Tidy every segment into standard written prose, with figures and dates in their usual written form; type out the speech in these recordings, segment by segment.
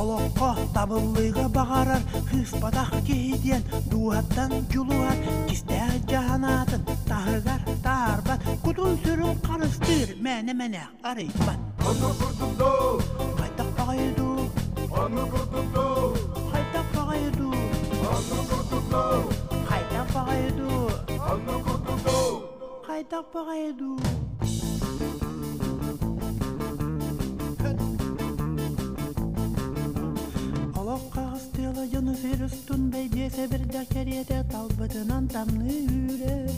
Олоххо табыллыыга баҕарар сыыспатах киһи диэн дууһаттан дьулуһар, кистээх дьаһанаатын таһыгар таһаарбат, кутун-сүрүн харыстыыр мээнэ-мэнэ арыйбат. Оннук курдук дуу. Хайдах баҕайы дуу. Оннук курдук дуу. Хайдах баҕайы дуу. Оннук курдук дуу. Хайдах баҕайы дуу. Оннук курдук дуу. Хайдах баҕайы дуу. Олох хаҕыс тыала дьону сир устун бэйдиэ сэбирдэх кэриэтэ талбытынан тамныы үүрэр.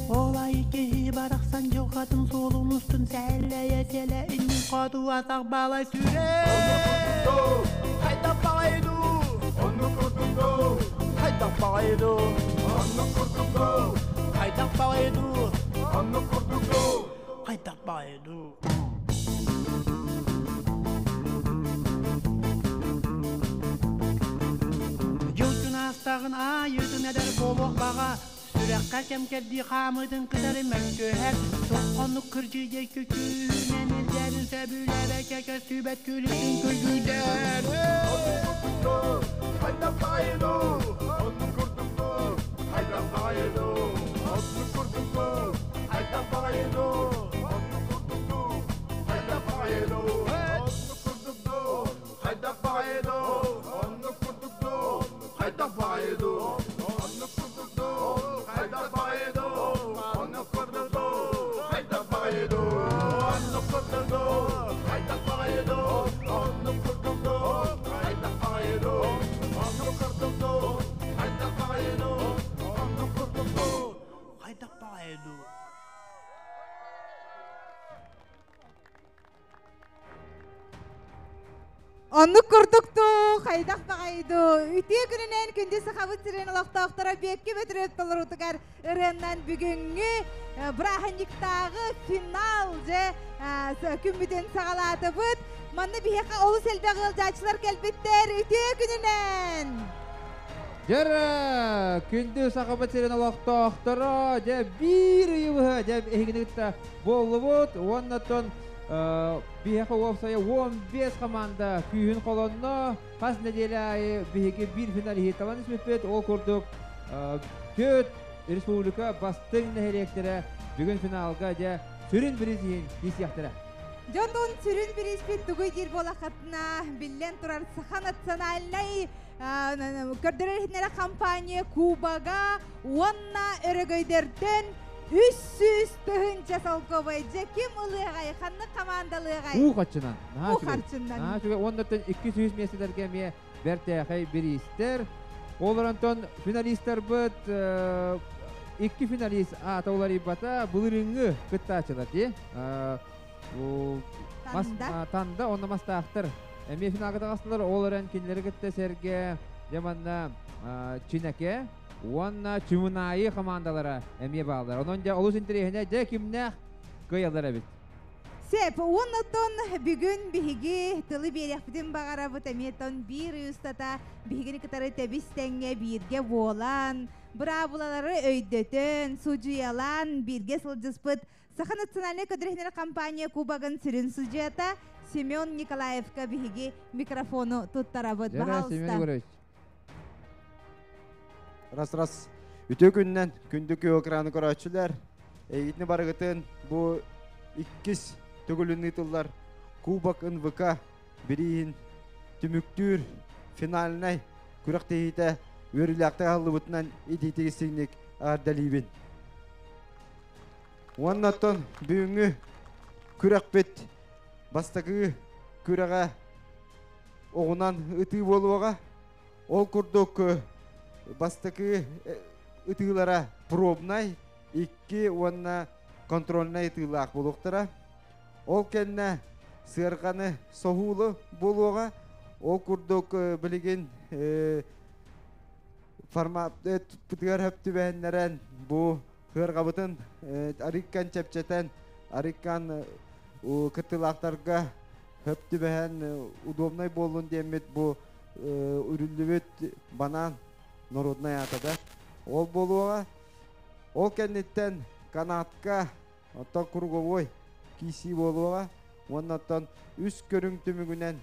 Ол айы киһи барахсан дьылҕатын суолун устун сэллэйэ сэлэ иннин хоту атах балай сүүрэр. Хайдах баҕайы дуу? Оннук курдук дуу? Хайдах баҕайы дуу? Оннук курдук дуу? Хайдах баҕайы дуу? Оннук курдук дуу? Хайдах баҕайы дуу? Дьыл күн аастаҕын аайытын эдэр буолуох баҕа сүрэххэ кэм кэрдии хаамыытын кытары мөккүһэр соххоннук кырдьыйдей күкүүнэн илдьэрин сөбүлээбэккэ көстүбэт күлүтүн күлгүйдэр. Оннук курдук дуу? Хайдах баҕайы дуу? Оннук курдук дуу? Хайдах баҕайы дуу? Оннук курдук дуу? Хайдах баҕайы дуу? Оннук курдук дуу? Хайдах баҕайы дуу? Оннук курдук дуу? Хайдах баҕайы дуу? Оннук курдук дуу? Хайдах баҕайы дуу? Оннук курдук дуу? Хайдах баҕайы дуу? Оннук курдук дуу? Хайдах баҕайы дуу? Оннук курдук дуу? Хайдах баҕайы дуу? Оннук курдук дуу? Хайдах баҕайы дуу? Оннук курдук дуу? Хайдах баҕайы дуу? Оннук курдук дуу? Хайдах баҕайы дуу? Оннук курдук дуу, хайдах баҕайы дуу. Үтүө күнүнэн күндү Сахабыт сирин олохтоохторо Биэкки Бөтүрүөп толоруутугар ырыаннан бүгүҥҥү бырааһынньыктааҕы финал дьэ күммүтүн саҕалаатыбыт. Манна биһиэхэ олус элбэх ыалдьааччылар кэлбиттэр. Үтүө күнүнэн! Дьэр күндү Сахабыт сирин олохтоохторо, дьэ биир ыйы дьэ эһигини кытта буоллубут уонна оттон биһиэхэ уопсайа 15 команда күүһүн холонно. Хас нэдиэлэ аайы биһиги биир финалиһы талан испиппит. Ол курдук төрт республика бастыҥ нэһилиэктэрэ бүгүн финалга дьэ сүрүн бириз иһин киирсиэхтэрэ. Дьонун сүрүн бирииспит тугуй диир буолаххытына, биллэн турар Саха национальнай көрдөрөр иһитиннэрэр компания Кубога уонна өрөгөйдөртөн 300 000 солкуобай. Дьэ ким ылыаҕай, ханнык командалыаҕай? Уу харчынан. Уу харчынан. Наһаа үчүгэй. Уоннаттан 200 миэстэлэргэ эмиэ бэртээхэй бириистэр. Ол онтон финалистарбыт икки финалист аата уларыйбата былырыыҥҥы кыттааччылар дии. Танда. Танда онно мастаахтар. Эмиэ финалга таҕыстылар. Ол эрэн кинилэри кытта сэргэ дьэ манна Чинэке уонна Чымынаайы командалара эмиэ бааллар. Онон дьэ олус интэриэһинэй дьэ кимнээх кыайаллар эбит. Сеп, уоннаттан бүгүн биһиги тылы биэриэхпитин баҕарабыт эмиэ тон биир ый устата биһигини кытары тэбис тэҥҥэ бииргэ буолан, быраабылалары өйдөтөн, судьуйалаан бииргэ сылдьыспыт Саха национальнай көдүрүһүнэр компания кубогын сүрүн судьуйата Семен Николаевка биһиги микрофону туттарабыт. Жара Семен Пожалуйста. Егорович. Раз раз. Үтүө күнүнэн күндү күөх экраны көрөөччүлэр, эйигитини барыгытын бу иккис төгүлүн ыытыллар Кубок НВК бирииһин түмүктүүр финальнай күрэхтэһиитэ үөрүүлээхтик аһыллыбытынан итиитик истиҥник эҕэрдэлиибин. Уонна оттон бүгүҥҥү күрэхпит бастакы күрэҕэ оҕунан ытыы буолуоҕа. Ол курдук бастакы ытыылара пробнай, икки уонна контрольнай ытыылаах буолуохтара. Ол кэннэ сыарҕаны соһуулу буолуоҕа. Ол курдук билигин формат пытыгар хөп түбэһиннэрэн бу сыарҕабытын арыккан чэпчэтэн, арыккан кыттыылаахтарга хөп түбэһэн удобнай буоллун диэммит бу үрүллүбүт банан народнай аата да ол буолуоҕа. Ол кэнниттэн канатка, оттон круговой киисии буолуоҕа. Уонна оттон үс көрүҥ түмүгүнэн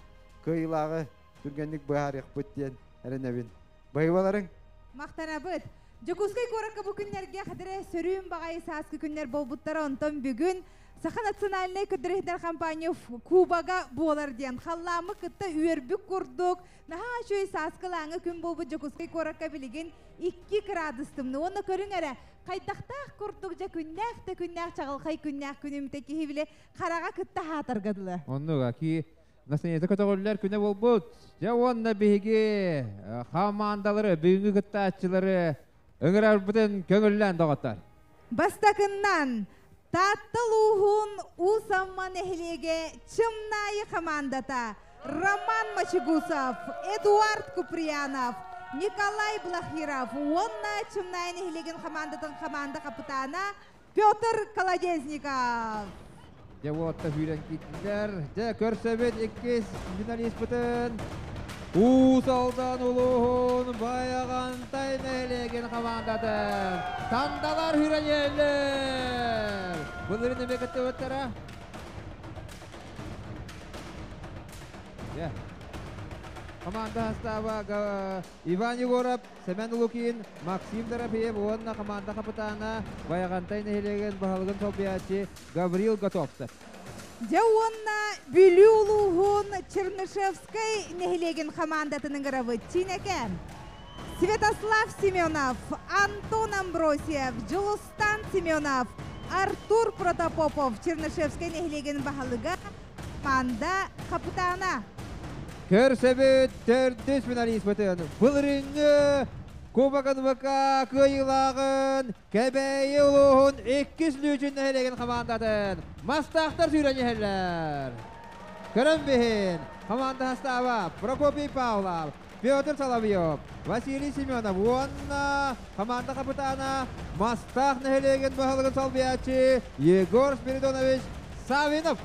кыайыылааҕы Түргэнник быһаарыахпыт диэн эрэнэбин. Баһыыбаларыҥ! Махтанабыт. Дьокуускай куоракка бу күннэргэ хатыры сөрүүн баҕайы сааскы күннэр буолбуттара, онтон бүгүн Саха национальнай көрдөрүһүнэр компания Кубога буолар диэн халлааммыт кытта үөрбүт курдук наһаа үчүгэй сааскылааҥы күн буолбут. Дьокуускай куоракка билигин 2 градус тымныы. Уонна көрүҥ эрэ, хайдахтаах курдук дьэ күннээх да күннээх, чаҕылхай күннээх күнүмтэ киһи биле хараҕа кытта хаатарга дылы. Оннуга ки настроениета көтөҕүллэр күнэ буолбут. Дьэ уонна биһиги хамаандалары, бүгүҥҥү кыттааччылары ыҥырарбытын көҥүллээн доҕоттор. Бастакыннан Таатта улууһун Уус Амма нэһилиэгэ Чымнаайы хамаандата Роман Мачегусов, Эдуард Куприянов, Николай Блахиров уонна Чымнаайы нэһилиэгин хамаандатын хамаанда хапытаана Петр Колодезников. Дьэ уотта сүүрэн киирдилэр. Дьэ көрсөбүт иккис финалиспытын. Уус Алдан улууһун Байаҕантай нэһилиэгин хамаандатын Тандалар хүрэньэллэр. Былырын эмиэ кыттыбыттара. Дьэ. Команда састааба Иван Егоров, Семен Лукин, Максим Дорофеев уонна команда капитана Байаҕантай нэһилиэгин баһылыгын солбуйааччы Гаврил Готовцев. Дьэ уонна Бүлүү улууһун Чернышевскай нэһилиэгин хамаандатын ыҥырабыт Чинэкэ. Святослав Семенов, Антон Амбросьев, Дьулустан Семенов, Артур Протопопов, Чернышевскай нэһилиэгин баһылыга, команда хапытаана. Көрсөбүт төрдүс финалиспытын былырыыҥҥы Кубок НВК кыайыылааҕын Кэбээйи улууһун иккис Лүүчүн нэһилиэгин хамаандатын Мастаахтар сүүрэн иһэллэр. Көрөн биһин команда састааба Прокопий Павлов, Петр Соловьев, Василий Семенов уонна команда капитана Мастаах нэһилиэгин баһылыгын солбуйааччы Егор Спиридонович Савинов.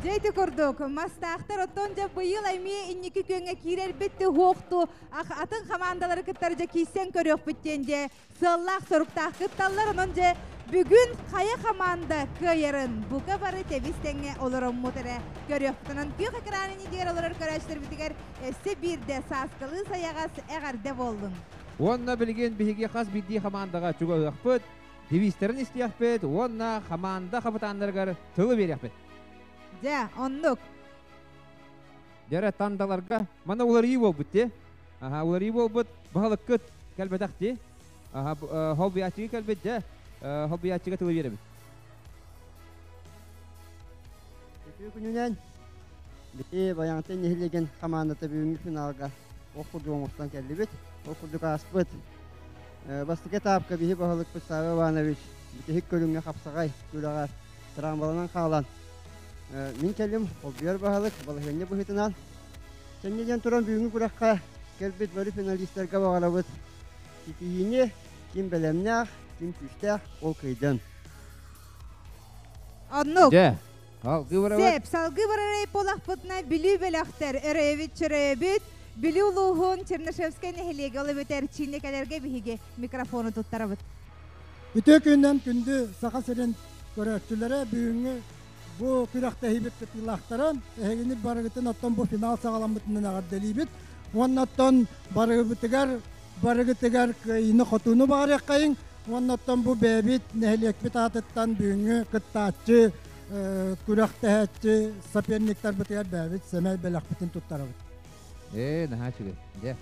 Дьэ ити курдук, мастаахтар оттон дьэ быйыл эмиэ инники күөҥҥэ киирэрбит туһуохту атын хамаандалары кыттар дьэ киирсэн көрүөхпүт диэн дьэ сыаллаах соруктаах кытталлар. Онон дьэ бүгүн хайа хамаанда кыайарын бука бары тэбис тэҥҥэ олороммут эрэ көрүөхпүт. Онон күөх экран иннигэр олорор көрөөччүлэрбитигэр өссө биирдэ сааскылыы сайаҕас эҕэрдэ буоллун. Уонна билигин биһиги хас биирдии хамаандаҕа чугаһыахпыт, девизтэрин истиэхпит уонна хамаанда хапытааннарыгар тылы биэриэхпит. Дьэ, оннук. Дьэрэ тандаларга мана уларыы буолбут ти. Аха, уларыы буолбут, баһылыккыт кэлбэтэх ти. Аха, холбуйааччыга кэлбит дьэ, холбуйааччыга тылы биэрэбит. Үтүө күнүнэн биһи Байаҥтай нэһилиэгин хамаандата бүгүҥҥү финалга ох курдук оҥостон кэллибит. Ол курдук ааспыт бастакы этапка биһи баһылыкпыт Савва Иванович бүтэһик көрүҥҥэ хапсаҕай күрэҕэр травмаланан хаалан мин кэлим холбуйар баһылык балаһыанньа быһыытынан Сэнньэ диэн туран бүгүҥҥү күрэххэ кэлбит бары финалистарга баҕарабыт ситиһиини, ким бэлэмнээх, ким күүстээх, ол кыайдын. Оннук. Дьэ, салгыы барабыт. Сеп, салгыы барарай буолахпытына Бүлүү бөлөхтөр өрөйөбүт чөрөйөбүт Бүлүү улууһун Чернышевскай нэһилиэгэ ол эбэтэр Чинэкэлэргэ биһиги микрофону туттарабыт. Үтүө күнүнэн күндү Саха сирин көрөөччүлэрэ, бүгүҥҥү бу күрэхтэһиибит кыттыылаахтара, эһигини барыгытын оттон бу финал саҕаламмытынан эҕэрдэлиибит. Уонна оттон барыгыбытыгар барыгытыгар кыайыыны-хотууну баҕарыаххайыҥ. Уонна оттон бу бэйэбит нэһилиэкпит аатыттан бүгүҥҥү кыттааччы, күрэхтэһээччи соперниктарбытыгар бэйэбит сэмэй бэлэхпитин туттарабыт. Ээ, наһаа үчүгэй. Дьэ.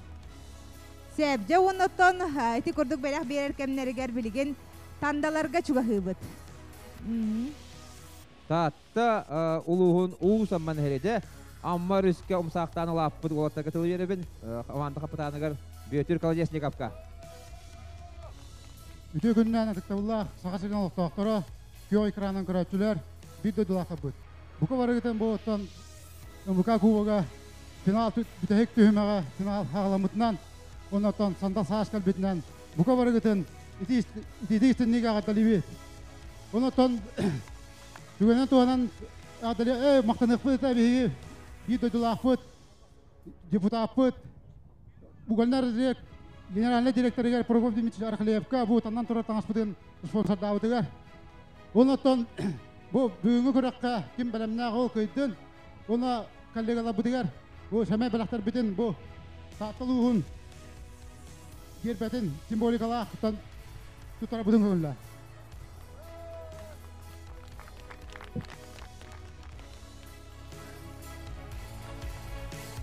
Сөп, дьэ уонна оттон ити курдук бэлэх биэрэр кэмнэригэр билигин тандаларга чугаһыыбыт. Таатта улууһун Уус Амма нэһилиэгэ Амма өрүскэ умсаахтаан улааппыт уолаттарга тылы биэрэбин. Команда капитаныгар Бүөтүр Колодезниковка. Үтүө күнүнэн ытыктабыллаах Саха сирин олохтоохторо, күөх экранынан көрөөччүлэр, биир дойдулаахтарбыт. Бука барыгытын бу оттон МВК Кубога финал бүтэһик түһүмэҕэ финал хаҕаламмытынан, оннотон сандал саас кэлбитинэн бука барыгытын итии истиннигэ аҕардалыыбыт. Онотон түгэнэн туһанан махтаныахпыт этэ биһиги биир дойдулаахпыт, депутаппыт, Угольнай генеральный директорыгар Прокопий Дмитриевич Архлеевка бу таннан турар таҥаспытын спонсордаабытыгар. Онотон бу бүгүҥҥү күрэххэ ким бэлэмнээх ол кыйдын, уна коллегаларбытыгар Бу сэмэй бэлэхтэрбитин бу Таатта улууһун гиэрбэтин символикалаахтан туттарабытын көҥүллээ.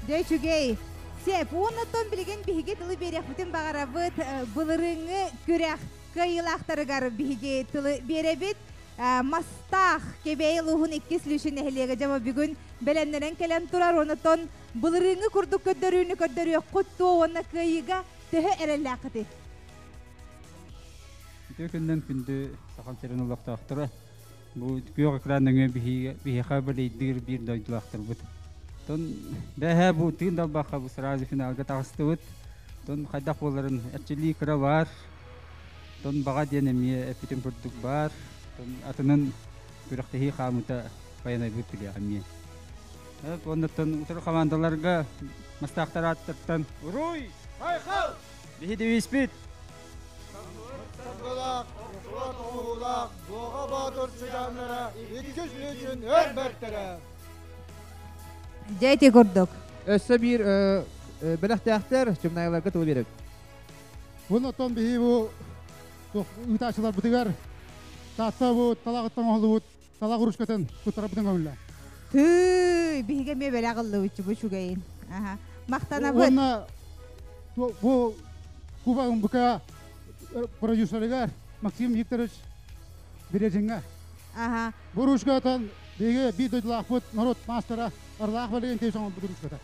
Дьэ үчүгэй. Сеп, уоннаттан билигин биһиги тылы биэриэхпитин баҕарабыт. Былырыыҥҥы күрэх кыайыылаахтарыгар биһиги тылы биэрэбит. Мастаах Кэбээйи улууһун иккис Лүшүн нэһилиэгэ дьэ бүгүн бэлэмнэнэн кэлэн турар. Онотон былырыыҥҥы курдук көрдөрүүнү көрдөрүөххүт дуо уонна кыайыыга төһө эрэллээххитий? Үтүө күнүнэн күндү Сахам сирин олохтоохторо. Бу күөх экран нөҥүө биһиэхэ бэлэйдиир биир дойдулаахтарбыт. Тон бэһэ бу тыын далбахха бу сразу финалга таҕыстыбыт. Тон хайдах буоларын эрчиллии кыра баар. Тон баҕа диэн эмиэ эппитим курдук баар. Тон атынын күрэхтэһии хаамыыта байанайбыт билиэх эмиэ. Оннуттан утары хамаандаларга мастаахтар ааттартан Уруй! Айхал! Биһи девизпит! Саргылаах, охсуот оҥоһуулаах, Дуоҕа Боотур сыдьааннара иккис лүүчүн өр бэртэрэ! Дьэ ити курдук. Өссө биир бэлэхтээхтэр чымнаайыларга тылы биэрэбит. Оннуттан биһи бу ыытааччыларбытыгар Таатта бу талаҕыттан оҥоһуллубут талах ручкатын туттарарбытын көҥүллээ. Тыый, биһиги эмиэ бэлэх ыллыбыт бу үчүгэйин. Аха. Махтанабыт. Уонна бу Куба МБК продюсерыгар Максим Викторович Березиҥҥа. Аха. Бу ручкатан биһиги биир дойдулаахпыт норуот маастара Орлаах Валентинович оҥорбут ручката.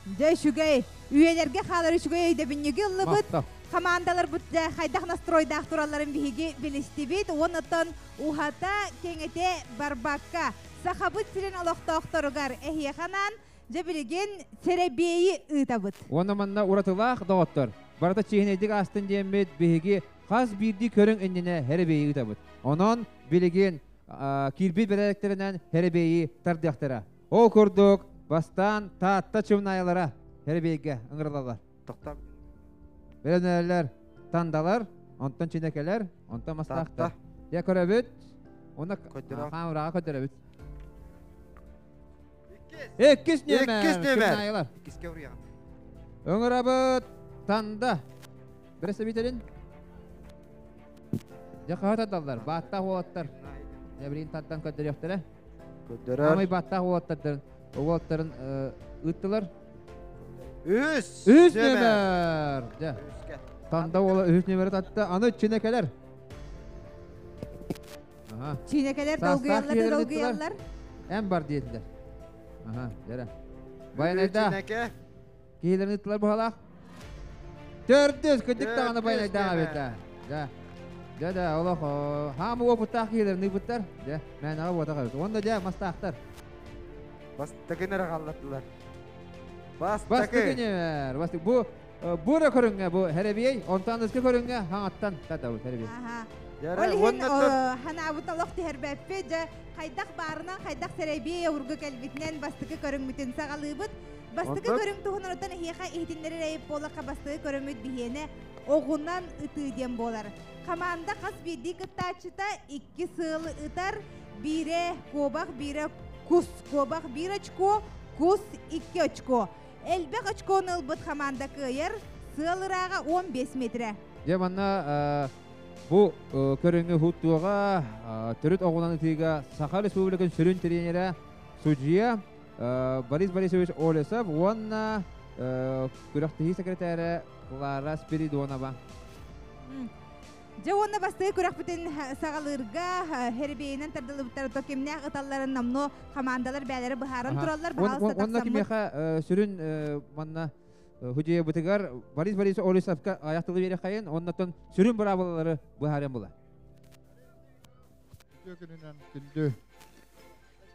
Дьэ үчүгэй. Үйэлэргэ хаалар үчүгэй өйдөбүнньүгү ыллыбыт. Хамаандаларбыт дьэ хайдах настройдаах туралларын биһиги билистибит. Уоннаттан уһата, кэҥэтэ барбакка, Сахабыт сирин олохтоохторугар эһиэхэ анаан, дьэ билигин сэрэбиэйи ыытабыт. Уонна манна уратылаах доҕоттор, барыта чиэһинэйдик аастын диэммит биһиги хас биирдии көрүҥ иннинэ сэрэбиэйи ыытабыт. Онон билигин киирбит бэрээдэктэринэн сэрэбиэйи тардыахтара. Ол курдук, бастаан Таатта чымнаайалара сэрэбиэйгэ ыҥырылаллар. Тоқтап. Бэлэмнэнэллэр тандалар, онтон чинэкэлэр, онтон мастаахтар. Дьэ көрөбүт. Уонна хаамыраҕа көрдөрөбүт. Иккис нүөмэр. Иккис нүөмэр. Иккискэ уруйаҕын. Ыҥырабыт Танда. Бэрэстэбиитэлин. Дьэ хаһа тардаллар? Бааттаах уолаттар. Дьэ билигин тардан көрдөрүөхтэрэ. Көрдөрөр. Амай бааттаах уолаттардарын уолаттарын ыыттылар. Үс. Үс нүөмэр. Дьэ. Танда уола үһүс нүөмэри татта. Аны Чинэкэлэр. Аха. Чинэкэлэр долгуйаллар да долгуйаллар. Эн бар диэтилэр. Аха, дьэрэ. Байанайда. Чинэкэ. Киһилэрин ыттылар быһалаах. Төрдүс, кырдьык даҕаны байанайдаах эбит да. Дьэ. Дьэ да, олох хаамы уопуттаах киһилэрин ыыппыттар. Дьэ, мээнэҕэ буотах эбит. Уонна дьэ, мастаахтар. Бастакы нэрэ халлаттылар. Бастакы. Бастакы нэмэр. Бастакы. Бу бу эрэ көрүҥҥэ бу хэрэбиэй, онтон аныгыскы көрүҥҥэ хаҥаттан тардабыт хэрэбиэй. Ол иһин ханаабыт олох түһэрбэппит, дьэ хайдах баарынан, хайдах сэрэбиэй обургу кэлбитинэн бастакы көрүҥмүтүн саҕалыыбыт. Бастакы көрүҥ туһунан оттон эһиэхэ иһитиннэрэр эйип буоллахха бастакы көрүҥмүт биһиэнэ оҕунан ытыы диэн буолар. Хамаанда хас биирдии кыттааччыта икки сыалы ытар, биирэ куобах, биирэ кус. Куобах биир очко, кус икки очко. Элбэх очкону ылбыт хамаанда кыайар, сыал ырааҕа 15 метрэ. Дьэ манна бу көрүҥү хуттуоҕа төрүт оҕунан ытыыга Саха Республикатын сүрүн тренерэ, судьуйа Борис Борисович Олесов уонна күрэхтэһии секретарэ Клара Спиридонова. Дьэ уонна бастакы күрэхпитин саҕалыырга хэрбиэйинэн тардылыбыттар то кимнээх ыталларын номнуо хамаандалар бээлэрэ быһааран тураллар. Баһаалыста Уонна кимиэхэ сүрүн манна худьуйабытыгар Борис Борисович Олесовка айах тылы биэрэххэйин, оннотон сүрүн быраабылалары быһаарыан була. Үтүө күнүнэн күндү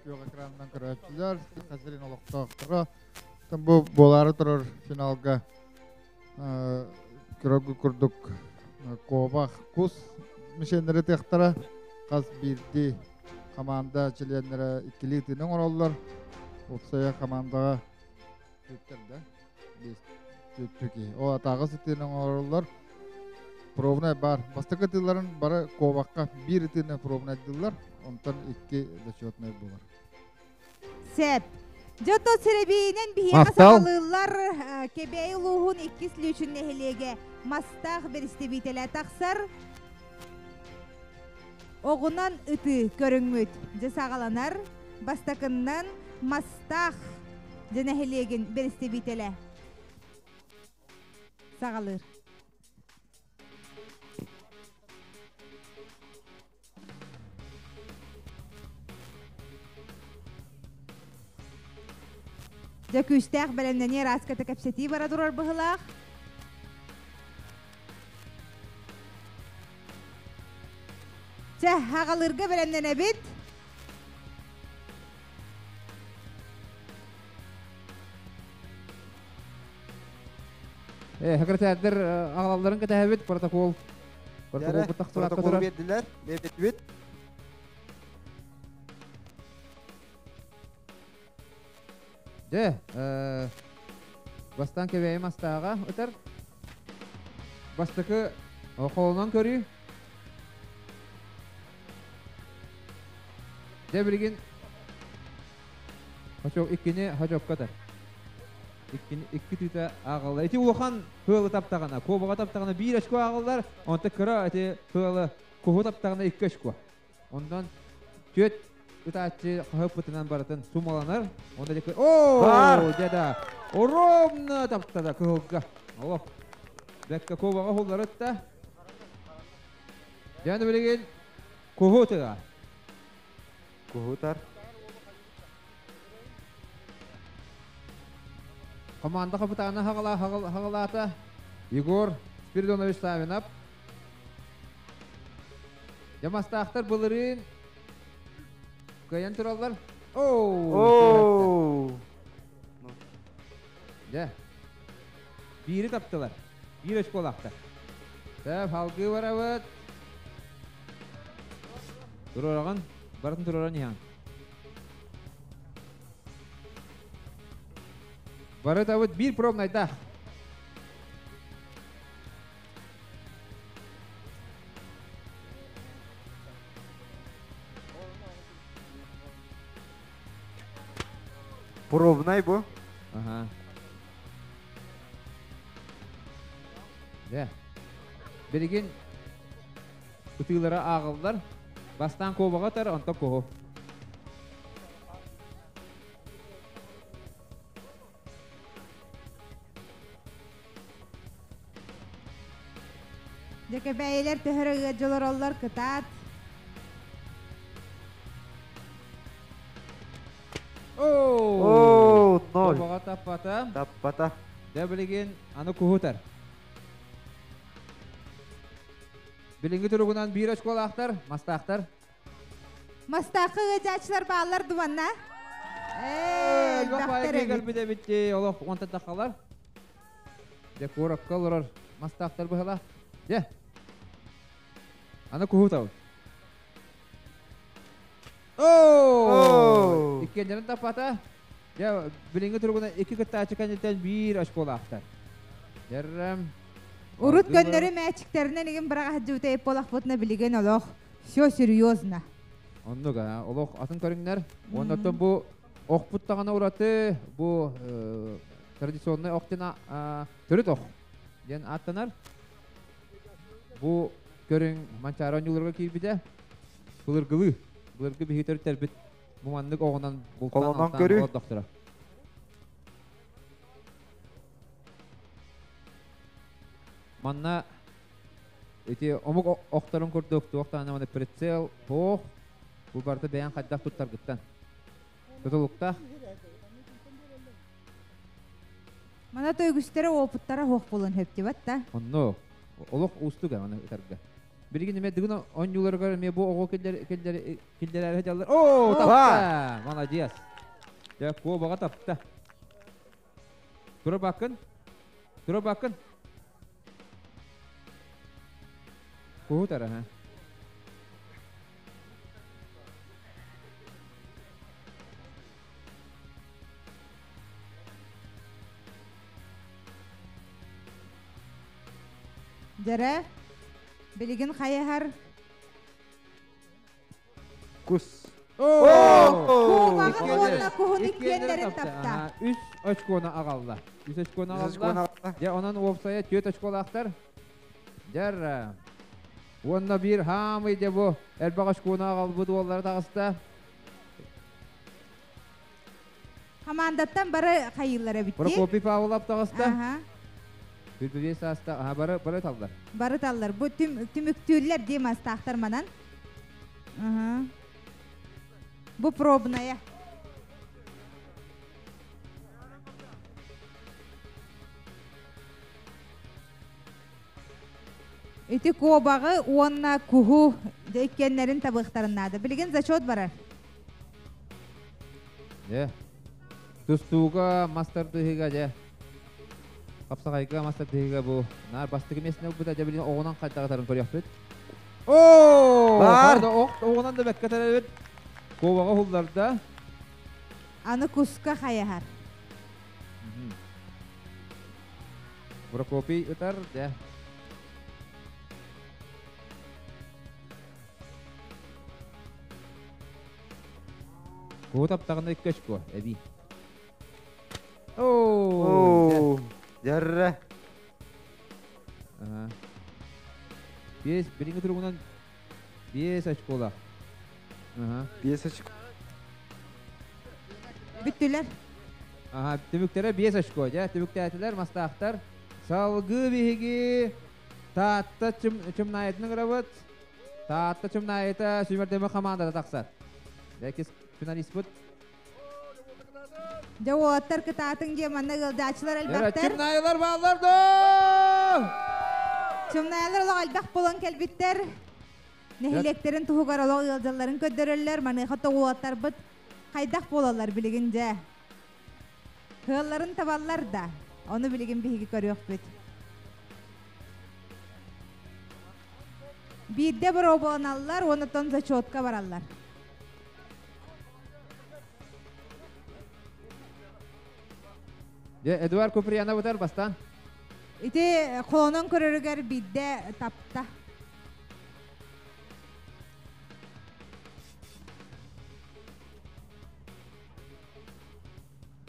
күөх экранынан көрөөччүлэр, Саха сирин олохтоохторо. Бу буолаары турар финалга көрөргүт курдук куобах кус мишеннэри тыахтара хас биирдии хамаанда чилиэннэрэ иккилии тыыны оҥороллор. Уопсайа хамаандаҕа түөттэр да түөттүү киһи. Ол атааҕы сытыыны оҥороллор. Пробнай бар. Бастакы ытыыларын бары куобахха биир ытыыны пробнайдыыллар, онтон икки зачетнай буолар. Сөп. Жото серебиинен биһиэхэ Махтал. саҕалыыллар Кэбээйи улууһун иккис Лүүчүн нэһилиэгэ Мастаах бэрэстэбиитэлэ тахсар. Оҕунан ытыы көрүҥмүт дьэ саҕаланар. Бастакыннан Мастаах дьэ нэһилиэгин бэрэстэбиитэлэ саҕалыыр. Дьэ күүстээх бэлэмнэнии араската кэпсэтии бара турар быһылаах. Чэ, аҕалыырга бэлэмнэнэбит. Секретардар аҕалалларын кэтэһэбит протокол. Протокол Протокол бердилер. Бердибит. Дьэ, бастаан Кэбээйи Мастааҕа ытар. Бастакы холонон көрүү. Дьэ, билигин Хочок иккини хочокко ытар. Иккини икки тыыта ааҕаллар. Ити улахан кыалы таптаҕына, куобаҕа таптаҕына биир очко ааҕыллар, онто кыра ити кыалы куһу таптаҕына икки очко. Онтон түөрт ытааччы хаһыппытынан барытын сумаланар. Онно дьэ О, дьэ да, ровно таптада кыһылга. Олох. Бэккэ куобаҕа хулларытта. Дьэ билигин куһу тыга. Куһутар. Команда капитана хаҕалаата Егор Спиридонович Савинов. Дьамастаахтар былырыын кыайан тураллар. Оо! Дьэ. Биири таптылар. Биир очколаахтар. Сөп, халгыы барабыт. Туруораҕын, барытын туруоран иһэн. Бары табыт биир пробнайдаах. Пробнай бу. Ага. Дьэ. Билигин ытыылара ааҕыллар. Бастаан куобаҕа ытар, онтон куһу. Дьэкэбээйилэр төһөрө ыадьылар кытаат. Оо, ноль. Куобаҕа таппата. Таппата. Дьэ билигин аны куһутар. Билиҥҥи туругунан биир очколаахтар, мастаахтар. Мастаахха ыадьааччылар бааллар дубанна. Ээ, элбэхтэр эбит. Кэлбит эбит олох уонта тахалар. Дьэ куоракка олорор мастаахтар быһала. Дьэ. Аны куһутабыт. Оо! Иккиэннэрин таппата. Дьэ, билиҥҥи туругунан икки кыттааччы кэнниттэн биир очколаахтар. Дьэррэм. Урут көннөрү мээчиктэринэн игин быраҕаһдьыбыта эпполахпытына билигин олох все серьезно. Оннук, олох атын көрүҥнэр. Оннотон бу охпут даҕаны ураты бу традиционный ох диэн төрүт ох диэн ааттанар. Бу көрүҥ Манчаары оонньууларга киирбитэ. Былыргылыы, былыргы биһиги төрүттэрбит бу маннык оҕунан бултаан Холонон алтаан көрүү. олордохторо. Манна ити омук охторун курдук туох даҕаны прицел суох. Бу барыта бэйэҥ хайдах туттаргыттан. Тутулуктаах. Мана тойгүстэрэ опыттара хоох болон хөптүбат та. Онно олох уустук аны ытарга. Билигин эме дыгын оонньууларыгар эме бу оҕо киллер киллер киллерэр дьаллар. Оо, тапта! Молодец. Дьэ, куобаҕа тапта. Тура баккын. Тура баккын. Куһутар, аха. Дьэрэ, билигин хайаһар Кус. Кубагы уонна куһун иккиэннэрин тапта. 3 очкону аҕалла. 3 очкону аҕалла. Дьэ, онон уопсайа 4 очколаахтар. Дьэр, уонна биир хаамый дьэ бу элбэх очкону аҕалбыт уоллара таҕыста. Командаттан бары хайыылар эбит. Прокопий Павлов таҕыста. Бүлбүбү сааста, аха бары бары таллар. Бары таллар. Бу түмүктүүллэр дии мастаахтар манан. Бу пробная. Ити куобаҕы уонна куһу иккиэннэрин табыахтарын наада. Билигин зачет барар. Дьэ. Тустууга мастардыһыга дьэ. Хапсаҕайга мастардыһыга бу наар бастакы миэстэни ылбыта дьэ билигин оҕунан хайдах көрүөхпүт. Оо! Бар! Оҕунан да бэккэ тарабыт. Куобаҕа хулларда. Аны куска хайаһар. Прокопий ытар, дьэ. Куһу таптаҕына икки очко, эбии. Оо, дьэррэ. Биэс, билиҥҥи туругунан 5 очколаах. 5 очко. Бүттүлэр. Аха, түмүктэрэ 5 очко, дьэ, түмүктээтилэр мастаахтар. Салгыы биһиги Таатта Чымнаайытын ыҥырабыт. Таатта Чымнаайыта сүүмэрдэммит хамаандата тахсар. Иккис финалиспыт. Дьэ, уолаттар кытаатыҥ диэ, манна ыалдьааччылар элбэхтэр. Чымнаайылар бааллар да! Чымнаайылар олох элбэх буолан кэлбиттэр. Нэһилиэктэрин туһугар олох ыалдьалларын көрдөрөллөр. Маныаха уолаттарбыт хайдах буолаллар билигин дьэ. Кыалларын табаллар да. Ону билигин биһиги көрүөхпүт. Биирдэ боруобаланаллар, онтон зачетка бараллар. Дьэ, Эдуард Куприянов ытар бастаан. Ити холонон көрөрүгэр биирдэ тапта.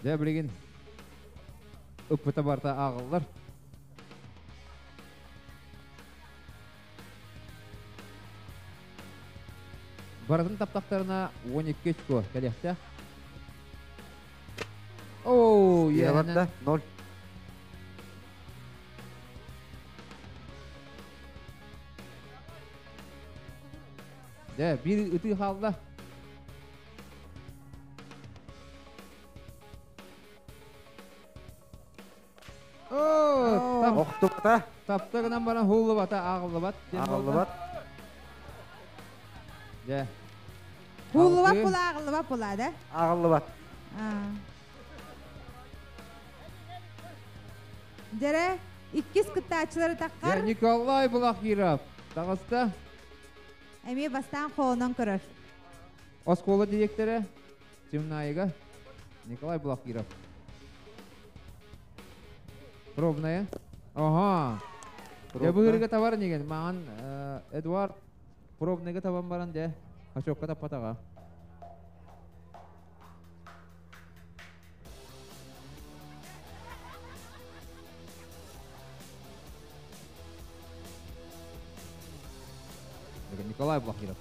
Дьэ, билигин ыппыта барта ааҕыллар. Барытын таптахтарына 12 очко кэлиэхтээх. Оо, Барда 0. Дьэ, биир ытыы хаалла. Оо, Охтубата. Тапта гынан баран хуллубата, ааҕыллыбат. Ааҕыллыбат. Дьэ. Хуллубат була, ааҕыллыбат була, да? Ааҕыллыбат. Дьэрэ, иккис кыттааччылары таххар. Дьэ, Николай Балахиров. Таҕыста. Эмиэ бастаан холонон көрөр. Оскуола директора Чымнаайыга Николай Балахиров. Пробная. Ага. Дьэ быһырга табар неген. Маған Эдуард пробныйга табан баран дьэ. Хачокка таппатаҕа. Николай Балахиров.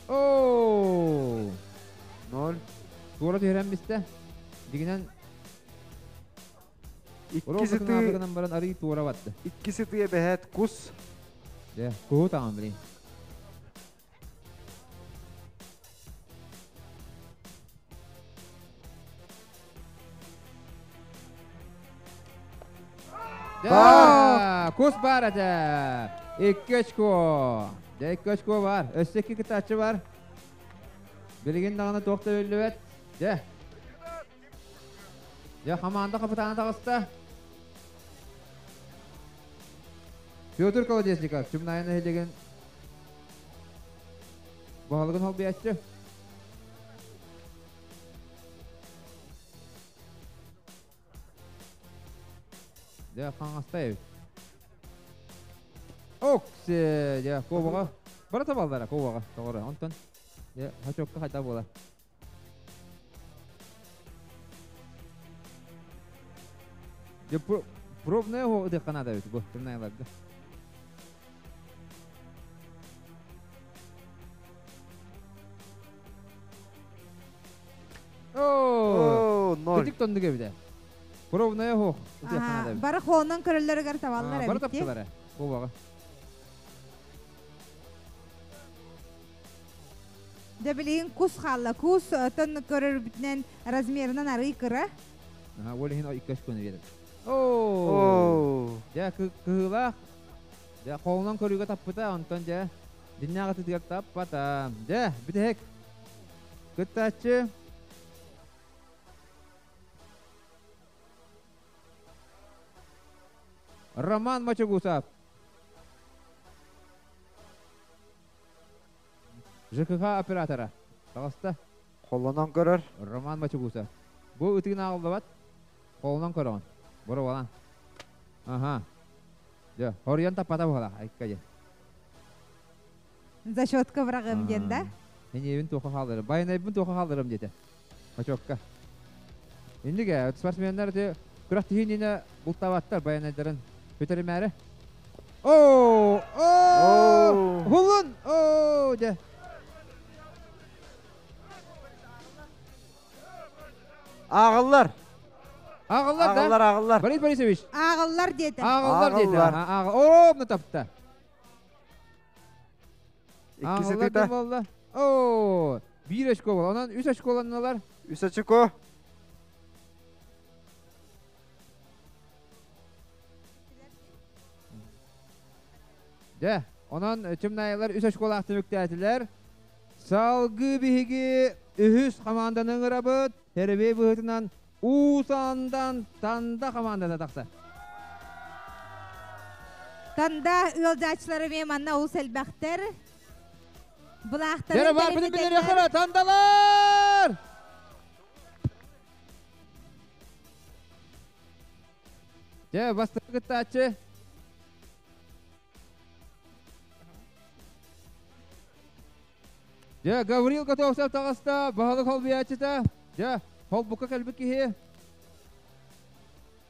Оо! 0. Туора түһэрэн бистэ. Дигинен Икки сыты баран арый туора батты. Икки сытыya бэһэт кус. Дьэ, куһу таҥан билин. Бар! Кус бар этэ. Икки очко. Дьэ, икки очко бар. Өссө икки кытааччы бар. Билигин даҕаны туох да биллибэт. Дьэ. Дьэ, хамаанда капитана таҕыста. Петр Колодезников, Чумнайын нэһилиэгин баһылыгын холбуйааччы. Дьэ, хаҥастай эбит. Оксе, дьэ, куобаҕа. Бара табаллара куобаҕа, тоҕоро. Онтон, дьэ, хачокка хайда буолар. Пробная ытыахха наада эбит бу тымнаайларга. Оо, ноль. Кытык тоннук эбит. Пробная хоох ытыахха наада эбит. Бары хоонон көрөллөрүгэр табаллар Бары эбит. таптылар. Кубаҕа. Дьэ билигин кус хаалла. Кус тон көрөрбүтүнэн размерынан арый кыра. Аха, ол иһин икки очкону биэрэр. Оо! Дьэ, кыһыылаах. Дьэ, холунан көрүүгэ таппыта, онтон дьэ, дьиннээх ытытыгар таппата. Дьэ, бүтэһик. Кыттааччы. Роман Мачугусов. ЖКХ оператора. Таҕыста. Холонон көрөр. Роман Мачугусов. Бу ытыгын ааҕыллыбат. Холунан көрөҕүн. Боруобалаан. Аха. Дьэ, хоруйан таппата буолла. Айка дьэ. Зачетка быраҕым диэн да? Эньиэбин туохха хаалларым. Байанайбын туохха хаалларым диэтэ. Мачокка. Иннигэ спортсменнар те күрэхтэһии иннинэ бултаабаттар байанайдарын көтөрүмээри. Оо! Оо! Хулун! Оо! Дьэ. Ааҕыллар. Ааҕыллар да? Ааҕыллар, ааҕыллар. Борис Борисович. Ааҕыллар диэтэ. Ааҕыллар диэтэ. Ааҕ. Оо, тапта. Иккис ытыта. Буолла. Оо, биир очко буолла. Онон үс очколаннылар. Үс очко. Дьэ, онон Чымнаайылар үс очколаах түмүктээтилэр. Салгыы биһиги үһүс хамаанданы ыҥырабыт. Тэрбиэ быһыытынан Уус-Алдан Танда хамаандата тахсар. Танда ыалдьааччылары эмиэ манна олус элбэхтэр. Былаахтарын Дьэ, бар бүтүн билириэххэ Тандалар! Дьэ, бастакы кыттааччы. Дьэ, Гаврил Готовцев таҕыста, баһылык холбуйааччыта. Дьэ, холбукка кэлбит киһи.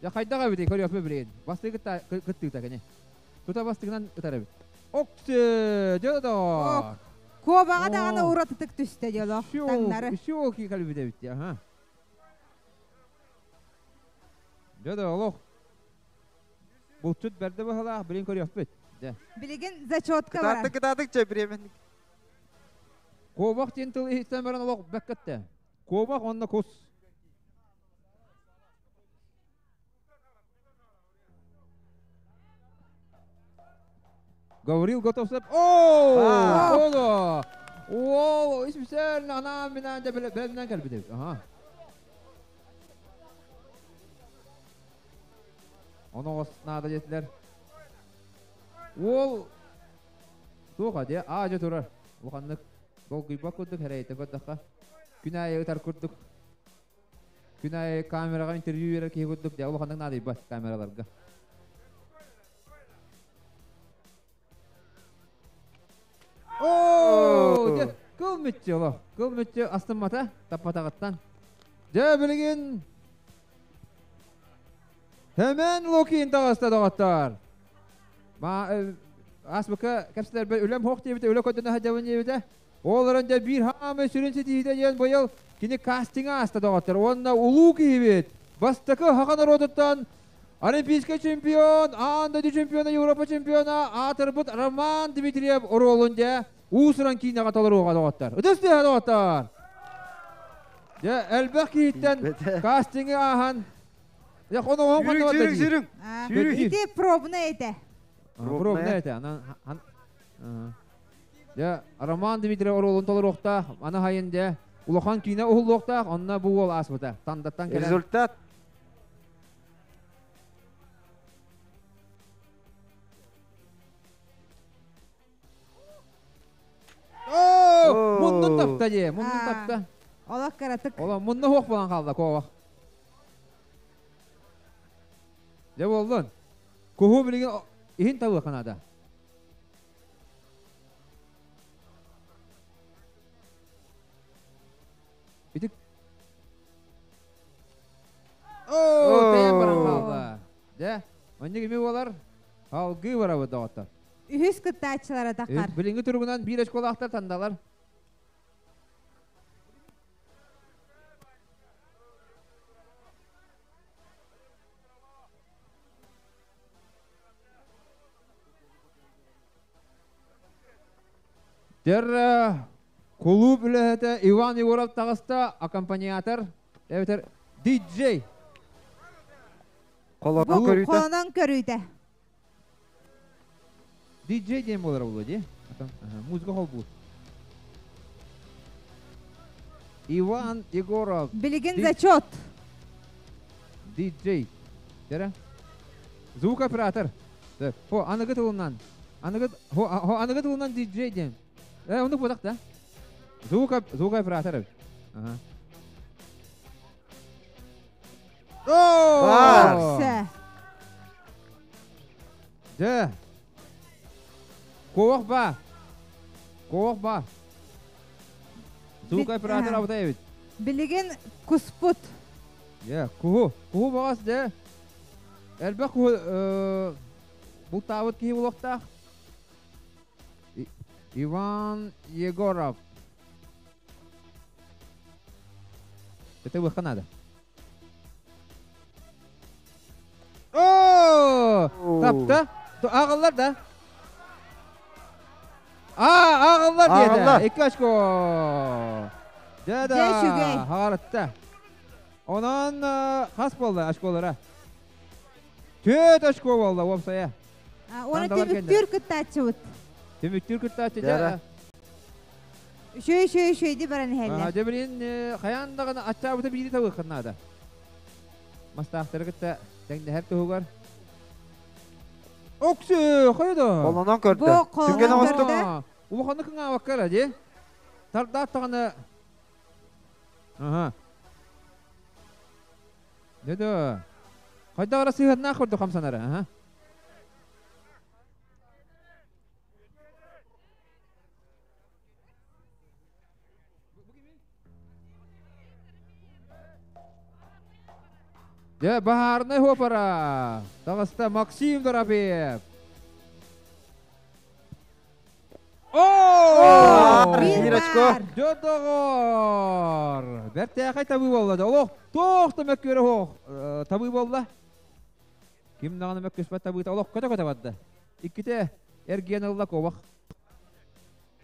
Дьэ, хайдах эбитий, көрүөхпүт билигин. Бастыы кыттыыта кини. Тута бастыгынан ытар эбит. Оксы, дьэ да. Куобаҕа даҕаны уратытык түстэ дьоло. Таҥнары. Үсү ки кэлбит эбит, аха. Дьэ да, олох. Булчут бэрдэ быһалаах, билин көрүөхпүт. Дьэ. Билигин зачетка барар. Кытаатык, кытаатык, чэ, бириэмэн. Куобах диэн тыл иһиттэн баран олох бэккэтте. Куобах онно кус. Гаврил Готовцев. Оо! Оло! Уол, исписэл анаан минаан дэ бэлэмнэн кэлбит эбит. Аха. Оноҕос наада диэтилэр. Уол туох дьэ аа дьэ турар. Улаханнык долгуйбат курдук эрэйдэ көрдөххө. Күн аайы ытар курдук. Күн аайы камераҕа интервью берер киһи курдук дьэ улаханнык наадыйбат камераларга. Оо, дьэ, кыл мүччү олох. Кыл мүччү астыммата, таппатаҕыттан. Дьэ, билигин Hemen Лукин таҕыста доҕоттор. Ма аспыкка кэпсэлэрбэр үлэм хоох диэбитэ, үлэ көрдөнө сылдьабын диэбитэ. Ол эрэн дьэ биир хаамай сүрүн ситиһиитэ диэн быйыл кини кастиҥа ааста доҕоттор. Уонна улуу киһибит бастакы саха норуотуттан Олимпийскай чемпион, аан дойду чемпиона, Европа чемпиона аатырбыт Роман Дмитриев оруолун дьэ уус-уран киинэҕэ толоруоҕа доҕоттор. Ытыс тыаһа доҕоттор! Дьэ элбэх киһиттэн кастингы ааһан дьэ хоноһон хоннобот Сүрүҥ, сүрүҥ, сүрүҥ. Ити пробная этэ. Пробная этэ. Дьэ Роман Дмитриев оруолун толоруохтаах, аны хайын дьэ улахан киинэ уһуллуохтаах, онно бу уол ааспыта. Тандаттан кэлэн. Результат. Оо, муннун тапта дии, муннун тапта. Олох кыратык. Ола мунна хуох буолан хаалла куобах. Дьэ буоллун. Куһу билигин иһин табыахха наада. Ити Оо, тэйэн баран хаалла. Оннук ими болар. Алгыы барабыт доҕоттор. Үһүс кыттааччылара таххар. Билиҥҥи туругунан биир очколаахтар тандалар. Дэр кулууп үлэһитэ Иван Егоров таҕыста, аккомпаниатор, эбэтэр диджей. Холонон көрүүтэ. Холонон көрүүтэ. Диджей диэн буолар буолуо дии. Музыка холбуур. Иван Егоров. Билигин зачет. Диджей. Дэрэ. Звукооператор. Хо аныгы тылынан. Аныгы хо аныгы тылынан диджей диэн. Э, оннук буолах да. Звукооператор эбит. Ага. Бар. Дьэ. Куох ба. Куох ба. Звукооператор абытай эбит. Билигин куспут. Дьэ, куһу. Куһу баҕас дьэ. Элбэх куһу бултаабыт киһи буолуохтаах. Иван Егоров. Это выход надо. О! Тапта. Ағыллар да. А, ағыллар деді. Екі очко. Деді. Хағарытта. Онан хас болды очколара. Төрт очко болды опсая. Оны түмүктүүр кыттааччыбыт. Түмүктүүр кыттааччы дьэ. Үчүгэй үчүгэй үчүгэй баран иһэллэр. Дьэ билин хайаан даҕаны аччаабыта биири табыаххын наада. Мастаахтары кытта тэҥнэһэр туһугар. Оксу, хайа да. Холонон көрдө. Түгэн оҥостук. Улаханнык кыҥаабакка дии. Тардаат даҕаны. Аха. Дьэ да. Хайдах эрэ сыһыаннаах курдук хамсанара. Аха. Дьэ, баһаарынай хуопара. Таҕыста Максим Доропеев. О! Биир очко. Дьэ, доҕор! Бэртээхэй табыы буолла. Олох туох да мөккүөрэ суох табыы буолла. Ким даҕаны мөккүспэт табыыта олох көтө-көтө барда. Иккитэ эргийэн ылла куобах.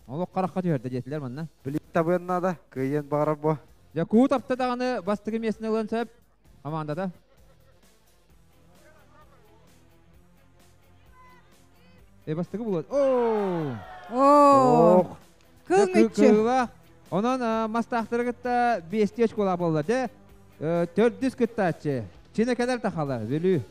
Олох харахха түһэрдэ диэтилэр манна. Билик табыан наада, кыайыан баҕарар бу. Дьэ, куу тапта даҕаны бастакы миэстэни ылыан сөп хамаандата. Э, бастакы булуот. Оо! Оо! Кыл мүччү. Кыылаах. Онон мастаахтары кытта биэстии очколаах буолла. Дьэ, төрдүс кыттааччы. Чинэкэлэр тахалар, Бүлүү.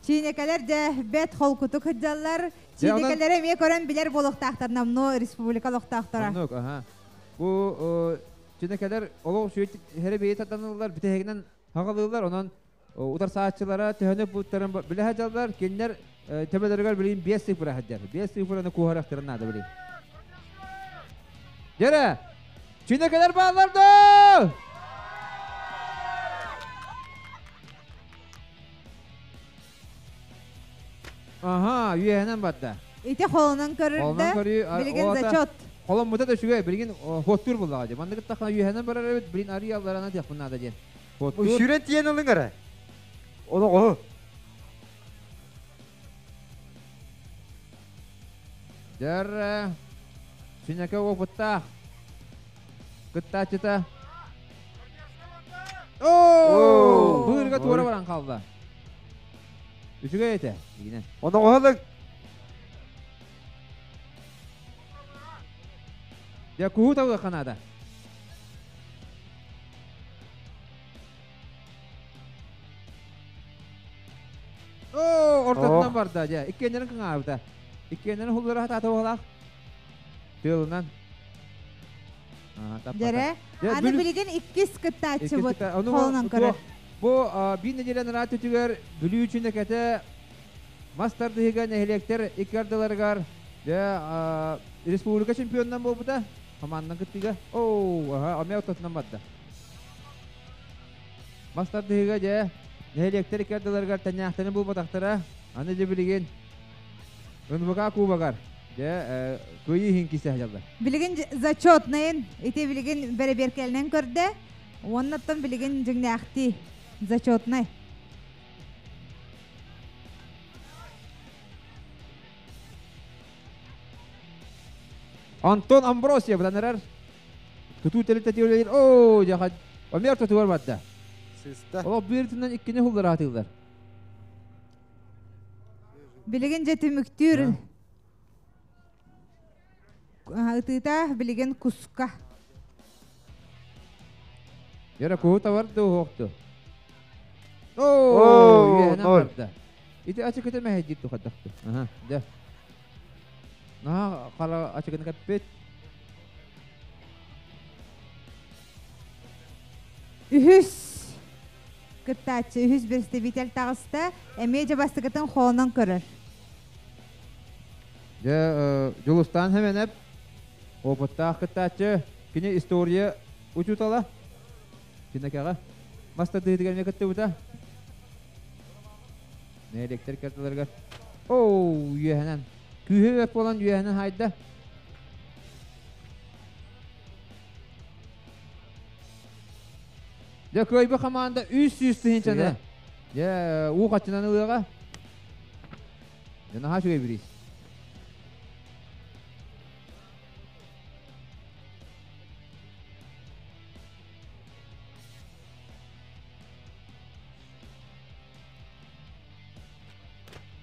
Чиинэкэлэр дьэ бэт холкутук сылдьаллар. Чиинэкэлэри эмиэ көрөн билэр буолуохтаахтар намно республика олохтоохторо. Оннук, аха. Бу чинэкэлэр олох үчүгэй бэйэ тарданыллар, бүтэһигинэн хаҕалыыллар, онон утарсааччылара төһөнү буттарын билэ сылдьаллар, кинилэр төбөлөрүгэр билигин 5 цифра сылдьар. 5 цифраны куоһарыахтарын наада билигин. Дьэрэ, чинэкэлэр бааллар да! Аха, үөһэнэн барда. Ити холонон көрүрдэ, билигин зачет. Холоммута да үчүгэй, билигин хуоттуур буллаҕа дии. Маннык таххана үөһэнэн барар эбит, билигин арый алларана диэхпин наада диэн. Хуоттуур. Сүүрэн тиийэн ылыҥ эрэ. Олоҕоһу. Дьэр, сүнэкэ опыттаах. Кыттааччыта. Оо! Быырга туора баран хаалла. Үчүгэй этэ, игинэн. Оноҕоһолук. Дьэ, куһу табыахха наада. Оо, ортотунан барда, дьэ. Иккиэннэрин кыҥаабыта. Иккиэннэрин хуллара хатаата буолаах. Тыалынан. Дьэрэ, аны билигин иккис кыттааччыбыт холонон көрөр. Бу биир нэдиэлэ нараат түтүгэр Бүлүү Чинэкэтэ мас тардыһыыга нэһилиэктэр икки ардыларыгар дьэ республика чемпионунан буолбута хамаандан кыттыыга. Оо, аха, эмиэ ортотунан барда. Мастардыга же нэһилиэктэр иккардыларыгар тэннээхтэни булбатахтара. Аны же билигин НВК кубогар же кыйыы иһин кисе сылдьаллар. Билигин зачетныйын, ити билигин бэрэбиэркэлинэн көрдө. Уоннаттан билигин дьиҥнээхтии зачетный. Антон Амбросьев танырар. Тутуу тэрилтэтигэр үлэлиир. Оо, дьаха Омер тутугар барда. Сыста. Олох биир иккини хуллар атыылар. Билигин же түмүктүүр. Ытыыта билигин куска. Яра куһу табар да уһуохту. Оо, Оо, үөһэнэн ноль. барда. Ити ачыкыта мэһэйдиир тухадахты. Аха, да. Наһаа хара ачыкыны кэппит. Үһүс кыттааччы, үһүс представитель таҕыста, эмиэ же бастакытын хоонон көрөр. Дьэ, Дьулустаан Хэмэнэп опыттаах кыттааччы, кини история учуутала. Кинекеҕэ мастардыытыгар эмиэ кыттыбыта. Нэһилиэктэр карталарыгар. Оу, үөһэнэн. Күүһү буолан үөһэнэн хайда. Дьэ, кыайбы команда 300 тыһыынчаны. Дьэ, уу хаччынан ылыаҕа. Дьэ, наһаа үчүгэй бириис.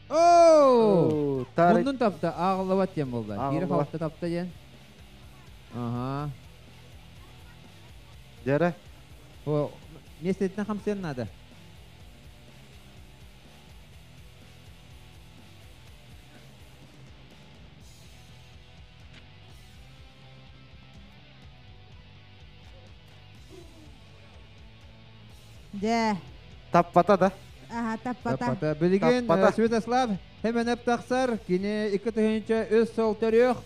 Оу! Тарык. Муннун тапта, ааҕыллыбат диэн буолла. Киирэ Ааҕыллыбат. халта тапта диэн. Аха. Дьэрэ. О, миэстэтинэн хамсыан наада. Дьэ, Таппата да. аха таппата. Таппата. Билигин Таппата. Святослав Хеменеп тахсар, кини 2 тыһыынча 3 сыл төрүөх.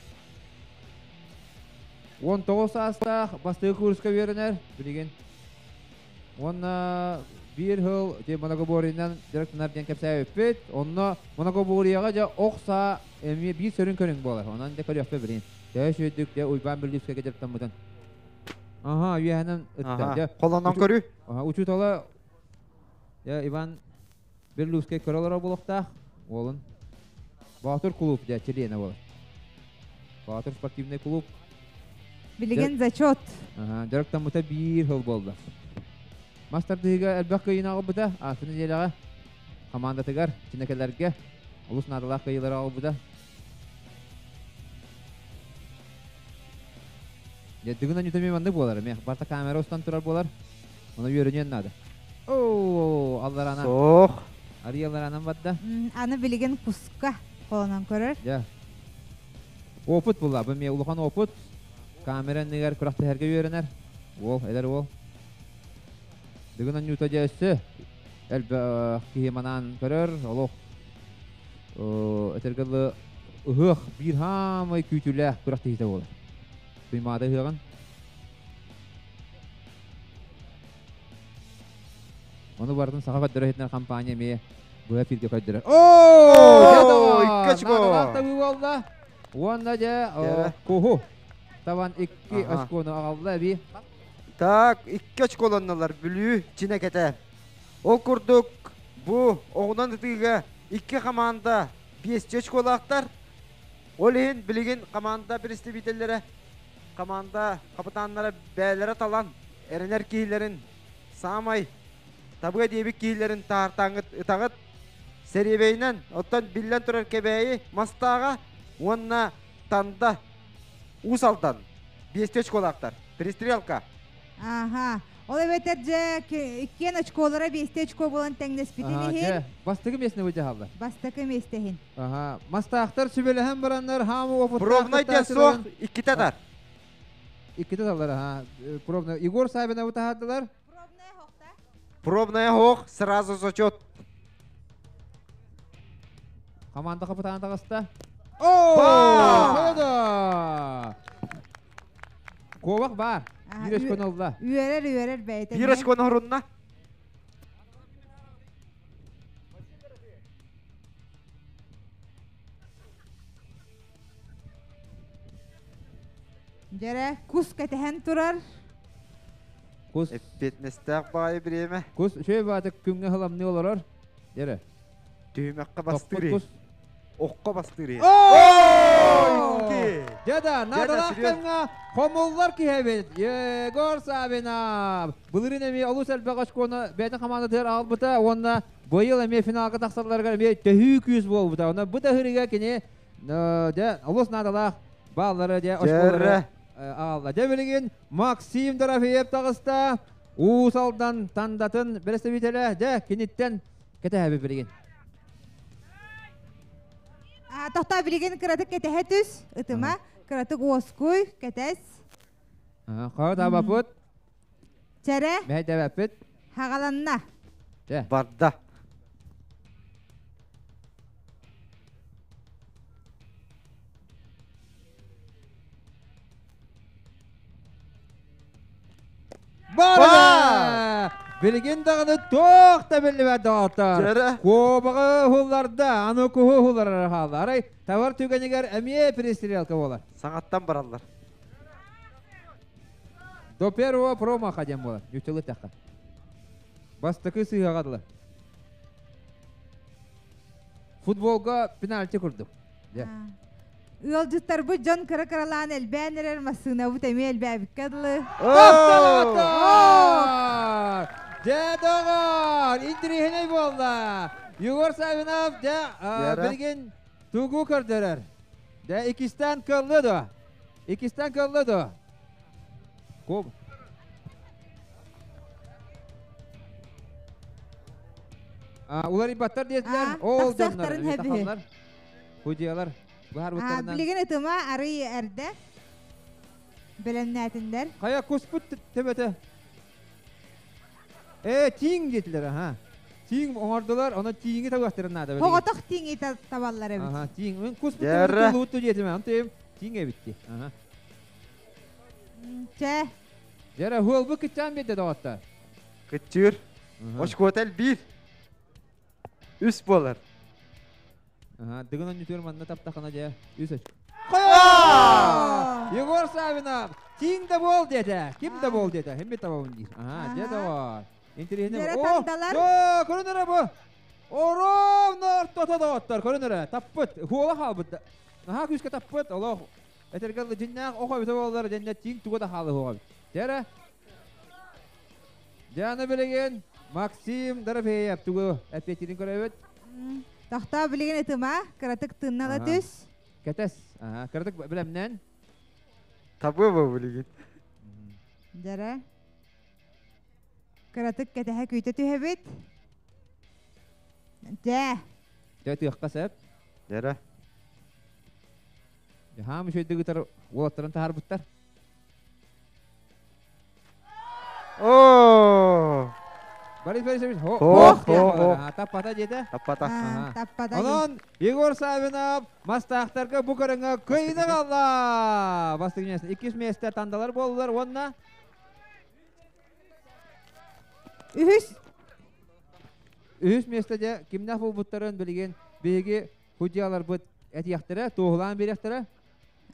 19 саастаах бастакы курска үөрэнэр билигин. Уонна биир сыл же многоборьенан дьарыктанар диэн кэпсээбиппит. Онно многоборьеҕа дьэ ох саа эмиэ биир сөрүн көрүҥ буолар. Онон дьэ көрүөхпэ билин. Төһө сүйдүк дьэ Уйбаан Бүлүүскэгэ дьарыктаммытын. Аха, үөһэнэн ытта. Аха. Дьэ, Холонон көрүү. Аха, учуутала дьэ Иван Берлускай көрөлөрө буолуохтаах. Уолун. Боотур клуб дьэ чилиэнэ буолар. Боотур спортивный клуб. Билигин зачет. Аха, дьарыктаммыта биир сыл буолла. Мастардыыга элбэх кыйын аҕалбыта, ааспыт нэдиэлэҕэ командатыгар, чинэкэлэргэ олус наадалаах кыйыылары аҕалбыта. Дьэ, дыгын аньута эмиэ маннык буолар, эмиэ барта камера устан турар буолар. Оны үөрэнүөн наада. Оо, алларанан. Соох. Арый алларанан барда. Аны билигин куска холонон көрөр. Дьэ. Опыт була, бу эмиэ улахан опыт. Камера иннигэр күрэхтэһэргэ үөрэнэр. Уол, эдэр уол. Дыгын аньута дьэ өссө элбэх киһи манаан көрөр, олох этэргэ дылы ыһыах биир хаамай күүтүүлээх күрэхтэһиитэ буолар. Туймаада ыһыаҕын. Ону барытын саха көрдөрөр иһитинэр компания эмиэ быһа эфиргэ көрдөрөр. Оо! Оо, икки очко! Наадалаах табыы буолла. Уонна дьэ Дьэрэ. куһу табан икки Аха. очкону аҕалла эби. Так, икки очколоннулар Бүлүү Чинэкэтэ. Ол курдук бу оҕунан ытыыга икки команда 5 очколаахтар. Ол иһин билигин команда представителлэрэ, команда капитаннара бээлэрэ талан эрэнэр киһилэрин саамай табыга диэбит киһилэрин таартааҥҥыт ытаҕыт сэриэбэйинэн, оттон биллэн турар Кэбээйи Мастааҕа уонна Танда Уус Алдан 5 очколаахтар. Перестрелка. Аха. Ол эбэтэр дьэ иккиэн очколара 5 очко буолан тэҥнэспитин Аха, иһин дьэ, бастакы местный выдьаһаллар. бастакы миэстэһин. Аха, мастаахтар сүбэлэһэн бараннар хаамы опыттаах Пробнай диэн суох, иккитэ тар. Иккитэ таллар, аха. Пробный. Егор Савиновы таһаардылар. Пробная хохта. Пробная хоох, сразу зачет. Команда капитана таҕыста. О! Ба! Хода! Куобах бар. Аха, Биир очкону ылла. Үөрэр үөрэр бэйэтэ. Биир очкону хорунна. Дьэрэ, кус кэтэһэн турар. Кус. Эппиэтинэстээх баайы бириэмэ. Кус үчүгэй баатык күҥҥэ хыламныы олорор. Дьэрэ. Түһүмэххэ бастыыр. Кус. Окко бастыыр. Дьэ да, наадалаах кэмҥэ хомуллар киһи эбит. Егор Савинов. Былырыын эмиэ олус элбэх очкону бэйэтин хамаандатыгар аҕалбыта уонна быйыл эмиэ финалга тахсалларыгар эмиэ төһүү күүс буолбута. Онон бу да ыһырыга кини дьэ олус наадалаах бааллары дьэ очколары аҕалла. Дьэ билигин Максим Дорофеев таҕыста. Уус Алдан Тандатын бэрэстэбиитэлэ дьэ киниттэн кэтэһэбит билигин. Тохтоо билигин кыратык кэтэһэ түс, ытыма, кыратык уоскуй, кэтэс. Хоо табаппыт. Чэрэ. Мэһэйдэбэппит. Хагаланна. Барда. Барда! Билигин даҕаны туох да биллибэт доҕоттор. Куобаҕы уһулларда, аны куһу уһулларар хаалла. Арай тавар түгэнигэр эмиэ перестрелка буолар. Саҥаттан бараллар. До первого промаха диэн буолар. Ньуччалыы эттэххэ. Бастакы сыыһаҕа дылы. Футболга пенальти курдук. Ыалдьыттарбыт дьон кыра-кыралаан элбээн эрэр массыынабыт эмиэ элбээбиккэ дылы. Дьэ, доҕор, интириэһинэй буолла. Егор Савинов, дьэ, билигин тугу көрдөрөр? Дьэ, иккистээн кыллы дуо? Иккистээн кыллы дуо? Куб. Уларыйбаттар диэтилэр. Ол дьоннор, Худьялар быһаарбыттарынан. Билигин ытыма арый эрдэ. Бэлэмнээтиннэр. Хайа куспут төбөтө. Э, тииҥ диэтилэр, аха. Тииҥ оҥордулар, ону тииҥи табыахтарын наада. Оҕотох тииҥи табаллар эбит. Аха, тииҥ. Куспут төбөтө лууту диэтим, антым тииҥ эбитти. Аха. Чэ. Дьэрэ, хуолбу кытчаан биэрдэ доҕоттор. Кытчыыр. Очкуота элбиир. Үс буолар. Дыгын онньутугар манна таптахына дьэ үс очко. Егор Савинов тииҥ да буол диэтэ. Ким да буол диэтэ. Химмит табабын диир. Аха, дьэ доҕор. Интириэһинэй. О, о, көрүн эрэ бу. Оровно ортото доҕоттор, көрүн эрэ. Таппыт. Хуола хаалбыт. Наһаа күүскэ таппыт. Олох этэргэ дьиннээх ох эбитэ буоллар дьэннэ тииҥ туга да хаалыһыах эбит. Дьэ эрэ. Дьэ билигин Максим Дорофеев тугу эппиэттиирин көрөбүт. Тохтоо билигин ытыма, кыратык тыыннала түс. Кэтэс, кыратык билэмнэн. Табыа бу билигин. Дьэрэ. Кыратык кэтэһэ күүтэ түһэбит. Дьэ. Дьэ тыахха сөп. Дьэрэ. Хаам үчүгэйдик ытар уолаттарын таһаарбыттар. Оо! Борис Борисович, хо, хо, хо, таппата диэтэ. Таппата. Таппата. Онон Егор Савинов мастаахтарга бу көрүҥҥэ кыайыыны ылла. Бастакы миэстэ, иккис миэстэ тандалар буоллулар уонна үһүс үһүс миэстэ дьэ кимнээх буолбуттарын билигин биһиги судьяларбыт этиэхтэрэ, туоһулаан биэриэхтэрэ.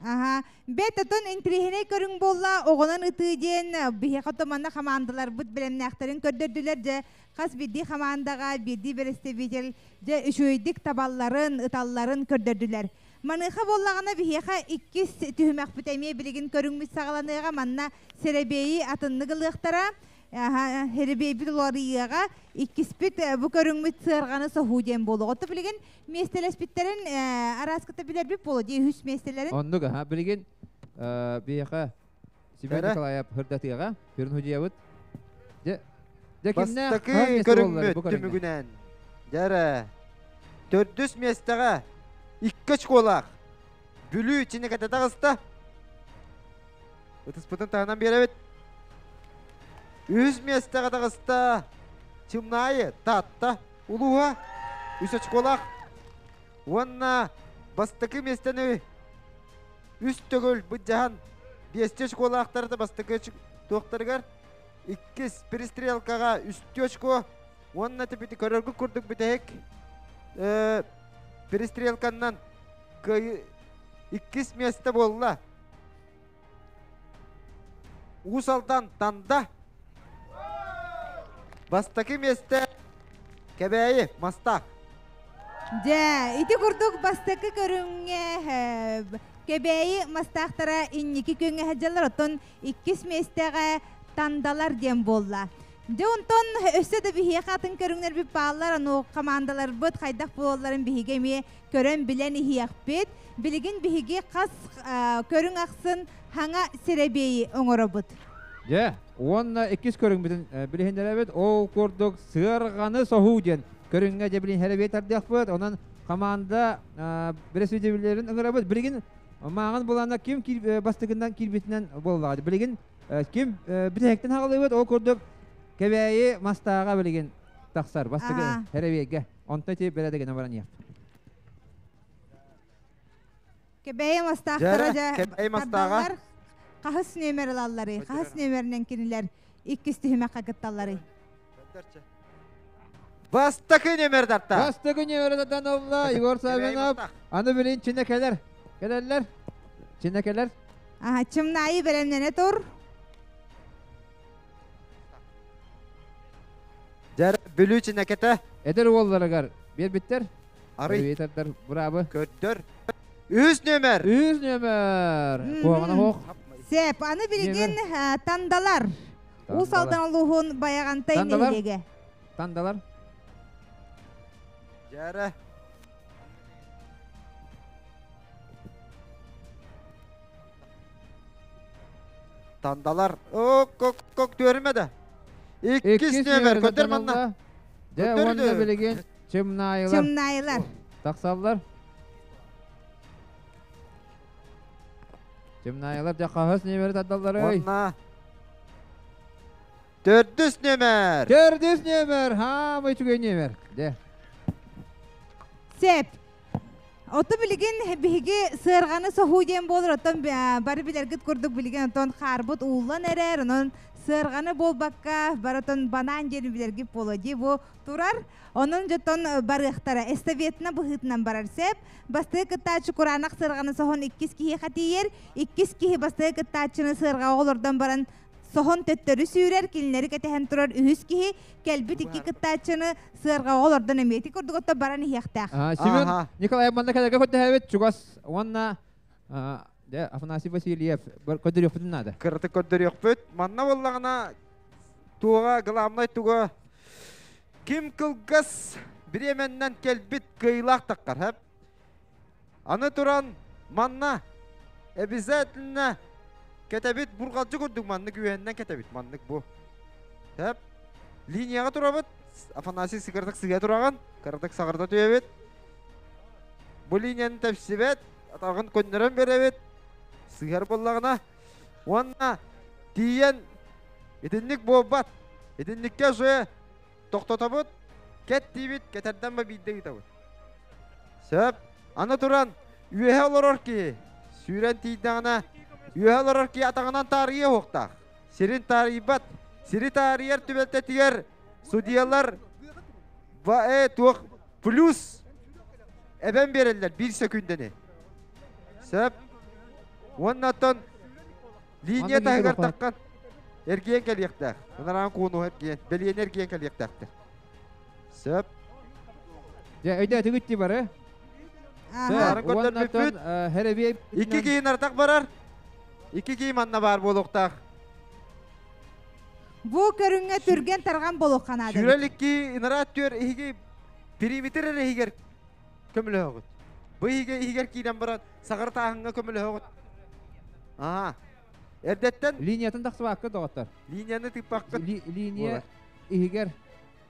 Аха. Бэт отон интириэһинэй көрүҥ буолла, оҕонон ытыы диэн биһиэхэ манна хамаандаларбыт бэлэмнээхтэрин көрдөрдүлэр дьэ хас биирдии хамаандаҕа биирдии бэрэстэбиитэл дьэ үчүгэйдик табалларын, ыталларын көрдөрдүлэр. Маныаха буоллаҕына биһиэхэ иккис түһүмэхпит эмиэ билигин көрүҥмүт саҕаланыаҕа манна сэрэбиэйи атыннык ылыахтара. Сэрэбиэйбит уларыйыаҕа иккиспит бу көрүҥмүт сыарҕаны соһуу диэн буолуоҕа. Отто билигин миэстэлэспиттэрин арааскыта билэрбит буолуо дии үһүс миэстэлэрин. Оннук аха билигин биһиэхэ Семен Николаев хырдатыаҕа Хүрүн Худьябыт. Дьэ дьэ кимнээх Бастакы көрүҥмүт түмүгүнэн дьэрэ төрдүс миэстэҕэ икки очколаах Бүлүү Чинэкэтэ таҕыста. Ытыспытын таһынан биэрэбит. Үһүс миэстэҕэ таҕыста Чымнаайы Таатта улууһа үс очколаах уонна бастакы миэстэни үс төгүл быдьаһан биэстии очколаахтарда бастакы туохтарыгар иккис перестрелкаҕа үстүү очко уонна типити көрөргүт курдук бүтэһик перестрелканнан иккис миэстэ буолла. Уус Алдан Танда. Бастакы миэстэ Кэбээйи Мастаах. Дьэ, ити курдук бастакы көрүҥҥэ Кэбээйи Мастаахтара инники күөҥҥэ сылдьаллар, оттон иккис миэстэҕэ Тандалар диэн буолла. Дьэ, онтон өссө да биһиэхэ атын көрүҥнэрбит бааллар, ону хамаандаларбыт хайдах буолалларын биһиги эмиэ көрөн билэн иһиэхпит. Билигин биһиги хас көрүҥ ахсын хаҥа сирэбиэйи оҥоробут. Дьэ, уонна иккис көрүҥмүтүн билиһиннэрэбит. Ол курдук сыарҕаны соһуу диэн көрүҥҥэ дьэ билин хэрэбиэй тардыахпыт. Онон команда бэрэсидьиэннэрин ыҥырабыт. Билигин мааҕын булана ким бастакынан киирбитинэн буоллаҕа. Билигин ким бүтэһиктэн хаҕылыыбыт, ол курдук Кэбээйи Мастааҕа билигин тахсар бастакы хэрэбиэйгэ. Онтон ити бэрэдэгинэ баран иһэр. Кэбээйи Мастаахтара дьэ тардаллар. Хаһыс нүөмэр ылалларый? Хаһыс нүөмэринэн кинилэр иккис түһүмэххэ кытталларый? Бастакы нүөмэр тарта. Бастакы нүөмэр тардан ылла Егор Савинов. Аны билин чинэ кэлэр. Кэлэллэр. Чинэ кэлэр. Аха, Чымнаайы бэлэмнэнэ тур. Дьэр Бүлүү чинэкэтэ. Эдэр уолларыгар биэрбиттэр. Арый. Тардар быраабы. Көрдөр. Үс нүөмэр. Үс нүөмэр. Куоҕана хоох. Сеп, аны билигин тандалар. Уус Алдан улууһун Байаҕантай нэһилиэгэ. Тандалар. Дьэрэ. Тандалар. Ок, ок, ок, түөрүмэ да. Иккис нүөмэр көтөр манна. Дьэ, уонна билигин Чымнаайылар. Чымнаайылар. Тахсаллар. Чымнаайылар дьэ хаһыс нүөмэри тардалларый? Уонна төрдүс нүөмэр. Төрдүс нүөмэр. Хаамай үчүгэй нүөмэр. Дьэ. Сеп. Оту билигин биһиги сыарҕаны соһуу диэн буолар, оттон бары билэргит курдук билигин оттон хаарбыт ууллан эрэр, онон сыарҕаны буолбакка барытын банаан диэн билэргит буолуо дии бу турар. Онон дьоттон барыахтара. Эстафетна быһыытынан барар сеп. Бастакы кыттааччы кураанах сыарҕаны соһон иккис киһиэхэ тиийэр. Иккис киһи бастакы кыттааччыны сыарҕаҕа олордон баран соһон төттөрү сүүрэр, кинилэри кэтэһэн турар үһүс киһи кэлбит икки кыттааччыны сыарҕаҕа олордон эмиэ ити курдук отто баран иһиэхтээх. Семен Николаев манна кэлэргэ көрдөһөбүт чугас уонна дьэ Афанасий Васильев көрдөрүөхпүтүн наада. Кыратык көрдөрүөхпүт. Манна буоллаҕына туоҕа главнай туга ким кылгас бириэмэннэн кэлбит кыайыылаах таххар хэп. Аны туран манна обязательно кэтэбит бурҕалдьы курдук маннык үөһэннэн кэтэбит маннык бу. Тэп. Линияҕа турабыт. Афанасий сыгырдык сыга тураҕын. Кыратык саҕырда түһэбит. Бу линияны тэпсибэт. Атаҕын көннөрөн берэбит. Сыһар буоллаҕына. Уонна тиийэн итинник буолбат. Итинниккэ уже тохтотобут. Кэт диибит, кэтэрдэн ба биирдэ ыытабыт. Сөп. Аны туран, үөһэ олорор киһи сүүрэн тиийдэҕинэ, үөһэ олорор киһи атаҕынан таарыйыа уохтаах. Сирин таарыйбат. Сири таарыйар түбэлтэтигэр судьуйалар э туох плюс эбэн биэрэллэр биир сөкүүндэни. Сөп. Уонна оттон линия таһыгар таххан эргийэн кэлиэхтээх. Ынараан куонуһа эргийэн, бэлиэни эргийэн кэлиэхтээхтэр. Сөп. Дьэ, өйдөөтүгүт дии бары. Бары көрдөрбүппүт. Хэрэбиэй Икки киһи нартах барар. Икки киһи манна баар буолуохтаах. Бу көрүҥҥэ түргэн тарҕан буолуохха наада. Сүүрэл икки ынараа түөр иһиги периметр эрэ иһигэр көмөлөһөҕүт. Бу иһигэ иһигэр киирэн баран саҕар тааһыҥҥа көмөлөһөҕүт. Аа. Эрдэттэн линиятын тахсыбакка доҕоттор. Линияны тыыппаккыт. Линия иһигэр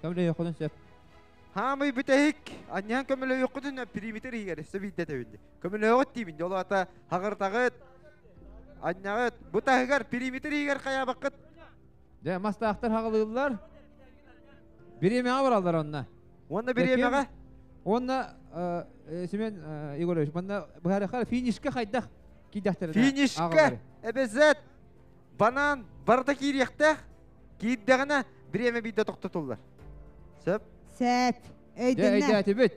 Көмөлөһүөххүтүн сөп. Хаамый бүтэһик анньаан көмөлөһүөххүтүн периметр иһигэр өссө биирдэ этэбин. Көмөлөһөҕүт диибин дьолу ата хаҕыртаҕыт анньаҕыт бу таһыгар периметр иһигэр хайаабаккыт. Дьэ мастаахтар хаҕылыыллар. Бириэмэҕэ бараллар онно. Уонна бириэмэҕэ? Уонна Семен Егорович, манна быһаарыахха финишка хайдах киирдэхтэринэ? Финишка эбэзэт банан барыта киириэхтээх. Киирдэҕинэ бириэмэ биирдэ тохтотуллар. Сөп? Сөп. Өйдөннө. Өйдөөтүбүт.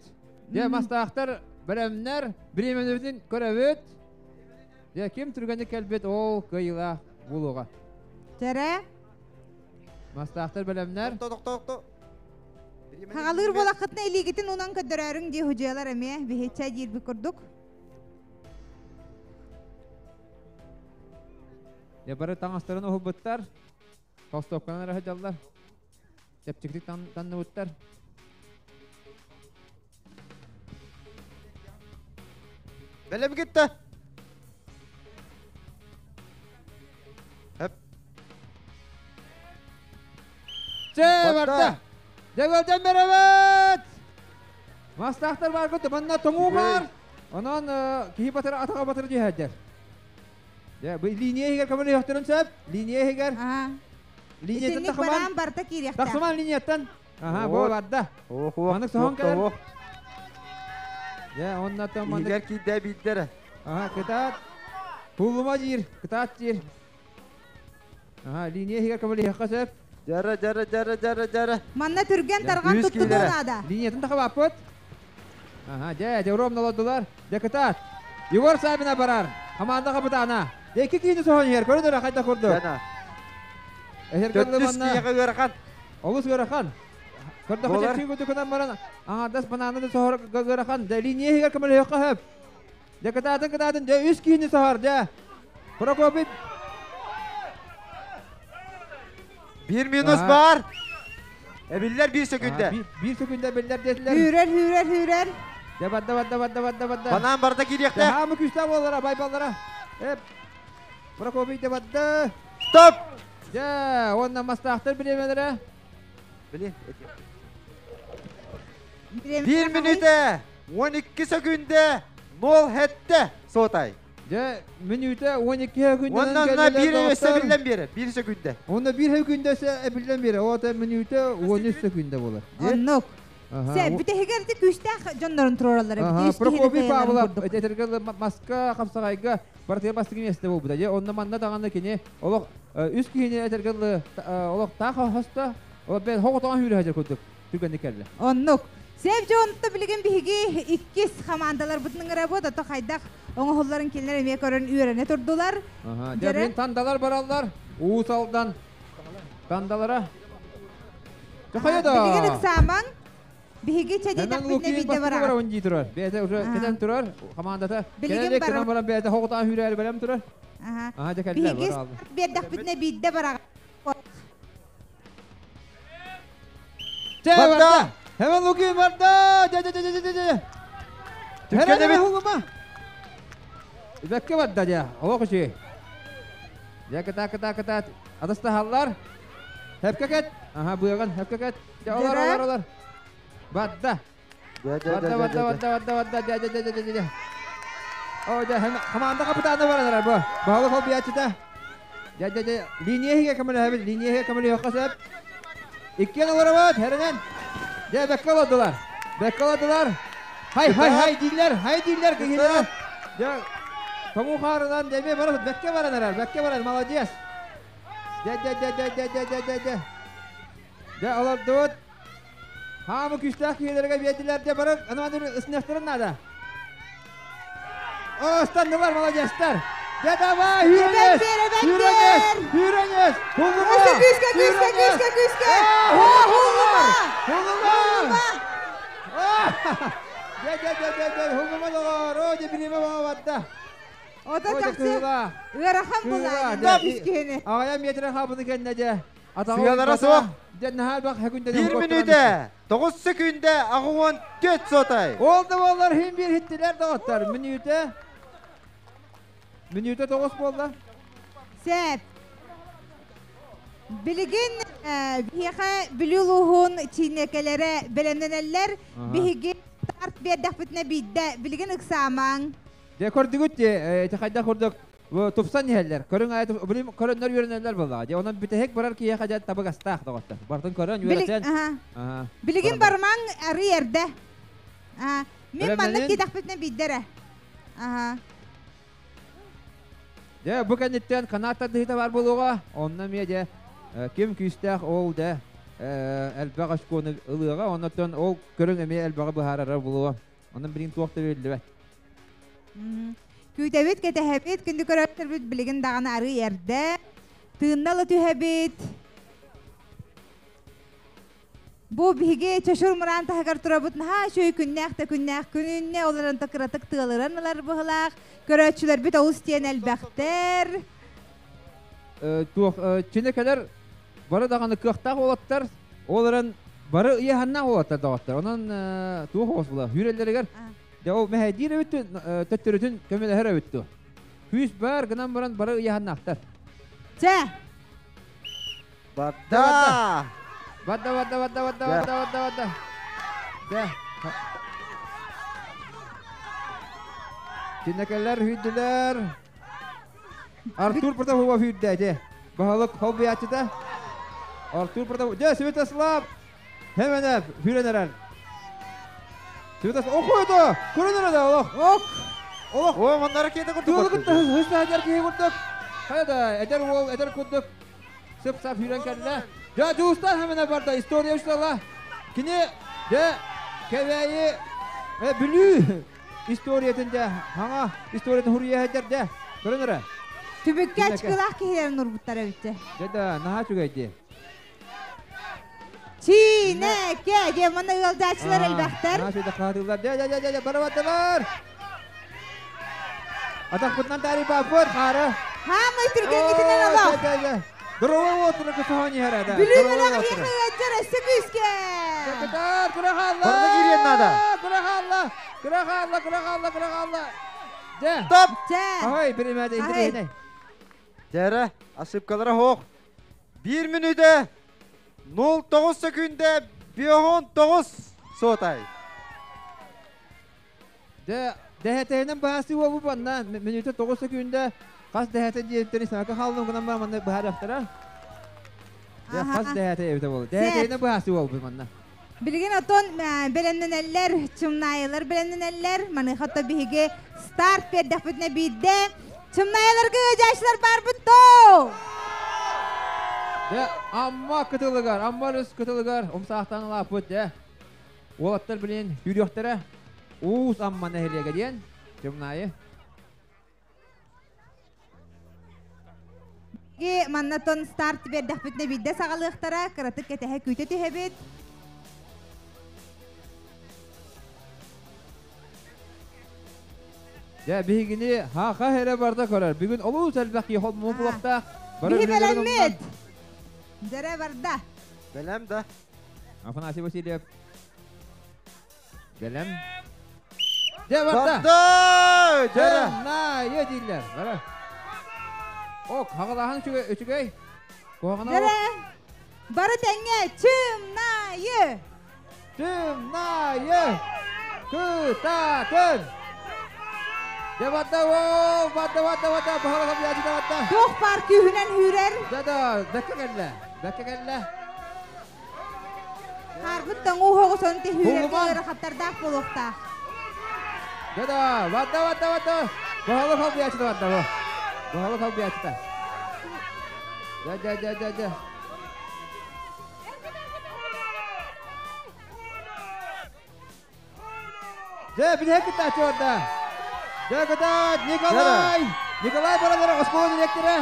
Дьэ, мастаахтар бэлэмнэр, бириэмэнибитин көрөбүт. Дьэ, ким түргэнник кэлбит, ол кыайыылаах буолуоҕа. Чэрэ. Мастаахтар бэлэмнэр. Тохто, тохто. Хагалыыр буолаххытына илиигитин унан көрдөрөөрүҥ дии худьуялар эмиэ биһиччэ диирбит курдук. Дьэ бары таҥастарын уһулбуттар. Толстовканан эрэ сылдьаллар. Чэпчэкитик танныбыттар. Бэлэм гитте. Хөп. Чэ, барда. Дьэ, көрдөн беребет. Мастаахтар бар куту, манна тоҥуу бар. Онон киһи батыр атаға батыр дьиһэддер. Дьэ, бу линия иһигэр көмөлөһүөхтэрин сөп. Линия иһигэр. Линияттан Итинник тахыман. бараан барта киириэхтээх. Тахсыман линияттан. Аха, бу барда. Маннык соһон кэлэр. Дьэ, оннаттан маннык. Иһигэр киирдэ биирдэрэ. Аха, кытаат. Туллума диир, кытаат диир. Аха, линия иһигэр көмөлөһүөххэ сөп. Жара, жара, жара, жара, жара. Манна түргэн тарҕан туттунуу наада. Линиятын тахабаппыт. Аха, дьэ, дьэ, ровно олордулар. Дьэ, кытаат. Егор Савина барар. Команда капитана. Дьэ, икки киини соһон иһэр. Көрүдөрө хайда курдук. Жана. Эһэргелли Төрдүс манна. киһиэхэ ыарахан. Олус ыарахан. Көрдөхө Буолар. чэпчэки курдук баран аҥаардас банааны да соһор ыарахан. Дьэ, линия иһигэр көмөлөһүөххэ сөп. Дьэ, кытаатын, кытаатын. Дьэ, үс киини соһор. Дьэ. Прокопий. Бір минус бар. Эбиллер bir sekünde. Bir sekünde биллер диэтилэр. Hүүрэр, hүүрэр, хүүрэр. Дьэ, барда, барда, барда, барда, барда. Банан барда кириэхте. Хаамы күстээх буоллара, байбаллара. Эп. Прокопий дьэ барда. Стоп! Дьэ, уонна мастаахтар бириэмэлэрэ. Блин. Bir minüte 12 sekünde 0 hette сотай. Дьэ, мүнүүтэ 12 күндэн Оннан bir өсө биллен бере. 1 sekünde. Онна bir күндесе эбиллен бере. Ота мүнүүтэ 13 секүндэ болар. Оннук. Сэ, бүтэһигэр күстээх дьоннорун тураллар. Аха, Прокопий Павлов этергел маска хапсагайга партия бастыгы месте болбута. Же онна манна даганы кини олох үс кихини этергел олох таха хоста. Ол бен хоготон хүрө хажар курдук. Түргенник келле. Оннук. Сеп жонтто билген биһиги иккис командалар бутун работа то хайдах оңоһолларын кинилер эмиэ көрөн үөрэнэ турдулар. Аха, же мен тандалар бараллар. Уусалдан тандалара. Жахая да. Билген ыксаамаң биһиги Hemen чэдитэхпитинэ Лукин биирдэ бастыгы бараҕа. бар онжи турар. Бэйэтэ уже кетен турар. Командата. Билигин Келелек барар. кынан баран бэйэтэ хоготан хүрээр белем турар. Аха. Аха, же келлер Биһиги бар алды. биэрдэхпитинэ биирдэ бараҕа. Же Барда. барда. Hemen Лукин барда. Же же же же же же. Түркене Hemen бит. хугума. Бәкке барда же. Олох иши. Же кыта кыта кыта. Адаста халлар. Хепке кет. Аха, буяган хепке кет. Же олар олар олар. Барда. Барда барда барда барда барда. Же же же же же. О, же команда капитаны бар бу. Баалы хол биячыта. Же же же. Линия хиге камера хебит. Линия хиге камера йокка сеп. Иккен олар херенен. Же бәкке олдулар. Бәкке олдулар. Хай хай хай дийлер, хай дийлер кигилер. Же Тому харынан деме бар, бәкке баранар, бәкке баран, молодец. Же же же же же же же же же. Же олар дуот. Хамы күстәк кигилерге бердилер де барып, ана ысынактырын нада. О, стандылар, молодецтар. Же давай, Эбен хүренес. бер, эбен Хүренес, бер. хүренес. Хулума. Өсө күүскэ, күүскэ, күүскэ, күүскэ. О, хуллума. Хулума. Же же же же же, хулума догор. О, же бириме бата. Ота О, же чахчы кыыла. ыарахан Кыыла. булаа. Үс киһини. Ағая метре хабыны кенне же. Сыялара суох. Же нахал бак хакүндө. 1 minüte 9 sekünde 14 сотай. Oldu bollar him bir hittiler dağıtlar. Minüte. Minüte 9 bollar. Сәп. Билигин биһиэхэ билүүлуһун чинекелере белемненеллер биһиги тарт биэрдэхпитинэ биирдэ билигин ыксаамаң. Же көрдүгүт же те хайда көрдүк. Тупсан нехеллер. Көрүң ай билим көрөннөр үйрөнөлөр болла. Же онон бүтехек барар кие хажа табыгастаах дагаттар. Бартын көрөн үйрөтен. Аха. Аха. Билигин бармаң ары ерде. Аха. Мин маннык Белемненин. кидэхпитинэ биирдэрэ. Аха. Же бу кенеттен канаттар дыйта бар болуга. Онна ме же ким күстәх ол да элбага шконы ылыга, оннан ол көрүң эме элбага быһарара болуга. Онон бирин туакта берилбе. Күүтэбит, кэтэһэбит, күндү көрөттөрбүт билигин даҕаны ары ерде. Тыыннала түһэбит. Бу биһиги чөшүр муран таһыгар турабыт наһаа үчүгэй күннээх да күннээх күнүннэ олорон та кыратык тыалыран ылар быһылаах көрөөччүлэрбит олус диэн элбэхтэр. Туох чинэкэлэр бары даҕаны кыахтаах уолаттар, ол эрэн бары ыйаһаннаах уолаттар доҕоттор. Онон туох оҕус була үүрэллэригэр дьэ ол мэһэйдиир эбит төттөрүтүн көмөлөһөр эбит дуо. Күүс бар гынан баран бары ыйаһаннаахтар. Чэ! Барда! Барда, барда, барда, барда, барда, барда, барда. Дэ. Кинекелер hүйдүлэр. Артур Протопопов hүйдэ, де. Баһылык холбуйааччыта. Артур Протопопов. Дэ, Святослав. Хеменев хүрен эрэр. Святослав. Охуйду! Көрөн эрэ да олох. Ок. Олох. О, манна ракета курдук. Туолу кытта хыстаһар киһи курдук. Хайа да, эдэр уол, эдэр курдук. Сып-сап хүрэн кэллэ. Дьэ, Дьулустан хэмэнэ барда, история учуутала. Кини, дьэ, Кэбээйи, Бүлүү историятын дьэ, хаҥа историятын хуруйа сылдьар дьэ. Көрөн эрэ. Түбүккэ ачыкылаах киһилэрин урбуттар эбитчэ. Дьэ да, наһаа үчүгэй дии. Чиинэкэ, дьэ, манна ыалдьааччылар элбэхтэр. Наһаа үчүгэй хаатыллар. Дьэ, дьэ, дьэ, дьэ, бары бардылар. Атахпытынан таарыйбаппыт, хаары. Хаамай түргэҥҥитинэн олох. Дорова уотура кысаһан иһэр да. Бүлүү бөлөх эһиэхэ ыалдьар өссө күүскэ. Кытаар, кыра хаалла. Барда киириэн наада. Кыра хаалла. Кыра хаалла, кыра хаалла, кыра хаалла. Дьэ. Стоп! Чэ. Ахай, биримэдэ интириэһинэй. Дьэрэ, ошибкалара хоох. 1 мүнүүтэ 09 секүндэ 59 сотай. Дэ, дэһэтэһинэн баасы уолу банна мүнүүтэ 9 секүндэ хас дэһэтэ диэбиттэрин саҥа хааллым гынан ба манна быһаарыахтара. Дэ хас дэһэтэ эбитэ буолу. Дэһэтэһинэн баасы уолбу манна. Билигин отон бэлэмнэнэллэр, чымнаайылар бэлэмнэнэллэр. Маныаха то биһиги старт биэрдэхпитинэ биирдэ чымнаайыларга ыалдьааччылар баарбыт доо! Дэ Амма кытылыгар, Амма өрүс кытылыгар умсаахтан ылааппыт дэ. Уолаттар билин сүүрүөхтэрэ Уус Амма нэһилиэгэ диэн Чымнаайы. Ги маннатон старт биэрдэхпитинэ биирдэ саҕалыахтара, кыратык кэтэһэ күүтэ түһэбит. Дьэ, биһигини хаха эрэ барда көрөр. Бүгүн олус элбэх киһи холмуу булуохтаах. Биһи бэлэммит. Дьэрэ барда. Бэлэм да. Афанасий Васильев. Бэлэм. Дьэ барда. Барда! Дьэрэ. Найы дииллэр. Бара. Ок, хаҕалааһын үчүгэй. Үчүгэй. Куһаҕана Дьэрэ. Бары тэҥҥэ чымнайы. Чымнайы. Кытаатын. Дьэ барда, о, барда, барда, барда, баһылык объятида барда. Туох баар күүһүнэн үүрэр. Дьэ да, бэккэ кэллэ, бэккэ кэллэ. Хаарбыт тоҥуу хоҕус он түһүүрэргэ ыарахаттардаах буолуохтаах. Дьэ да, барда, барда, барда. Баһылык объятида барда, бу. Баһылык объятида. Дьэ, дьэ, дьэ, дьэ, дьэ. Дьэ, билиһэ кыттааччы барда. Дьэ, кытаат, Николай! Николай баралара оскуола директора.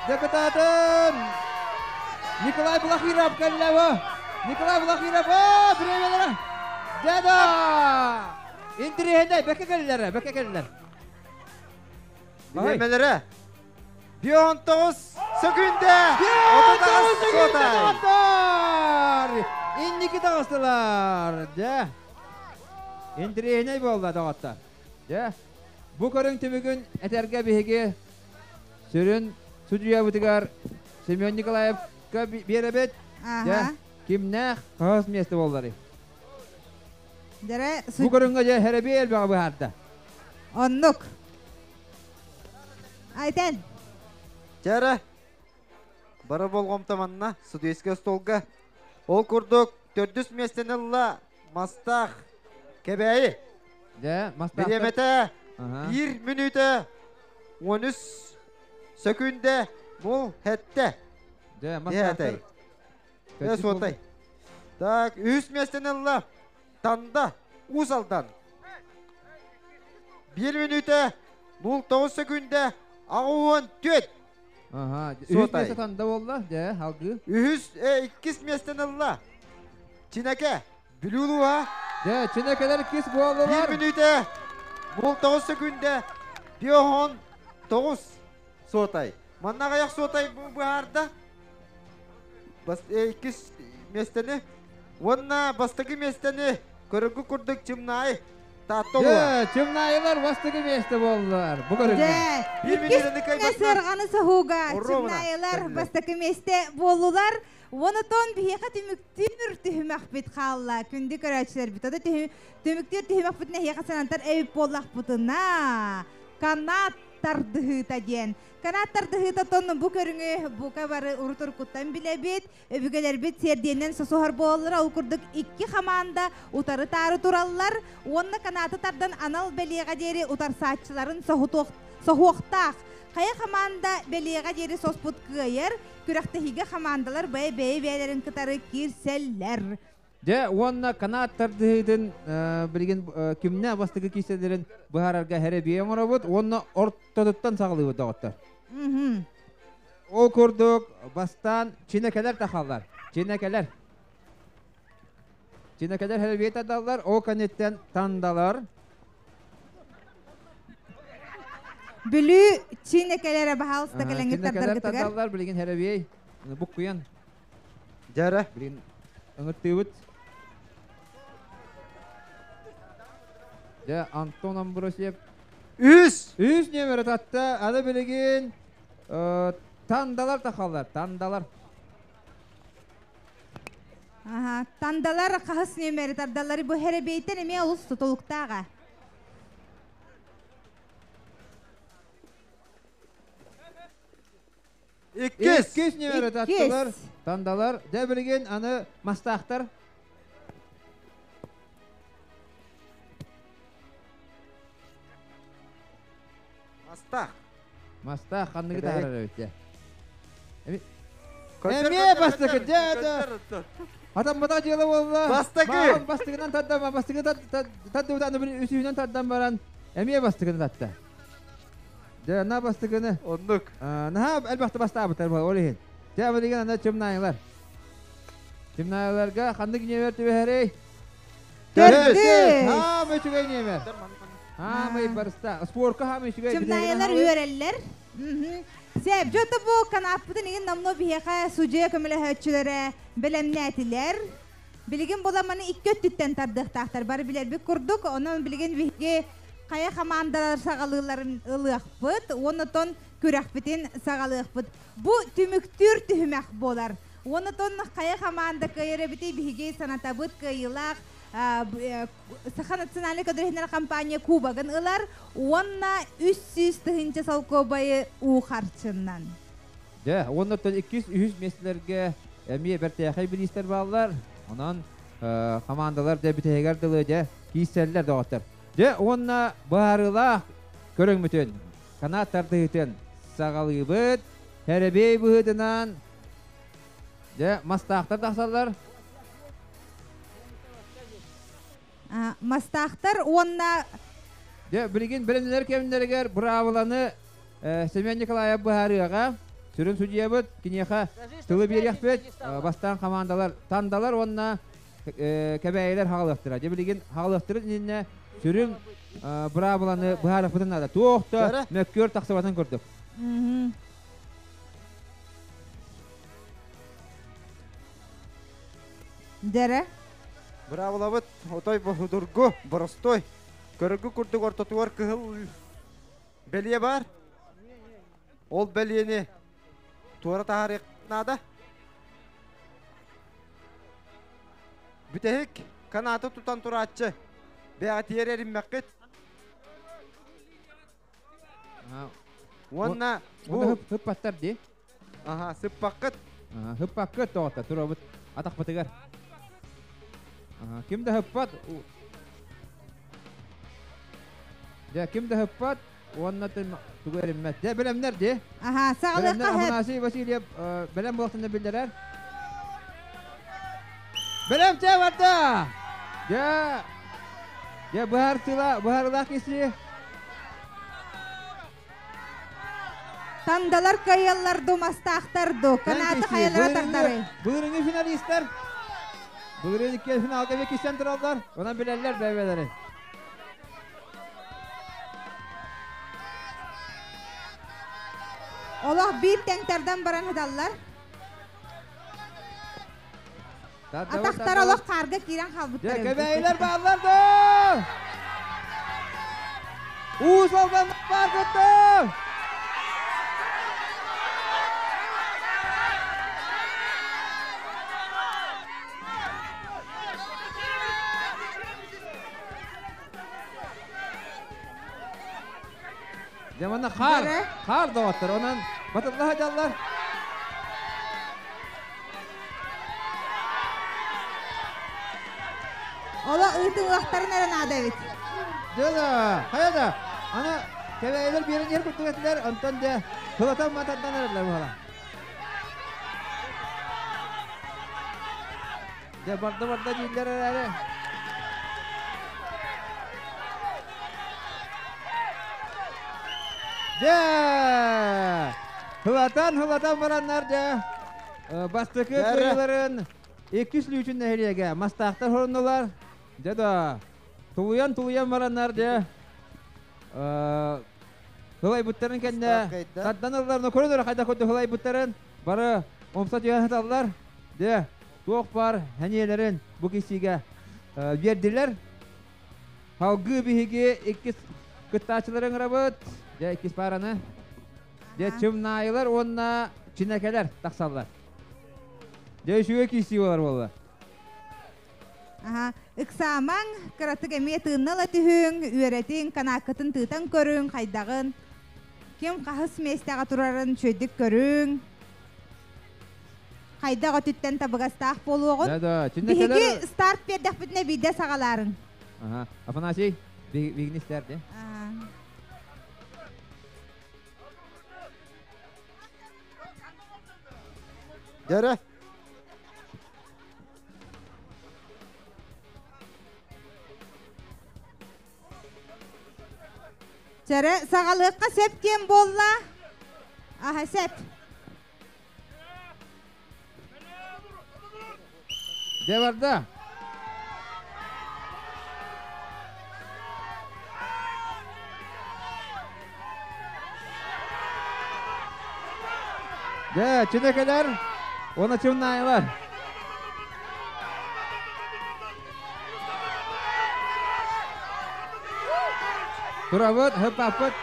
Дьэ, кытаатын! Николай Балахиров кэллэ бу. Николай Балахиров, о, премиялара! Дьэ да! Интириэһинэй, бэккэ кэллэр, бэккэ кэллэр. Бириэмэлэрэ 59 секүндэ! 39 секүндэ доҕоттор! Инники таҕыстылар! Дьэ, интириэһинэй буолла доҕоттор. Дьэ, бу көрүҥ түмүгүн этэргэ биһиги сүрүн судьуйабытыгар Семен Николаевка биэрэбит. Дьэ, кимнээх хаһыс миэстэ буолларый? Дьэрэ, Бу көрүҥҥэ дьэ хэрэбиэл бөҕө быһаарда. Оннук. Айтен. Чэрэ. Бары болҕомто манна судейскай остуолга. Ол курдук төрдүс миэстэни ылла Мастаах Кэбээйи. Дьэ, Мастаахтар. Бириэмэтэ 1 мүнүүтэ 13 сөкүүндэ мул хэттэ. Дьэ, Мастаахтар. Дьэ, суотай. Так, үһүс миэстэни ылла Танда Уус Алдан. 1 мүнүүтэ 09 сөкүүндэ 84. Ага, үһүс месте танда болла, де, алгы. Үһүс, иккис местен ылла. Чинеке, Бүлүүлуha. Де, Чинекелер иккис буоллулар. 1 мүнүүтэ, бул 9 секунда, биохон 9 сотай. Манна аяқ сотай быһаарда. Бас иккис местени. Онна бастакы местени көрүгү курдук Чымнай Тааттолуа. Чымнайлар бастакы месте боллар. Бу көрүнгө. Иккис сырганы соһууга Чымнайлар бастакы месте боллулар. Онотон биһиэхэ түмүктүүр түһүмэхпит хаалла. Күндү көрөөччүлэр бит. Ода түмүктүүр түһүмэхпитин эһиэхэ санантар эбит буоллахпытына. Канат тардыһыыта диэн. Канат тардыһыыта тон бу көрүҥү бука бары урут-уруккуттан билэбит. Өбүгэлэрбит сиэрдиэннэн сосуһар буолаллара. Ол курдук икки хамаанда утары-таары тураллар. Уонна канаты тардан анал бэлиэҕэ диэри утарсааччыларын соһуохтаах. Хайа хамаанда бэлиэҕэ диэри соспут кыайар, күрэхтэһиигэ хамаандалар бэйэ-бэйэ бэйэлэрин кытары киирсэллэр. Дьэ, уонна канат тардыһыытын билигин кимнэ бастакы кииселерин быһаарарга хэрэбиэ оҥоробут уонна ортотуттан саҕалыыбыт доҕоттор. Ол курдук бастаан чинэкэлэр тахаллар. Чинэкэлэр. Чинэкэлэр хэрэбиэ тардаллар, ол кэнниттэн тандалар. Бүлүү чинэкэлэрэ баһаалыста кэлэҥҥит тардаргытыгар. Тардаллар билигин хэрэбиэй буккуйан. Дьара. Билигин ыҥыртыыбыт. Дьэ, Антон Амбросьев. Үс! Үс нөмірі татты. Аны билигин тандалар тахаллар, тандалар. Ага, тандалар хаһыс нөмірі тардалары бу хэрэбиэйтэн эмиэ олус тутулуктааҕа. Иккис! Иккис нөмірі таттылар. Тандалар. Дьэ билигин аны мастаахтар. Мастаах. Мастаах ханныгы таһаарар эбит дьэ. Эмиэ бастакы дьэ дьэ. Атаммата дьыала буолла. Бастакы. Бастакынан тардан бастакы тардыбыт аны бір үсүүнэн тардан баран эмиэ бастакыны татта. Дьэ на бастакыны. Оннук. Наһаа элбэхтэ бастаабыттар ол иһин. Дьэ билигин аны чымнаайылар. Чымнаайыларга ханнык ньиэмэр түбэһэрий? Төрдүс. Хаамай үчүгэй ньиэмэр. Хаамай барыста. Спорка хаамай үчүгэй. Чымнаайылар үөрэллэр. Сәп, жото бу канаппытын игин намно биһиэхэ судьуйа көмөлөһөөччүлэрэ бэлэмнээтилэр. Билигин буламаны икки өттүттэн тардыахтаахтар. Бары билэрбит курдук, онон билигин биһиги хайа хамаандалар саҕалыыларын ылыахпыт, онотон күрэхпитин саҕалыахпыт. Бу түмүктүүр түһүмэх буолар. Онотон хайа хамаанда кыайар эбити биһиги санатабыт кыайыылаах Саха национальный көдөрүһүнэр компания кубогын ылар, уонна 300 тыһынча солкуобайы уу харчыннан. Дьэ, уонна иккис үһүс миэстэлэргэ эмиэ бэртээхэй бириистэр бааллар. Онон командалар дьэ бүтэһигэр дылы дьэ кииссэллэр доҕоттор. Дьэ, уонна быһаарыылаах көрөҥмүтүн, канат тардыһыытын саҕалыыбыт. Хэрэбиэй быһыытынан дьэ мастаахтар тахсаллар. Мастаахтар уонна Дьэ, билигин бэлэмнэнэр кэмнэригэр быраабыланы Семен Николаев быһаарыаҕа. Сүрүн судьуйабыт киниэхэ тылы биэриэхпит. Бастаан командалар тандалар уонна кэбээйилэр хаҕалыахтара. Дьэ, билигин хаҕалыахтарын иннинэ сүрүн быраабыланы быһаарыахпытын наада. Туох да мөккүөр тахсыбатын курдук. Дэрэ. Быраабылабыт отой боһудургу, боростой. Көрөгү курдук ортотугар кыһыл бэлиэ бар. Ол бэлиэни туора таһаарыах наада. Бүтэһик канаты тутан турааччы. Бэҕэ тиэр эриммэккит. Уонна бу хыппаттар ди. Аха, сыппаккыт. Хыппаккыт тоҕотта турабыт атахпытыгар. Ким да хыппат. Дьэ, ким да хыппат, уонна тугу эриммэт. Дьэ, бэлэмнэр ди. Аха, саҕалыахха Бэлэмнэр Афанасий Васильев бэлэм буолтуна биллэрэр. Бэлэм чэ барда! Дьэ, дьэ быһар тыла, быһарылаах киси. Тандалар кыайаллар ду, мастаахтар ду, канааты хайалара тардары. Былырыҥы финалистар. Былырыын икки финалга бекистен тураллар. Онон билэллэр бэйбэлэри. Олох биир тэҥтэрдэн баран хыталлар. Атахтар олох хаарга киирэн хаалбыттар. Дьэ, кэбээйилэр бааллар да! Уус Алдан баар кытта! Дьэ, манна хаар, хаар доҕоттор, онон батылла сылдьаллар. Оло ыытыллахтарын эрэ наада эбит. Дьэ да, хайа да, аны кэбээйилэр биэрэн иһэр курдук этилэр, онтон дьэ, кылатан матардан эрэллэр буола. Дьэ, барда-барда дииллэр эрээри. Дьэ! Хылатан, хылатан бараннар дьэ. Бастакы кыайыыларын иккис лүүчүн нэһилиэгэ мастаахтар хоруннулар. Дьэ да, тулуйан-тулуйан бараннар дьэ. Хылайбыттарын кэннэ тардан ыллар, көрөн өрө хайдах курдук хылайбыттарын бары умса түһэн сыталлар. Дьэ, туох баар сэниэлэрин бу киссиигэ биэрдилэр. Салгыы биһиги иккис кыттааччылары ыҥырабыт. Дьэ, иккис паараны. Дьэ, Чымнаайылар уонна Чинэкэлэр тахсаллар. Дьэ, үчүгэй киирсии буолар буолла. Аха, ыксаамаҥ, кыратык эмиэ тыынна ыла түһүҥ, үөрэтиҥ, канааккытын тыытан көрүҥ, хайдаҕын, ким хаһыс миэстэҕэ турарын үчүгэйдик көрүҥ. Хайдах өтүттэн табыгастаах буолуоҕун. Да, да, Биһиги старт биэрдэхпитинэ биирдэ саҕалаарыҥ. Ага. Афанасий, бигини истээр де. Дөрө. Чэрэ, саҕалыахха сөп диэн буолла. Аха, сөп. Дьэ барда. Дьэ, чинэкэлэр уонна чымнаайылар. Турабыт, хыппаппыт.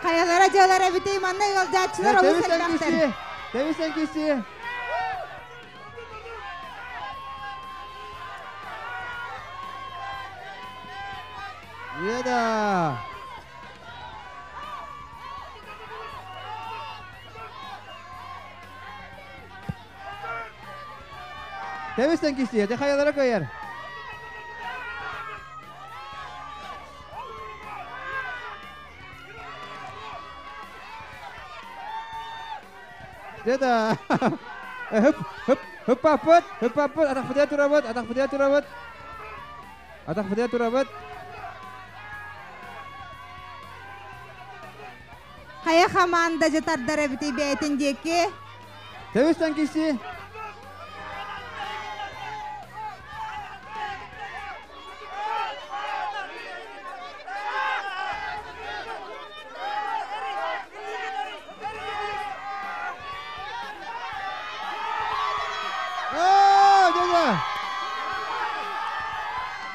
Хайалара дьыалара эбитий манна ыалдьааччылар олус элбэхтэр. Тэбис киси. Еда. Тэбистэн киси, де хайалара кыайар. Деда. Хып, хып, хыппаппыт, хыппаппыт, атахпытыгар турабыт, атахпытыгар турабыт. Атахпытыгар турабыт. Хайа хамаанда жытардар эбитий бэйэтин диэки? Тэбистэн киси.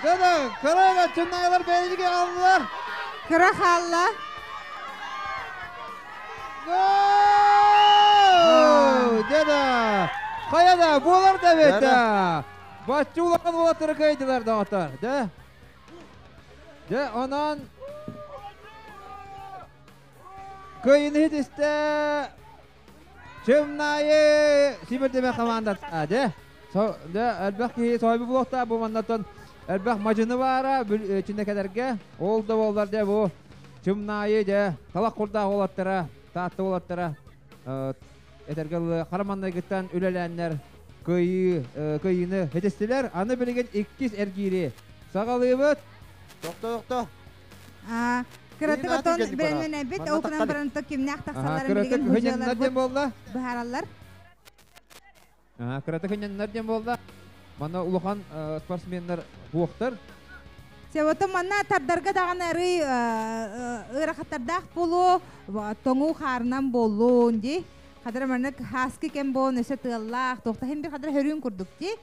Дада, кырага чыннайлар бәйге аллар. Кыра хаалла. Дада, хайада буолар да бета. Баччы улахан уолаттары кыайдылар доҕоттор. Дэ. Дэ, онон кыайыны хитисте Чымнаайы сибирдеме командата. Дэ. Дэ, элбэх киһи сойбу булуохта бу маннаттан элбэх мадьыны баара чинэкэлэргэ. Ол да буоллар дэ бу Чымнаайы дэ талах курдаах уолаттара, таатта уолаттара этэргэ хара маннайгыттан үлэлээннэр кыайыы кыайыыны хитистилэр. Аны билигин иккис эргиири саҕалыыбыт. Тохто, тохто. Кыратык отон бэлэмнэнэбит, ол гынан баран то кимнээх тахсалларын билигин худьалар быһаараллар. Кыратык хынньаннар диэн буолла. Манна улахан спортсменнар буохтар. Севото манна тардарга даҕаны арый ыарахаттардаах буолуо, тоҥуу хаарынан буоллун дии. Хадара маннык хааскы кэм буолан өссө тыаллаах, туохта иһин бир хадара хөрүүн курдук дии.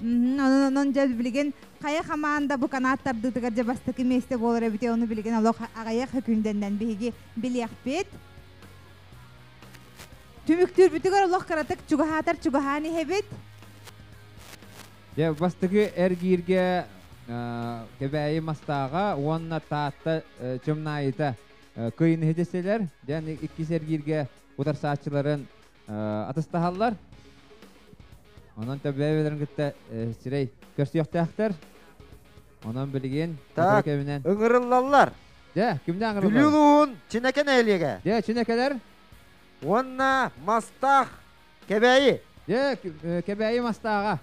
Онон онон дьэ билигин хайа хамаанда бу канаат тардыытыгар дьэ бастакы миэстэ буолар эбитий, ону билигин олох аҕыйах күндэннэн биһиги билиэхпит. Түмүктүүрбүтүгэр олох кыратык чугаһаатар чугаһаан иһэбит. Дьэ бастакы эргииргэ Кэбээйи Мастааҕа уонна Таатта Чымнаайыта кыйын иһитистилэр. Дьэ иккис эргииргэ утарсааччыларын атыстаһаллар. Онон төбөбөлөрүн кытта сирэй көрсүөхтээхтэр. Онон билигин Так, ыҥырыллаллар. Дьэ, кимнээх ыҥырыллар? Бүлүү улууһун Чинэкэ нэһилиэгэ. Дьэ, Чинэкэлэр. Уонна Мастаах Кэбээйи. Дьэ, Кэбээйи Мастааҕа.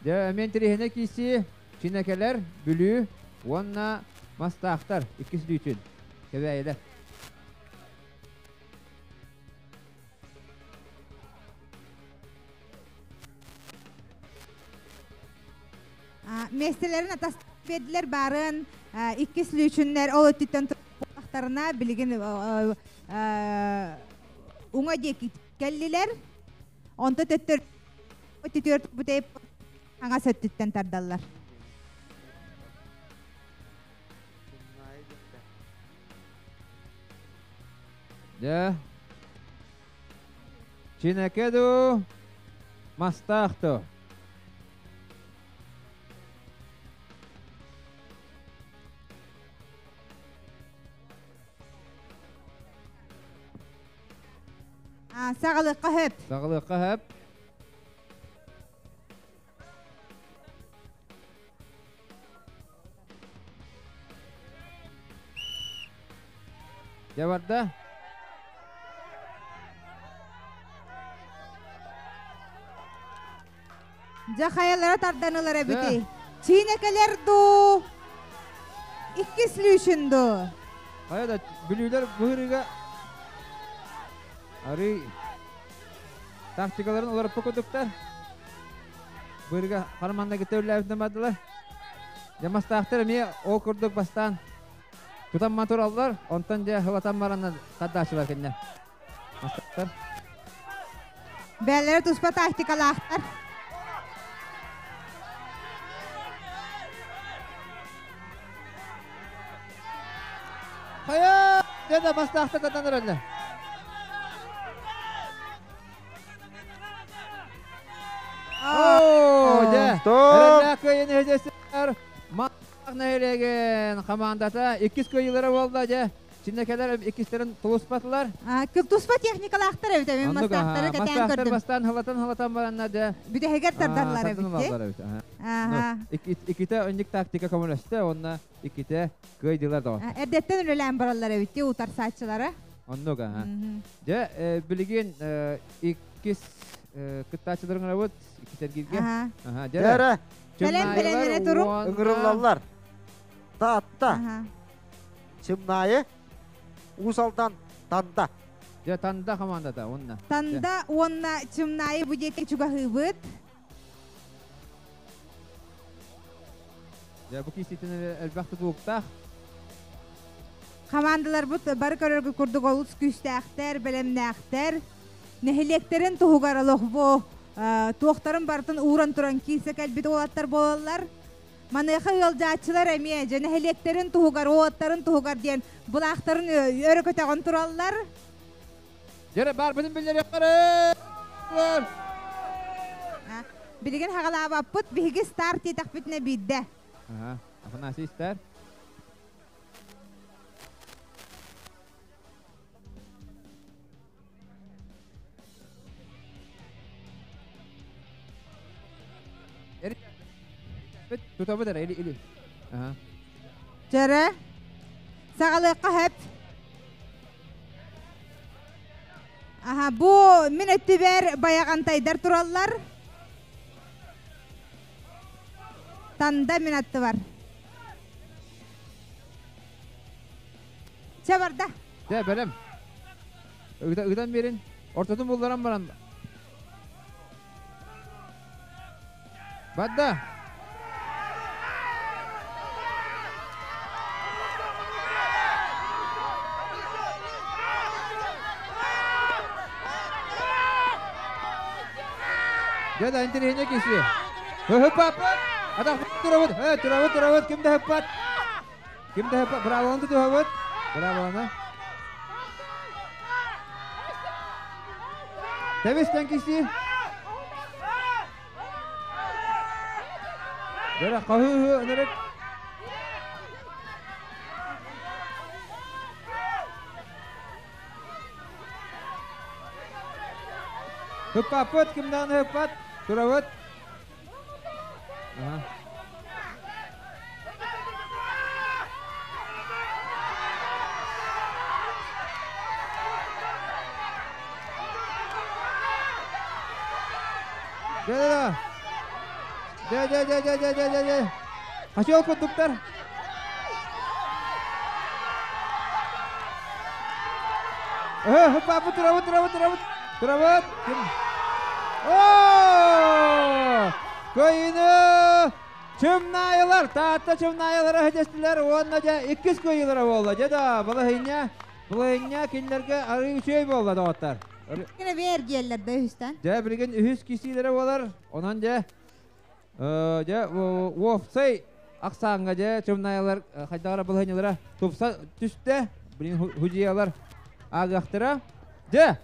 Дьэ, мен тириһинэ киисии Чинэкэлэр, Бүлүү уонна Мастаахтар иккис лүүтүн. Кэбээйилэр. Миэстэлэрин атас биэрдилэр баарын иккис лүүчүннэр ол өттүттэн турбахтарына билигин уҥа диэки кэллилэр. Онто төттөр өттүтүөр бүтэйп аҥас өттүттэн тардаллар. Дьэ. Чинэкэ дуу, мастаах дуу? Саҕалыахха хөп. Саҕалыахха хөп. Дьэ барда. Дьэ хайалара тардан ылар эбитий? Чиинэ кэлэр дуу? Иккис лүүшүн дуу? Хайа да бүлүүлэр быһырыга арый тактикаларын олорпо курдуктар. Быырга хараманна кытта үллээбитинэн бардылар. Дьэ мастаахтар эмиэ ол курдук бастаан тутан тураллар, онтон дьэ хылатан баран тардааччылар кэннэ. Мастаахтар. Бээлэрэ туспа тактикалаахтар. Хайа! Дьэ да мастаахтар татан эрэллэр. Оо, дьэ, эрэллээх кыайыыны иһитиэстэр Мастаах нэһилиэгин хамаандата иккис кыайыылара буолла, дьэ. Чинэкэлэр иккистэрин тулуспатылар. Туспа техникалаахтар эбит, эми мастаахтары кэтээн көрдүм. Бастаан хылатан-хылатан баранна, дьэ. Бүтэһигэр тардаллар эбит. Аха. Иккитэ өннүк тактика көмөлөстө, уонна иккитэ кыайдылар да. Эрдэттэн үлэлээн бараллар эбит, утарсааччылара. Оннук, аха. Дьэ, билигин иккис кыттааччыларын ырабыт, иккис эргииргэ. Аха. Дьэрэ. Кэлэн бэлэмнэнэ турун. Ыҥырыллаллар. Таатта. Чымнаайы. Уус Алдан Танда. Дьэ, Танда командата уонна. Танда уонна Чымнаайы бу диэки чугаһыыбыт. Дьэ, бу кииститин элбэх тутулуктаах. Хамаандаларбыт бары көрөргө курдук олус күүстээхтэр, бэлэмнээхтэр. Нэһилиэктэрин туһугар олох бу туохтарын барытын ууран туран киирсэ кэлбит уолаттар буолаллар. Маныаха ыалдьааччылар эмиэ дьэ нэһилиэктэрин туһугар, уолаттарын туһугар диэн былаахтарын өрө көтөҕөн тураллар. Дьэрэ баарбытын биллэриэххэ. Билигин хагалаабаппыт, биһиги старт диэтэхпитинэ биирдэ. Афанасий стар. Тутабыт эрэ, или, или. Чөрө. Саҕалыахха хөп. Аха, бу мин өттүбэр байаҕантайдар тураллар. Танда мин аттыбар. Чэ барда. Дэ бэлэм. Ыгдан берин. Ортотун булларан баран. Бадда. Дьэ да интэриэһинэй киһи. Хыппаппыт. Атах турабыт. Турабыт, турабыт. Ким да хыппат. Ким да хыппат. Бравоны тутуһабыт. Бравоны. Тэбистэн киси. Дөрө хаһыы ынырык. Хыппаппыт, кимнән хыппат? Турабыт. Ага. Да-да-да. Да-да-да-да-да-да-да. Хотел кондуктор. Хыппаппыт, турабыт, турабыт, турабыт. Турабыт. Ким? О! Кыайыыны Чымнаайылар, Таатта Чымнаайылара хэтестилер уонна дьэ иккис кыайыылара буолла. Дьэ да, балаһыйня, балаһыйня кинилэргэ арыы үчүгэй буолла доҕоттор. Кine бээр диэллэр да үһүстэн. Дьэ, билигин үһүс кисиилэрэ буолар. Онон дьэ, дьэ, уопсай ахсааҥҥа дьэ Чымнаайылар хайдаҕара балаһыйнялара тупса түстэ. Билигин худьуйалар аагыахтара. Дьэ,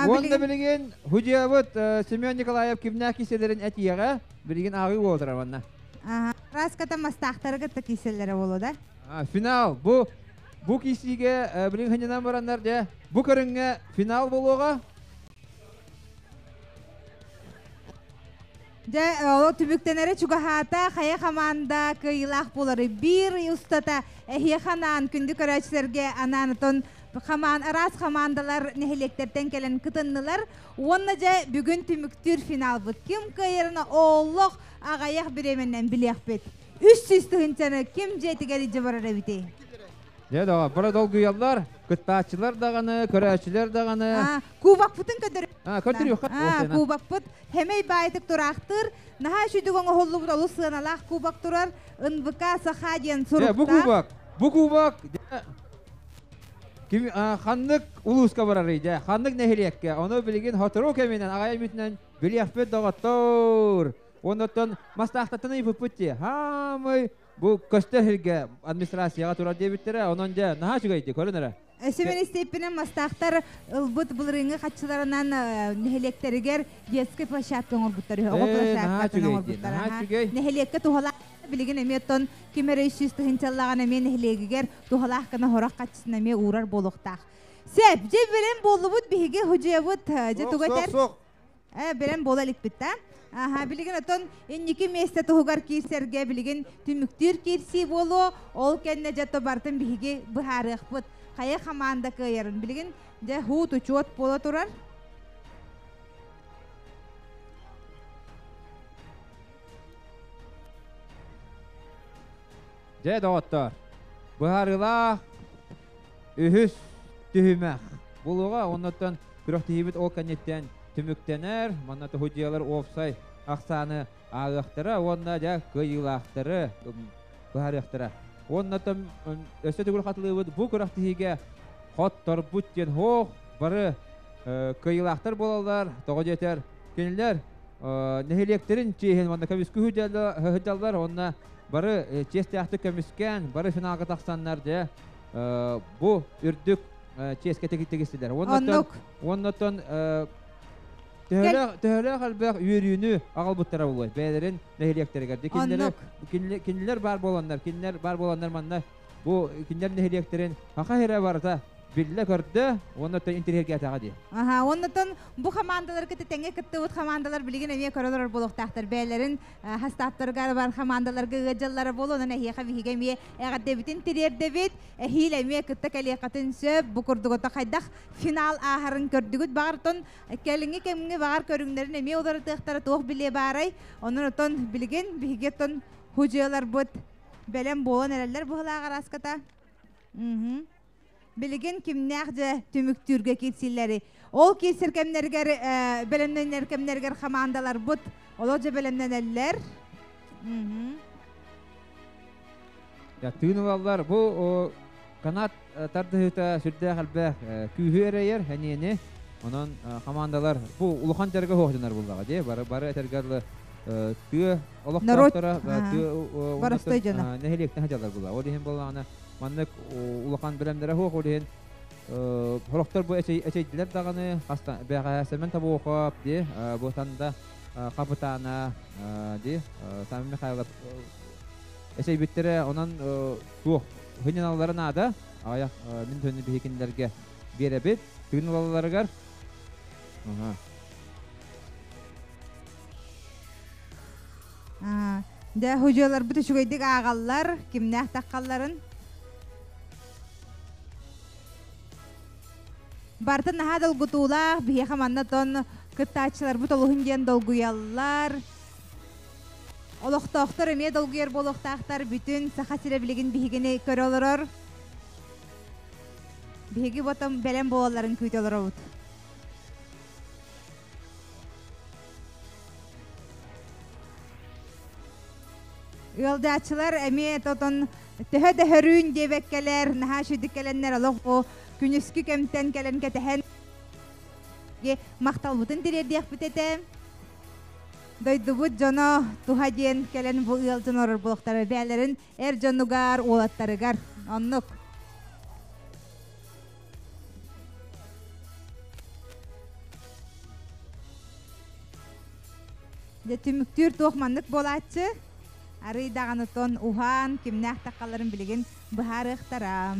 уонна билигин худьуйабыт Семен Николаев кимнээх киселерин этиэҕэ билигин ааҕыы буолтара манна. Раската мастаахтары кытта киселлэрэ боло да? Финал. Бу бу кисиигэ билигин хынньанан бараннар дьэ бу көрүҥҥэ финал буолуоҕа. Дьэ, ол түмүктэнэрэ чугаһаата, хайа хамаанда кыайыылаах буолары биир ый устата эһиэхэ анаан күндү көрөөччүлэргэ анаан отон хамаан араас хамаандалар нэһилиэктэртэн кэлэн кытыннылар. Уонна дьэ бүгүн түмүктүүр финалбыт. Ким кыайарына олох аҕыйах бириэмэнэн билиэхпит. 300 тыһыынчаны ким дьиэтигэр илдьэ барар эбитий? Дьэ да, бары долгуйаллар, кыттааччылар даҕаны, көрөөччүлэр даҕаны. Кубокпытын көтөр. Көтөрүөххэ. Кубокпыт хэмэй баайтык тураахтыыр. Наһаа үчүгэй оҥоһуллубут олус сыаналаах кубок турар. НВК Саха диэн суруктаах. Бу кубок, бу кубок ким ханнык улууска барарый дьэ, ханнык нэһилиэккэ, ону билигин сотору кэминэн аҕай мүтүнэн билиэхпит доҕоттоор. Оннуттан мастаахтаттан ыйыппыт дии. Хаамый Бу көстөр сиргэ администрацияҕа турар диэбиттэрэ, онон дьэ наһаа үчүгэйдик көрүн эрэ. Өссө министиэппинэн мастаахтар ылбыт былырыыҥҥы хаччыларынан нэһилиэктэригэр детскай площадка оҥорбуттар үһү, оҕо площадкатын оҥорбуттар. Нэһилиэккэ туһалаах билигин эмиэ оттон ким эрэ 300 тыһыынчаллаҕын эмиэ нэһилиэгигэр туһалаах гына хорох хаччытын эмиэ уурар буолуохтаах. Сөп, дьэ билэн буоллубут биһиги худьуйабыт дьэ тугу этэр? Бэлэм буола иликпит да. Аха, билигин отон инники миэстэ туһугар киирсэргэ билигин түмүктүүр киирсии буолуо. Ол кэннэ дьэ барытын биһиги быһаарыахпыт. Хайа хамаанда кыайарын. Билигин дьэ хуут учуот буола турар. Дьэ, доҕоттор, быһаарыылаах үһүс түһүмэх булуоҕа. Оннуттан күрэхтэһиибит ол кэнниттэн түмүктэнэр. Манна туһудьуйалар уопсай ахсааны ааҕыахтара уонна дьэ кыайыылаахтары быһаарыахтара. Уонна өссө төгүл хатылыыбыт бу күрэхтэһиигэ хотторбут диэн һоох бары кыайыылаахтар буолаллар. Тоҕо диэтэр кинилэр нэһилиэктэрин чиэһин уонна көмүскүү сылдьаллар уонна бары чиэстээхтик көмүскээн бары финалга тахсаннар дьэ бу үрдүк чиэскэ тигистилэр. Уоннаттан төһөлөөх элбэх үөрүүнү аҕалбыттара буолуой бэйэлэрин нэһилиэктэригэр. Кинилэр баар буоланнар, кинилэр баар буоланнар манна бу кинилэр нэһилиэктэрин хаха сирэ барыта биллэ-көрдө уонна интэриэһиргээтэҕэ дии. Аха, оннотон бу хамаандалар кытта тэҥҥэ кыттыбыт хамаандалар билигин эмиэ көрө олорор буолуохтаахтар. Бэйэлэрин хастааптарыгар бар хамаандаларга ыалдьаллара буолуо, онон эһиэхэ биһиги эмиэ эҕэрдэбитин тириэрдэбит. Эһиил эмиэ кытта кэлиэххитин сөп. Бу курдук ото хайдах финал ааһарын көрдүгүт. Баҕар, кэлиҥҥи кэмҥэ баҕар көрүҥнэрин эмиэ уларытыахтара туох билиэ баарай. Онон отон билигин биһиги оттон худьуйаларбыт бэлэм буолан эрэллэр быһылаах араската. Билигин кимнээх дьэ түмүктүүргэ киирсиллэри. Ол киирсэр кэмнэригэр бэлэмнэнэр кэмнэригэр хамаандаларбыт олох дьэ бэлэмнэнэллэр. Я тыын ылаллар. Бу канат тардыһыыта сүрдээх элбэх күүһү эрэйэр эниэни. Онон хамаандалар бу улахан дьарыга суох буллаҕа дии. Бары бары этэргэ дылы тыа олохтоохторо тыа боростой дьоно. Нэһилиэктэн сылдьаллар булла. Ол иһин буоллаҕына маннык улахан бэлэмнэрэ суох ол иһин сорохтор бу эчэйдилэр даҕаны бэҕэһээ Семен Тобоохоп дии бу Танда хапытаана дии Сами Михайлов эчэйбиттэрэ онон туох хыньаналлара наада аҕыйах мин төннү биһи кинилэргэ биэрэбит тыын ылалларыгар. Дэ худьуоларбыт үчүгэйдик ааҕаллар, кимнээх таххалларын. Барытын наһаа долгутуулаах, биһиэхэ манна тон кыттааччыларбыт олуһун диэн долгуйаллар. Олохтоохтор эмиэ долгуйар буолуохтаахтар, бүтүн Саха сирэ билигин биһигини көрө олорор. Биһиги ботом бэлэм буолалларын күүтэ олоробут. Ыалдьааччылар эмиэ тотон төһө да хөрүүн диэбэккэлэр, наһаа үчүгдүк кэлэннэр олох бу күнүскү кэмтэн кэлэн кэтэһэн махталбытын тириэрдиэхпит этэ. Дойдубут дьоно туһа диэн кэлэн бу ыал дьон олорор буолуохтара бээлэрин эр дьонугар, уолаттарыгар. Оннук. Дьэ түмүктүүр туох маннык буолааччы. Арый даҕаны тон уһаан, кимнээх таххаларын билигин быһаарыахтара.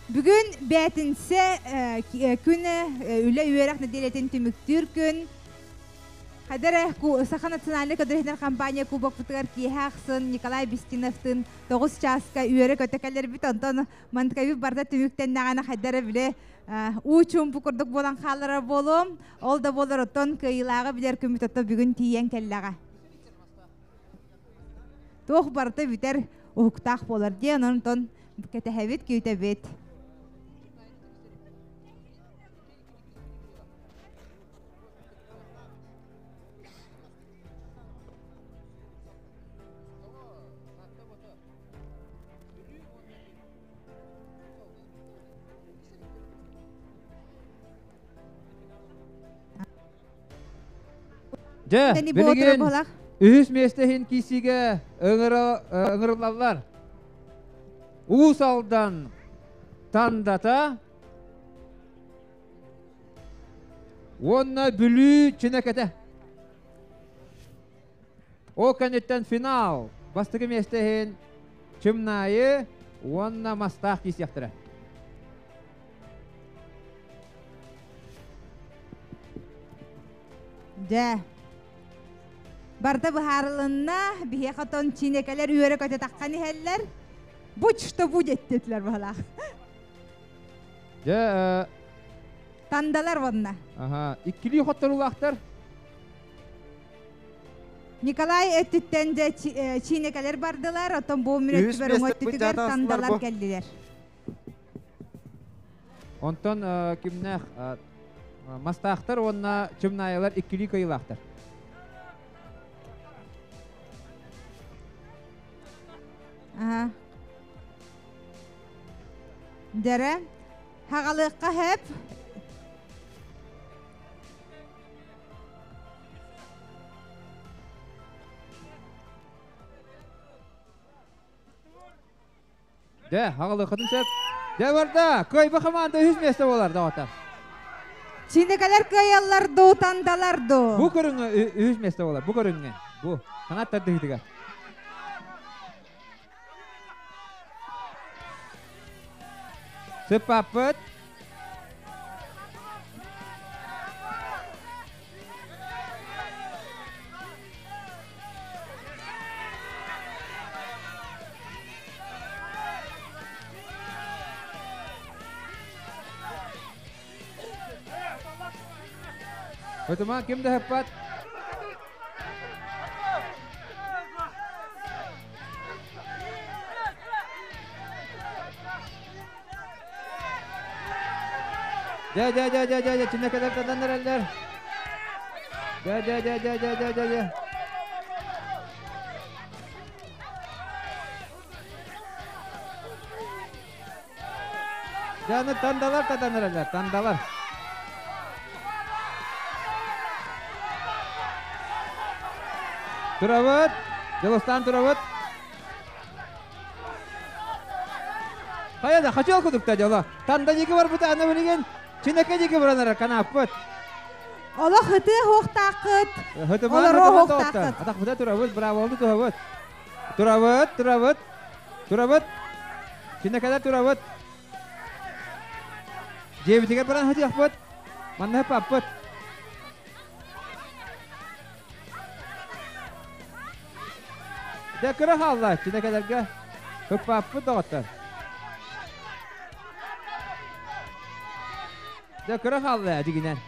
Бүгүн бээтинсэ күн үлэ үөрэх нэдиэлэтин түмүктүүр күн. Хайдара Саха национальнай көдөрүһүнэр компания кубокпутугар киэһэ ахсын Николай Бестиновтын 9 чааска үөрэ көтө кэлэрбит, онтон мантыкабыт барда түмүктэннэҕинэ хайдара биле уу чуумпу курдук буолан хаалларар буолуом. Ол да буолар оттон кыайыылааҕы билэр күммүт ото бүгүн тиийэн кэллэҕэ. Туох барыта бүтэр уһуктаах буолар диэн онтон кэтэһэбит күүтэбит. Дьэ, билигин үһүс миэстэ иһин киисиигэ ыҥырыллаллар. Уус Алдан Тандата уонна Бүлүү Чинэкэтэ. Ол кэнниттэн финал бастакы миэстэ иһин Чымнаайы уонна Мастаах киисиэхтэрэ. Дьэ. Барда быһаарылынна, биһиэхэ тон чинэкэлэр үөрэ көтө таххан иһэллэр. Будь что будет диэтилэр баһалаах. Дьэ, Тандалар вонна. Аха, иккилии хотторуулаахтар. Николай өттүттэн дьэ чинэкэлэр бардылар, оттон бу мүрөттүбэр уҥа өттүтүгэр тандалар кэллилэр. Онтон кимнээх Мастаахтар уонна Чымнаайалар иккилии кыайыылаахтар. Аха. Дэрэ. Хагалыакка хэп. Дэ, хагалыаххытын сөп. Дэ барда, кыайба хамаанда үһүс миэстэ буолар доҕоттор. Чинэкэлэр кыайаллар дуу, тандалар дуу. Бу көрүҥҥэ үһүс миэстэ буолар, бу көрүҥҥэ. Бу, канат тардыһыытыгар. Сыппаппыт. Өтүман ким да хаппат. Дьэ, дьэ, дьэ, дьэ, дьэ, дьэ, чинэкэлэр тадан эрэллэр. Дьэ, дьэ, дьэ, дьэ, дьэ, дьэ, дьэ, дьэ. Дьэ, аны тандалар тадан эрэллэр, тандалар. Турабыт, Дьулустаан турабыт. Хайа да, хачыал кудукта дьоло. Танда диэки барбыта, аны билигин Чинэкэ диэки баран эрэр канааппыт. Олох ытыы хуохтааххыт. Хытыман Олоро хытыман хуохтааххыт. Атахпыта турабыт, браволду туһабыт. Турабыт, турабыт, турабыт. Чинэкэлэр турабыт. Дьиэбитигэр баран хытыахпыт. Манна хыппаппыт. Дьэ кыра хаалла чинэкэлэргэ. Хыппаппыт доҕоттор. Дьэ кыра хаалла дьигинэн.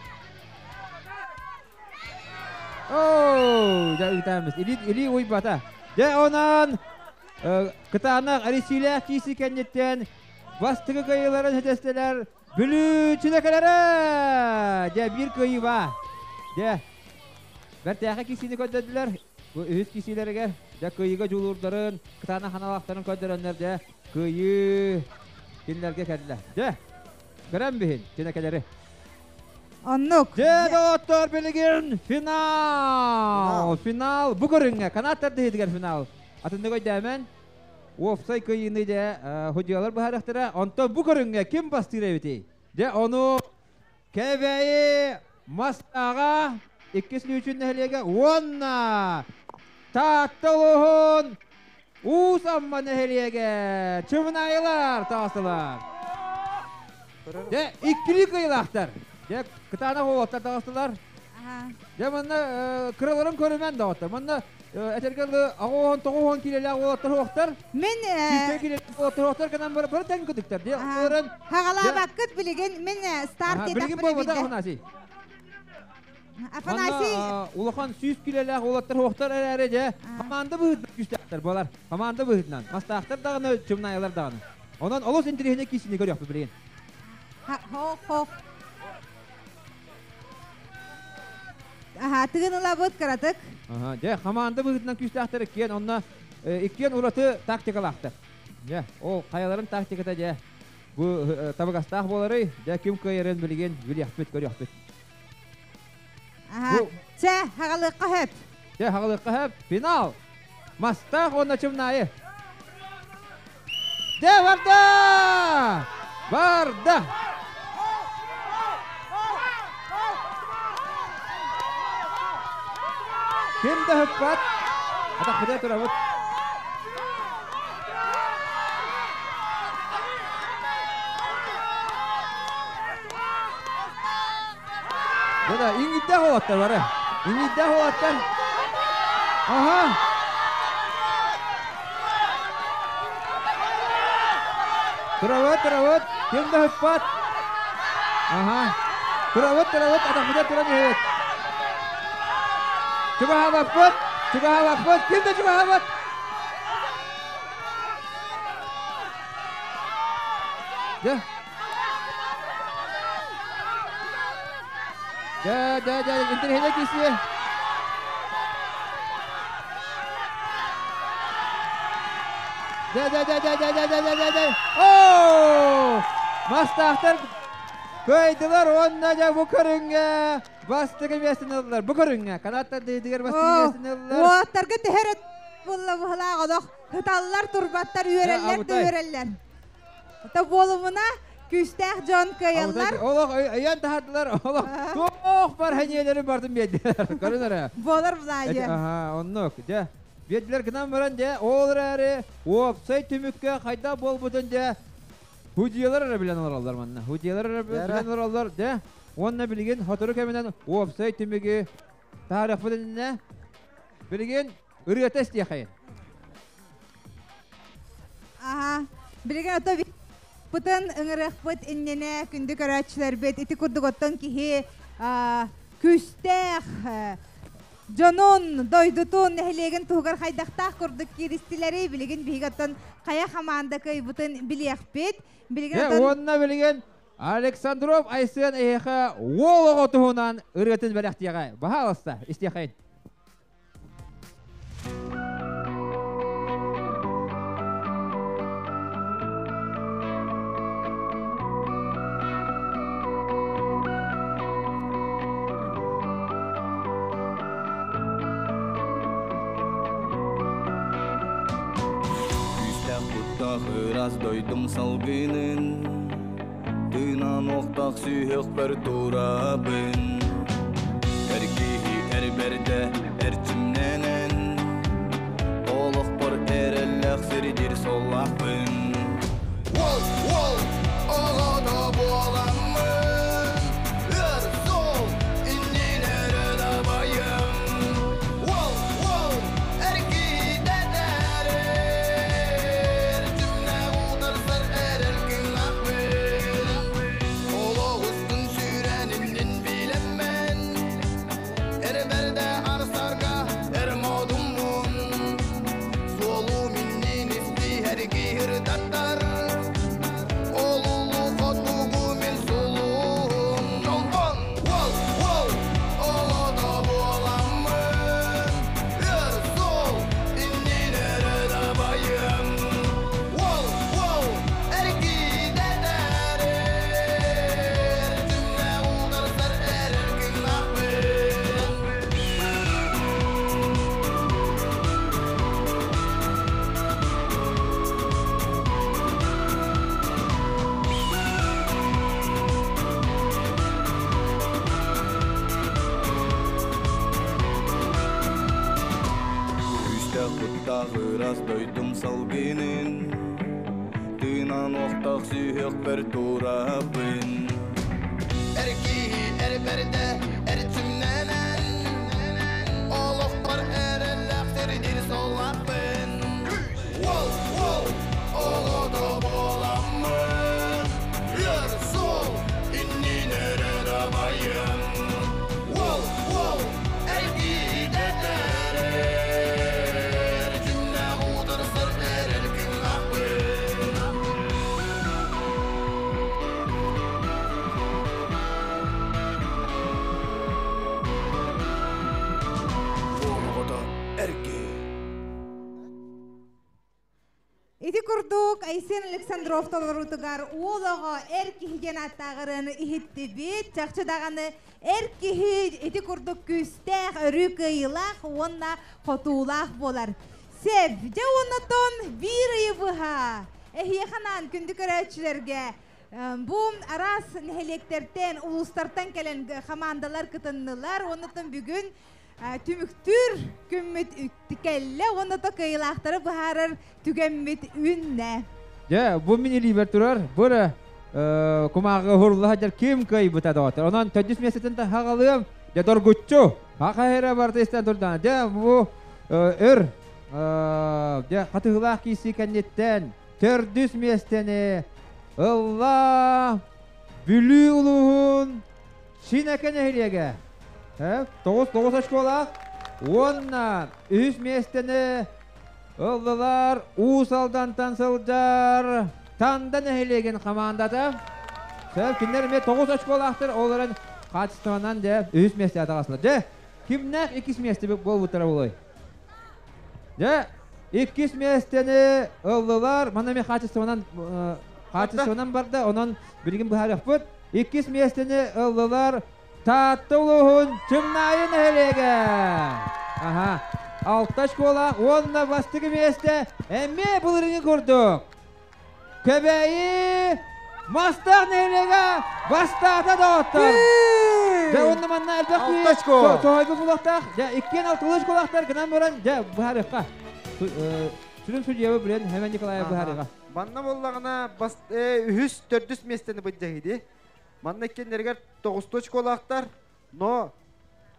Оо, дьэ ыытааммыс. Или, или уйбата. Дьэ онон кытаанах эрисиилээх кииси кэнниттэн бастакы кыайыыларын ситистилэр Бүлүү чинэкэлэрэ! Дьэ биир кыайыы баа. Дьэ бэртээхэй киисини көрдөрдүлэр. Бу үһүс киисиилэригэр дьэ кыайыыга дьулуурдарын, кытаанах ханалаахтарын көрдөрөннөр дьэ кыайыы кинилэргэ кэллэ. Дьэ көрөн биһин чинэкэлэри. Оннук. Дьэ доҕоттор билигин финал! Финал бу көрүҥҥэ канат тардыһыытыгар финал. Атыннык өйдөөмөн уопсай кыайыыны дьэ судьуйалар быһаарыахтара. Онтон бу көрүҥҥэ ким бастыыр эбитий? Дьэ ону Кэбээйи Мастааҕа иккис Лүүчүн нэһилиэгэ уонна Таатта улууһун Уус Амма нэһилиэгэ Чымынаайылар таҕыстылар. Дьэ иккилии кыайыылаахтар. Дьэ кытаанах уолаттар таҕыстылар. Дьэ манна кыраларын көрүмэн доҕоттор. Манна этэргэ дылы аҕа 19 киилэлээх уолаттар суохтар. Мин Сүүстэн киилэлээх уолаттар суохтар гынан бары бары тэҥ кытыктар. Дьэ олорон хаҕалаабаккыт билигин мин старт билигин буолбата Афанасий. Афанасий улахан 100 киилэлээх уолаттар суохтар эрээри дьэ команда быһыытынан күүстээхтэр буолар. Команда быһыытынан. Мастаахтар даҕаны, чымнаайылар даҕаны. Онон олус интэриэһинэй киисини көрүөхпүт билигин. Хох-хох. Аха, тыгын ылабыт кыратык. Аха, дьэ, хамаанда быһыытынан күүстээхтэр иккиэн, онно иккиэн ураты тактикалаахтар. Дьэ, ол хайаларын тактиката дьэ, бу табыгастаах буоларый, дьэ, ким кыайарын билигин билиэхпит, көрүөхпүт. Аха, чэ, хагалыахха хөп. Чэ, хагалыахха хөп. Финал! Мастаах уонна Чымнаайы. Дьэ, барда! Барда! Ким да ыппат. Атахпыта турабыт. Да, иҥиддээх уолаттар бары. Иҥиддээх уолаттар. Аха. Турабыт, турабыт. Ким да ыппат. Аха. Турабыт, турабыт. Атахпыта туран иһэбит. Чугаһаабаппыт. Чугаһаабаппыт. Ким да чугаһаабат. Дьэ. Дьэ, дьэ, дьэ, интэриэһинэй киирсии. Дьэ, дьэ, дьэ, дьэ, дьэ, дьэ, дьэ, дьэ, дьэ, дьэ. Оо! Мастаахтар кыайдылар уонна дьэ бу көрүҥҥэ бастакы миэстэни ыллылар. Бу көрүҥҥэ канаттар дыйдыгар бастакы миэстэни ыллылар. Уолаттарга төһө булла быһылаах олох ыталлар турбаттар үөрэллэр да үөрэллэр. Ото буолумуна күүстээх дьон кыайаллар. Олох өйөн таһардылар, олох туох бар хэньиэлэри бардым биэрдилэр. Көрүн эрэ. Буолар Владя. Аха, оннук. Дьэ, биэрдилэр гынан баран дьэ, ол эрээри уопсай түмүккэ хайдах буолбутун дьэ, худьялар эрэ билэн олороллор манна. Худьялар эрэ билэн олороллор дьэ. Уонна билигин сотору кэминэн уопсай түмүгү таһаарыахпыт иннинэ билигин ырыата истиэхэйин. Аха. Билигин ото бытын ыҥырыахпыт иннинэ күндү көрөөччүлэрбит ити курдук оттон киһи күүстээх дьонун, дойдутун, нэһилиэгин туһугар хайдахтаах курдук кииристилэри билигин биһиги оттон хайа хамаанда кыайбытын билиэхпит. Билигин оттон... Уонна билигин Александров Айсен эһиэхэ уол оҕо туһунан ырыатын бэлэхтиэҕэ. Баһаалыста, истиэхэйин. Күүстээх куттаах ыраас дойдум салгынын Тыынан охтах сүһүөхпэр турабын Эр киһи эр бэрдэ эрчимнэнэн Олохпор эрэллээх сирдиир суоллаахпын Уол, уол, оҕото буоламмын Өр суол иннин өрө дабайым Уол, уол, эр киһи дэтэр Эрчимнээх утарсар эрэл кыҥаахпын Олох устун сүүрэн иннин билэммин Эр бэрдэ арсарга эр модуммун Суолум иннин истиһэр киһирдаттар Ол улуу хотугу мин сулуһум Чолбон, уол, уол, оҕото буоламмын Өр суол иннин өрө дабайым Уол, уол, эр киһи Эрчимнээх утарсар эрэл кыҥаахпын Күүстээх куттаах ыраас дойдум салгынын Тыынан охтох сүһүөхпэр турабын Эр киһи эр бэрдэ эрчимнэнэн Олохпор эрэллээх сирдиир суоллаахпын Уол, уол, оҕото буоламмын Өр суол иннин өрө дабайым Уол, уол, эр киһи дэтэр Эрчимнээх утарсар эрэл кыҥаахпын Уол оҕото эр киһи Ити курдук Айсен Александров толоруутугар уол оҕо эр киһи диэн ааттааҕырын иһиттибит. Чахчы даҕаны эр киһи ити курдук күүстээх, өрүү кыайыылаах уонна хотуулаах буолар. Сөп, дьэ уоннатон биир ыйы быһа эһиэхэ анаан күндү көрөөччүлэргэ бу араас нэһилиэктэртэн, улуустартан кэлэн хамаандалар кытыннылар. Оннуттан бүгүн түмүктүүр күммүт кэллэ уонна то кыайыылаахтары быһаарар түгэммит үүннэ. Дьэ, бу мин илиибэр турар. Бу эрэ кумааҕы уһурлаһа дьэр ким кыайбыта доҕоттор. Онон төрдүс миэстэтин таһаҕалыам. Дьэ, доргуччу. Хаха эрэ барыта истэн турдаҕына. Дьэ, бу өр дьэ, хатыһыылаах киирсии кэнниттэн төрдүс миэстэни ылла Бүлүү улууһун Чинэкэ нэһилиэгэ. 9 очколаах уонна үһүс миэстэни ыллылар Уус Алдантан сылдьар Танда нэһилиэгин хамаандата. Сөп, кинилэр эмиэ 9 очколаахтар, ол эрэн хаачыстыбанан дьэ үһүс миэстэҕэ таҕыстылар. Дьэ, кимнээх иккис миэстэ буолбуттара буолуой? Дьэ, иккис миэстэни ыллылар. Манна эмиэ хаачыстыбанан хаачыстыбанан барда, онон билигин быһаарыахпыт. Иккис миэстэни ыллылар Таатта улууһун Чымнаайы нэһилиэгэ. Аха. Алта школа уонна бастакы миэстэ эмиэ былырыыҥҥы курдук. Көбөйү Мастаах нэһилиэгэ бастаата доҕоттор. Дьэ уонна манна элбэх Алта школа. Соһойбут булуохтаах. Дьэ иккиэн алтылыы школаахтар гынан баран дьэ быһаарыахха. Сүрүн судьуйабы билэн Хэмэн Николаев быһаарыаҕа. Манна буоллаҕына бас үһүс, төрдүс миэстэни былдьаһыйды. Манна иккиэннэригэр тоҕустуу очколаахтар, но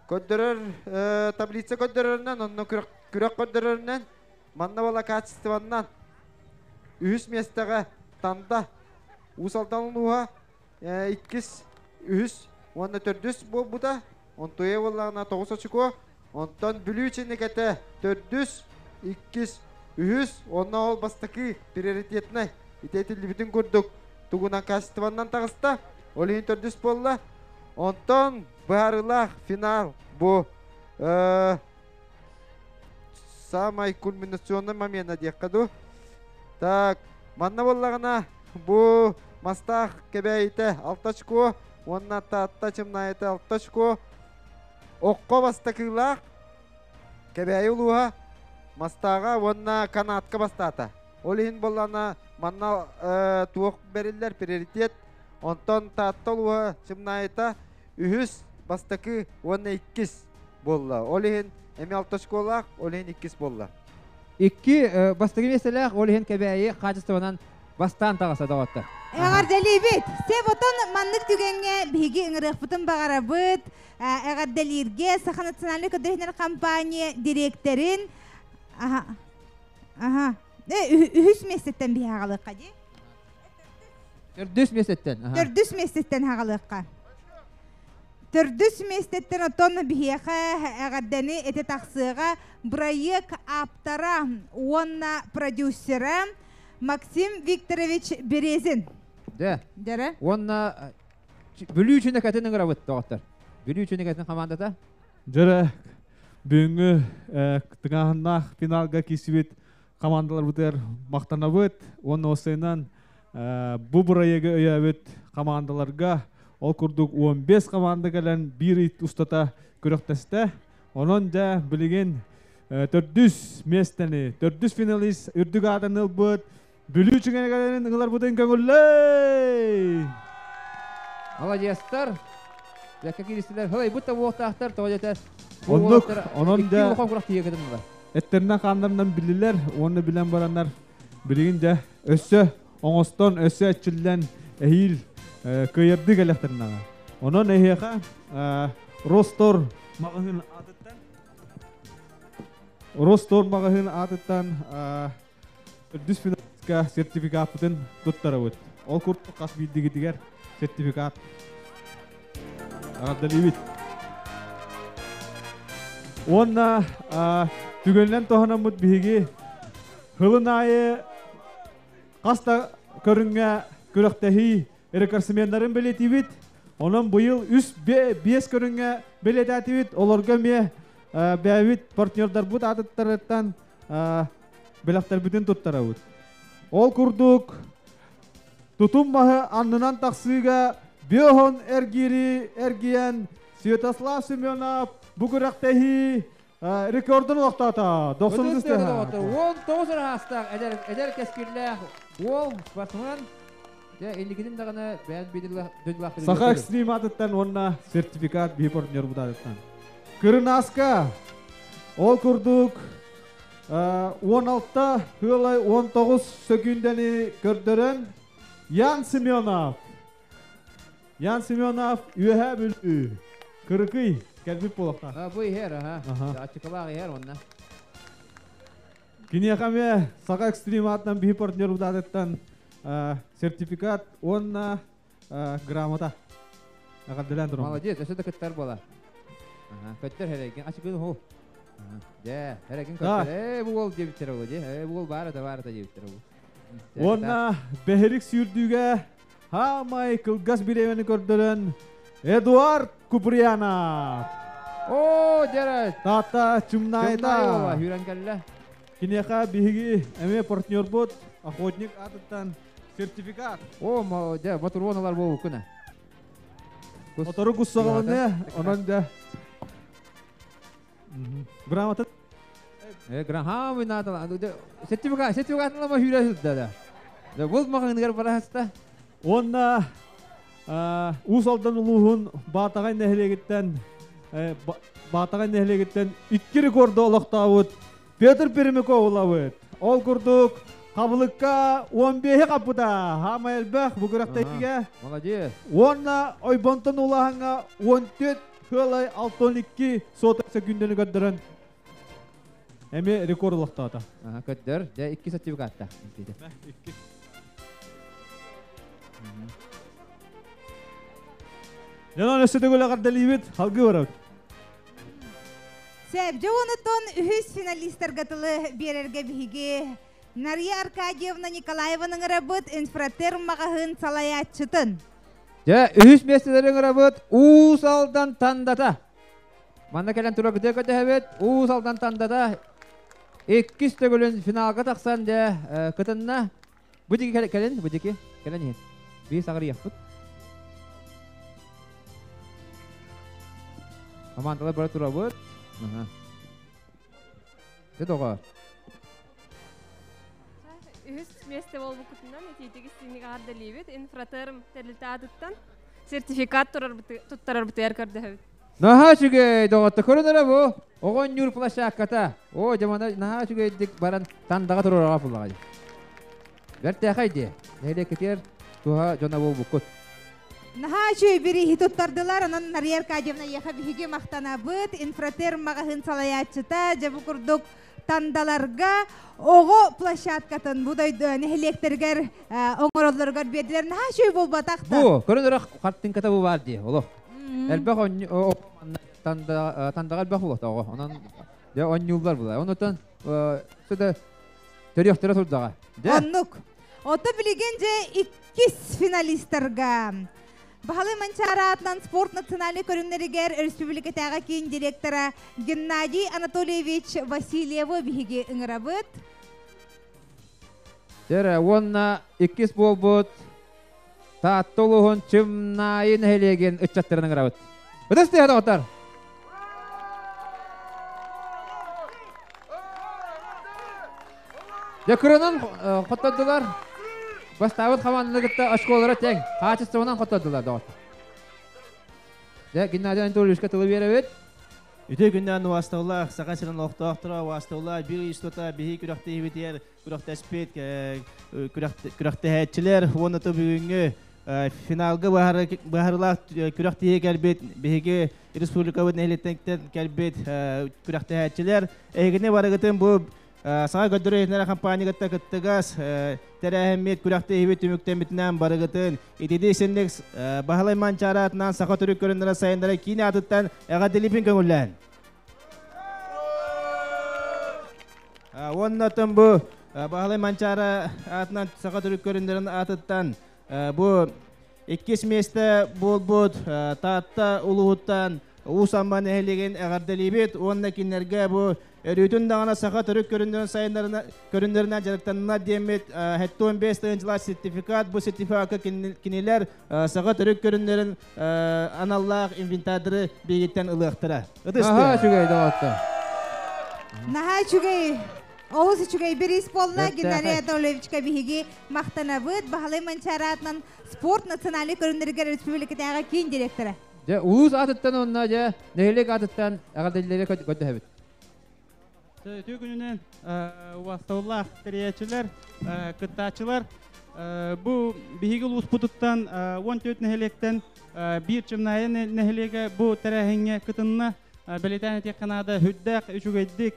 көрдөрөр таблица көрдөрөрүнэн, онно күрэх көрдөрөрүнэн, манна буола качествоннан үһүс миэстэҕэ Танда, Уус Алдан улууһа иккис, үһүс уонна төрдүс буолбута. Онтуйа буоллаҕына тоҕус очко. Онтон Бүлүү Чиникэтэ төрдүс, иккис, үһүс, онно ол бастакы приоритетнай ити этиллибитин курдук тугунан качествоннан таҕыста. Ол иһин төрдүс буолла. Онтон быһаарыылаах финал бу самай кульминационный момент диэххэ дуу. Так, манна буоллаҕына бу Мастаах Кэбээйитэ 6 очко уонна Таатта Чымнаайыта 6 очко. Окко бастакыылаах Кэбээйи улууһа Мастааҕа уонна канатка бастаата. Ол иһин буоллаҕына манна туох бэриллэр приоритет. Онтон Таатта улууһа Чымнаайыта үһүс, бастакы уонна иккис буолла. Ол иһин эмиэ алта очколаах, ол иһин иккис буолла. Икки бастакы миэстэлээх, ол иһин Кэбээйи хаачыстыбанан бастаан таҕыста доҕоттор. Эҕэрдэлиибит! Себотон маннык түгэҥҥэ биһиги ыҥырыахпытын баҕарабыт. Эҕэрдэлииргэ Саха национальнай көрдөһүнэр компания дириэктэрин аха аха үһүс миэстэттэн биһи аҕалыахха дии. Төрдүс миэстэттэн. Төрдүс миэстэттэн аҕалыахха. Төрдүс миэстэттэн отон биһиэхэ эҕэрдэни эти тахсыаҕа бырайыак ааптара уонна продюсера Максим Викторович Березин. Дэ. Дэрэ. Уонна Бүлүү Чүнэкэтин ыҥырабыт, доҕоттор. Бүлүү Чүнэкэтин хамаандата. Дьэрэ, бүгүҥҥү тыҥааһыннаах финалга киирсибит командаларбытыгар махтанабыт уонна уопсайынан бу бырайыагы өйөөбүт командаларга ол курдук 15 команда кэлэн биир ый устата күрэхтэстэ. Онон дьэ билигин төрдүс миэстэни, төрдүс финалист үрдүк аатын ылбыт Бүлүү чүҥэнэгэлэрин ыларбытын көҥүллэй! Маладьыастар! Бэккэ кииристилэр. Хылайбыт да буолуохтаахтар, тоҕо диэтэр Оннук, онон да улахан курах тиийэ кытыннылар. Эттеринэн хааннарынан биллилэр уонна билэн бараннар билигин дьэ өссө оҥостон, өссө эрчиллэн эһиил кыайардыы кэлэхтэринэҕэ. Онон эһиэхэ Ростор маҕаһыын аатыттан Ростор маҕаһыын аатыттан Үрдүс финалистка сертификаппытын туттарабыт. Ол курдук хас биирдигитигэр сертификат аҕардалыыбыт. Уонна түгэнинэн туһанаммыт биһиги хылын аайы хас да көрүҥҥэ күрэхтэһии рекордсменнарын бэлиэтиибит. Онон быйыл үс биэс көрүҥҥэ бэлиэтээтибит. Олорго эмиэ бэйэбит партнердарбыт аатыттарыттан бэлэхтэрбитин туттарабыт. Ол курдук, тутум маһы аннынан тахсыыга Бөһон эргиири эргийэн Святослав Семенов бу күрэхтэһии рекордун олохтоото. 93 19 ыраастаах эдэр, эдэр кэскиллээх уол спортсмен. Дьэ, инникитин даҕаны бэйэн дойдулаах Саха экстрим атыттан уонна сертификат биһи партнербут атыттан. Кырынаска ол курдук 16 ыалай 19 сөкүүндэни көрдөрөн Ян Семенов. Ян Семенов Үөһээ Бүлүү. Кырыкый кэлбит буолуохтаах. Бу иһэр, аха. Ачыкылаах иһэр онна. Киниэхэ эмиэ Саха экстрим аатынан биһи партнер аатыттан сертификат уонна грамота. Эҕэрдэлээн туран. Молодец, өссө да кыттар буола. Көттөр хэрэгин, ачыкын ху. Дьэ, хэрэгин көттөр. Ээ, бу уол диэбиттэр ол, дьэ. Ээ, бу уол баар да диэбиттэр ол. Уонна бэһирик сүүрдүүгэ хаамай кылгас бириэмэни көрдөрөн Эдуард Куприянов. О, дьэрэ. Таатта Чымнаайта. Хүрэн кэллэ. Киниэхэ биһиги эмиэ партнербут охотник аатыттан сертификат. О, дьэ, ботуруон алар буолбуккуна. Мотору куссаҕаланы, онон дьэ. Грамота. Грахам надо. Сертификат, сертификат лама хүрэ сылда да. Бұл мағыныгар бараста. Уонна Уус Алдан улууһун Баатаҕай нэһилиэгиттэн Баатаҕай нэһилиэгиттэн икки рекорду олохтообут Петр Пермяков улабыт. Ол курдук хабылыкка 15 хаппыта. Хаама элбэх бу күрэхтэһиигэ. Молодец. Уонна Ойбонтон улаһаҥҥа 14 хыалай 62 сота сөкүүндэни көрдөрөн эмиэ рекорд олохтоото. Көрдөр. Дьэ, икки сертификатта. Икки. Дьонон өссө төгүл эҕэрдэлиибит, халгыы барабыт. Сөп, дьэ онутун үһүс финалистарга тылы биэрэргэ биһиги. Нария Аркадьевна Николаеваны ыҥырабыт, Инфратерм маҕаһыын салайааччытын. Дьэ, үһүс миэстэлэри ыҥырабыт Уус Алдан Тандата. Манна кэлэн тура күтэ көтөһөбүт. Уус Алдан Тандата иккис төгүлүн финалга тахсан дьэ кытынна. Бу диги кэлин, бу диги кэлэн иһин. Биир саҕарыйахпыт. Командалар бара турабыт. Дьэ доҕоор. Үһүс миэстэ буолбуккутунан итиитик истиҥник аҕардалиибит. Инфратерм тэрилтэ аатыттан сертификат туттарарбытыгар көрдөһөбүт. Наһаа үчүгэй доҕотто көрөн эрэ бу оҕонньуур площадката. О, дьамана наһаа үчүгэйдик баран тандаҕа туруораҕа буллаҕай. Бэртээхэй дии. Нэһилиэккитигэр туһа дьоно буолбуккут. Наһаа үчүгэй бирииһи туттардылар. Онон Нария Аркадьевна эйиэхэ биһиги махтанабыт. Инфратерм маҕаһыын салайааччыта дьэ бу курдук тандаларга оҕо площадкатын бу дойду нэһилиэктэригэр оҥороллоругар биэрдилэр. Наһаа үчүгэй буолбатах да. Бу, көрөн эрэ хартыҥката бу баар дии, олох. Элбэх тандаҕа элбэх буолуохта оҕо. Онон дьэ онньууллар була. Онутан сөдө төрүөхтэрэ турдаҕа. Оннук. Ото билигин дьэ иккис финалистарга Баһылай Манчаары аатынан спорт национальнай көрүҥнэригэр өрөспүүбүлүкэтээҕи киин директора Геннадий Анатольевич Васильевы биһиги ыҥырабыт. Дьэрэ, уонна иккис буолбут Таатта улууһун Чымнаайы нэһилиэгин ыччаттарын ыҥырабыт. Ытыс тыаһа доҕоттор! Дьэ кыранан хоттордулар. Бастаабыт хамаанданы кытта очколара тэҥ. Хаачыстыбанан хоттордулар доҕоттор. Дьэ, Геннадий Анатольевичка тылы биэрэбит. Үтүө күннээн убаастабыллаах Саха сирин олохтоохторо, убаастабыллаах биир устата биһи күрэхтэһиибитигэр күрэхтэспит күрэхтэһээччилэр уонна бүгүҥҥү финалга быһаарыылаах күрэхтэһии кэлбит биһиги республикабыт нэһилиэктэн кэлбит күрэхтэһээччилэр эһигини барыгытын бу саҥа көрдөрөр иһитиннэрэр компания кытта кыттыгас тэрээһиммит күрэхтэһиибит түмүктэммитинэн барыгытын итини исинник Баһылай Манчаары аатынан саха төрүт көрүннэрэ сайыннара киин аатыттан эҕэрдэлиибин көҥүллээн. Уонна оттон бу Баһылай Манчаары аатынан саха төрүт көрүннэрин аатыттан бу иккис миэстэ буолбут Таатта улууһуттан Уус Амма нэһилиэгин эҕэрдэлиибит уонна кинилэргэ бу өрүүтүн даҕаны саха төрүт көрүннэрин сайыннарына көрүннэринэн дьарыктанна диэммит 75 тыһыынчалаах сертификат бу сертификакка кинилэр саха төрүт көрүннэрин аналлаах инвентардары биһигиттэн ылыахтара. Ытыс Наһаа үчүгэй доҕоттор. Наһаа үчүгэй. Олус үчүгэй бириис буолла. Геннадий Анатольевичка биһиги махтанабыт. Баһылай Манчаары аатынан спорт национальнай көрүҥнэригэр республикатааҕы киин директора. Дьэ, улуус аатыттан уонна дьэ нэһилиэк аатыттан эҕэрдэлэри көрдөһөбүт. Үтүө күнүнэн убастабыллаах тэрийээччилэр, кыттааччылар. Бу биһиги улууспутуттан 14 нэһилиэктэн биир Чымнаайа нэһилиэгэ бу тэрээһиҥҥэ кытынна. Бэлиэтээн этиэххэ наада, үрдээх үчүгэйдик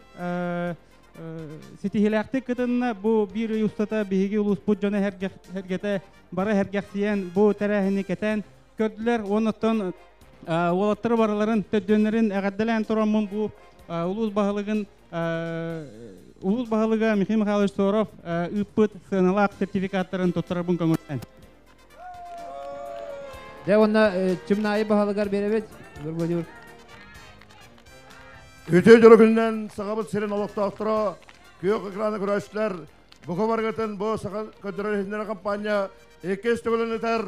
ситиһиилээхтик кытынна. Бу биир ый устата биһиги улууспут дьоно эргэтэ бары эргэхсийэн бу тэрээһини кэтээн көрдүлэр. Оннуттан уолаттары барыларын төрдүөннэрин эҕэрдэлээн тураммын бу улуус баһылыгын улуус баһылыга Михаил Михайлович Соров ыыппыт сыаналаах сертификаттарын туттарарбын көҥүллээн. Дьэ уонна Чымнаайы баһылыгар биэрэбит. Владимир. Үтүө дьоро күнүнэн Сахабыт сирин олохтоохторо, күөх экраны көрөөччүлэр, бука барыгытын бу Саха көрдөрөр иһитиннэрэр компания иккис төгүлүн ыытар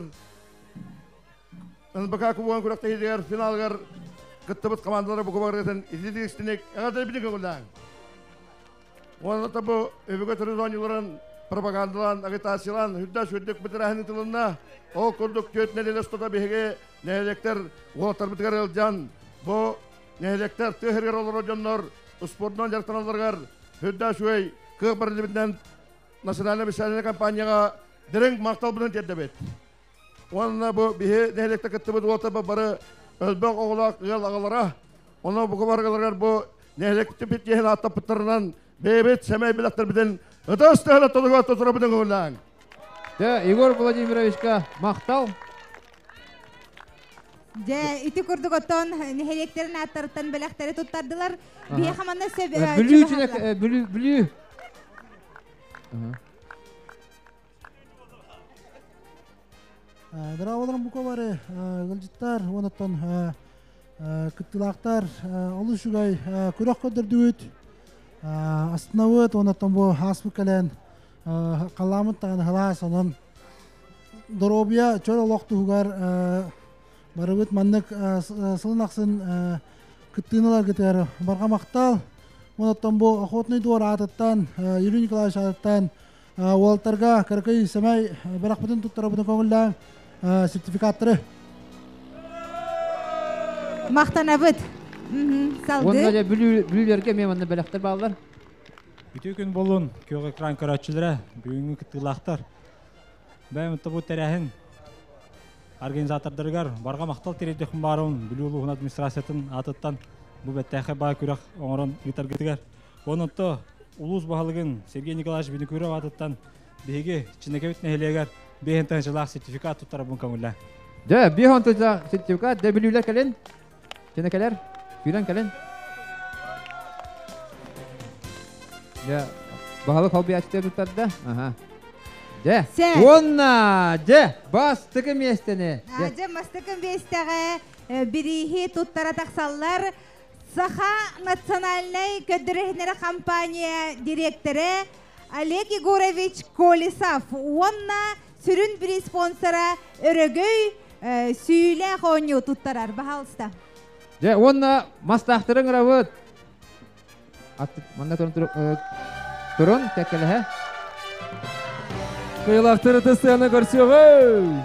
НБК кубогун күрэхтэһиитигэр финалыгар кыттыбыт командалары бука барыгытын ититик истиник эҕэрдэлэбитин көҥүллээҥ. Уонна да бу өбүгэ төрүт оонньууларын пропагандалаан, агитациялаан үрдэс үрдүк бытырааһын ыытылынна. Ол курдук түөрт нэдиэлэ устата биһиги нэһилиэктэр уолаттарбытыгар ыалдьан, бу нэһилиэктэр тыа сиригэр олорор дьоннор спордунан дьарыктаналларыгар үрдэс үчүгэй кыах бэриллибитинэн национальнай бэсээлинэй компанияҕа дириҥ махталбытын тиэрдэбит. Уонна бу биһи нэһилиэктэ кыттыбыт уолаттар бары элбэх оҕолоох ыал аҕалара. Онон бу барыгаларыгар бу нэһилиэкпит иһин ааттаппыттарынан бэйэбит сэмэй билэхтэрбитин ытыс тыһына толугар тутурабытын көҥүллээҥ. Дьэ, Егор Владимировичка махтал. Дьэ, ити курдук оттон нэһилиэктэрин ааттарыттан бэлэхтэри туттардылар. Биһиэхэ манна сөп Бүлүү Бүлүү Бүлүү. Дыраабаларым бука бары ыалдьыттар, онуттан кыттыылаахтар олус үчүгэй күрэх көрдөрдүгүт. Астынабыт, онуттан бу ааспыт кэлэн халаамыт даҕаны халаас, онон доруобуйа чөл олох туһугар барыбыт маннык сылын ахсын кыттыыны ыларгытыгар барҕа махтал. Онуттан бу Охотный двор аатыттан, Юрий Николаевич аатыттан уолаттарга кыракый сэмэй бырахпытын туттарабытын көҥүллээн сертификаттары. Махтанабыт. Салгы. Онно бүлүүлэргэ мен манна бэлэхтер бааллар. Үтүө күн болун, күөх экран көрөөччүлэрэ, бүгүҥҥү кыттыылаахтар. Бэйэм бу тэрээһин организатордарыгар барҕа махтал тириэрдиэхпин баарабын Бүлүү улууһун администрациятын аатыттан бу бэттээхэй баа күрэх оҥорон ыытаргытыгар. Онон улуус баһылыгын Сергей Николаевич Винокуров аатыттан биһиги Чинэкэбит нэһилиэгэр биэһин тыһыынчалаах сертификат туттарабын көҥүллээ. Дьэ, биэһин тыһыынчалаах сертификат, дьэ бүлүүлэр кэлин. Чинэкэлэр, сүүрэн кэлин. Дьэ, баһылык холбуйааччы туттарда. Аха. Дьэ, уонна дьэ, бастакы миэстэни. Дьэ, бастакы миэстэҕэ бирииһи туттара тахсаллар. Саха национальнай көрдөрүһүннэрэ компания директора Олег Егорович Колесов уонна сүрүн бириис спонсора Өрөгөй сүүлээх оонньуу туттарар. Баһаалыста. Дьэ, уонна мастаахтарын ырабыт. Манна турун кэккэлэһэ. Кыйылаахтары тыстыаны көрсүөҕү!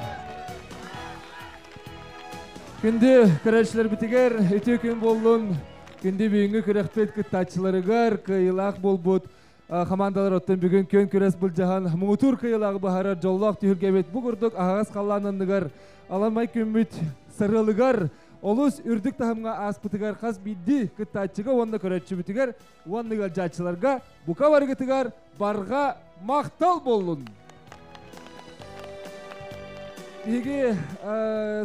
Күндү көрөөччүлэрбитигэр үтүө күн буоллун. Күндү бүгүҥҥү күрэхпит кыттааччыларыгар кыайыылаах буолбут командалар оттон бүгүн күөн күрэс былдьаһан муҥутуур кыайыылааҕы быһаарар дьоллоох түһүлгэбит бу курдук аһаҕас халлаан анныгар аламай күммүт сарыалыгар олус үрдүк таһымҥа ааспытыгар хас биирдии кыттааччыга уонна көрөөччүбүтүгэр уонна ыалдьааччыларга бука барыгытыгар барҕа махтал буоллун! Биһиги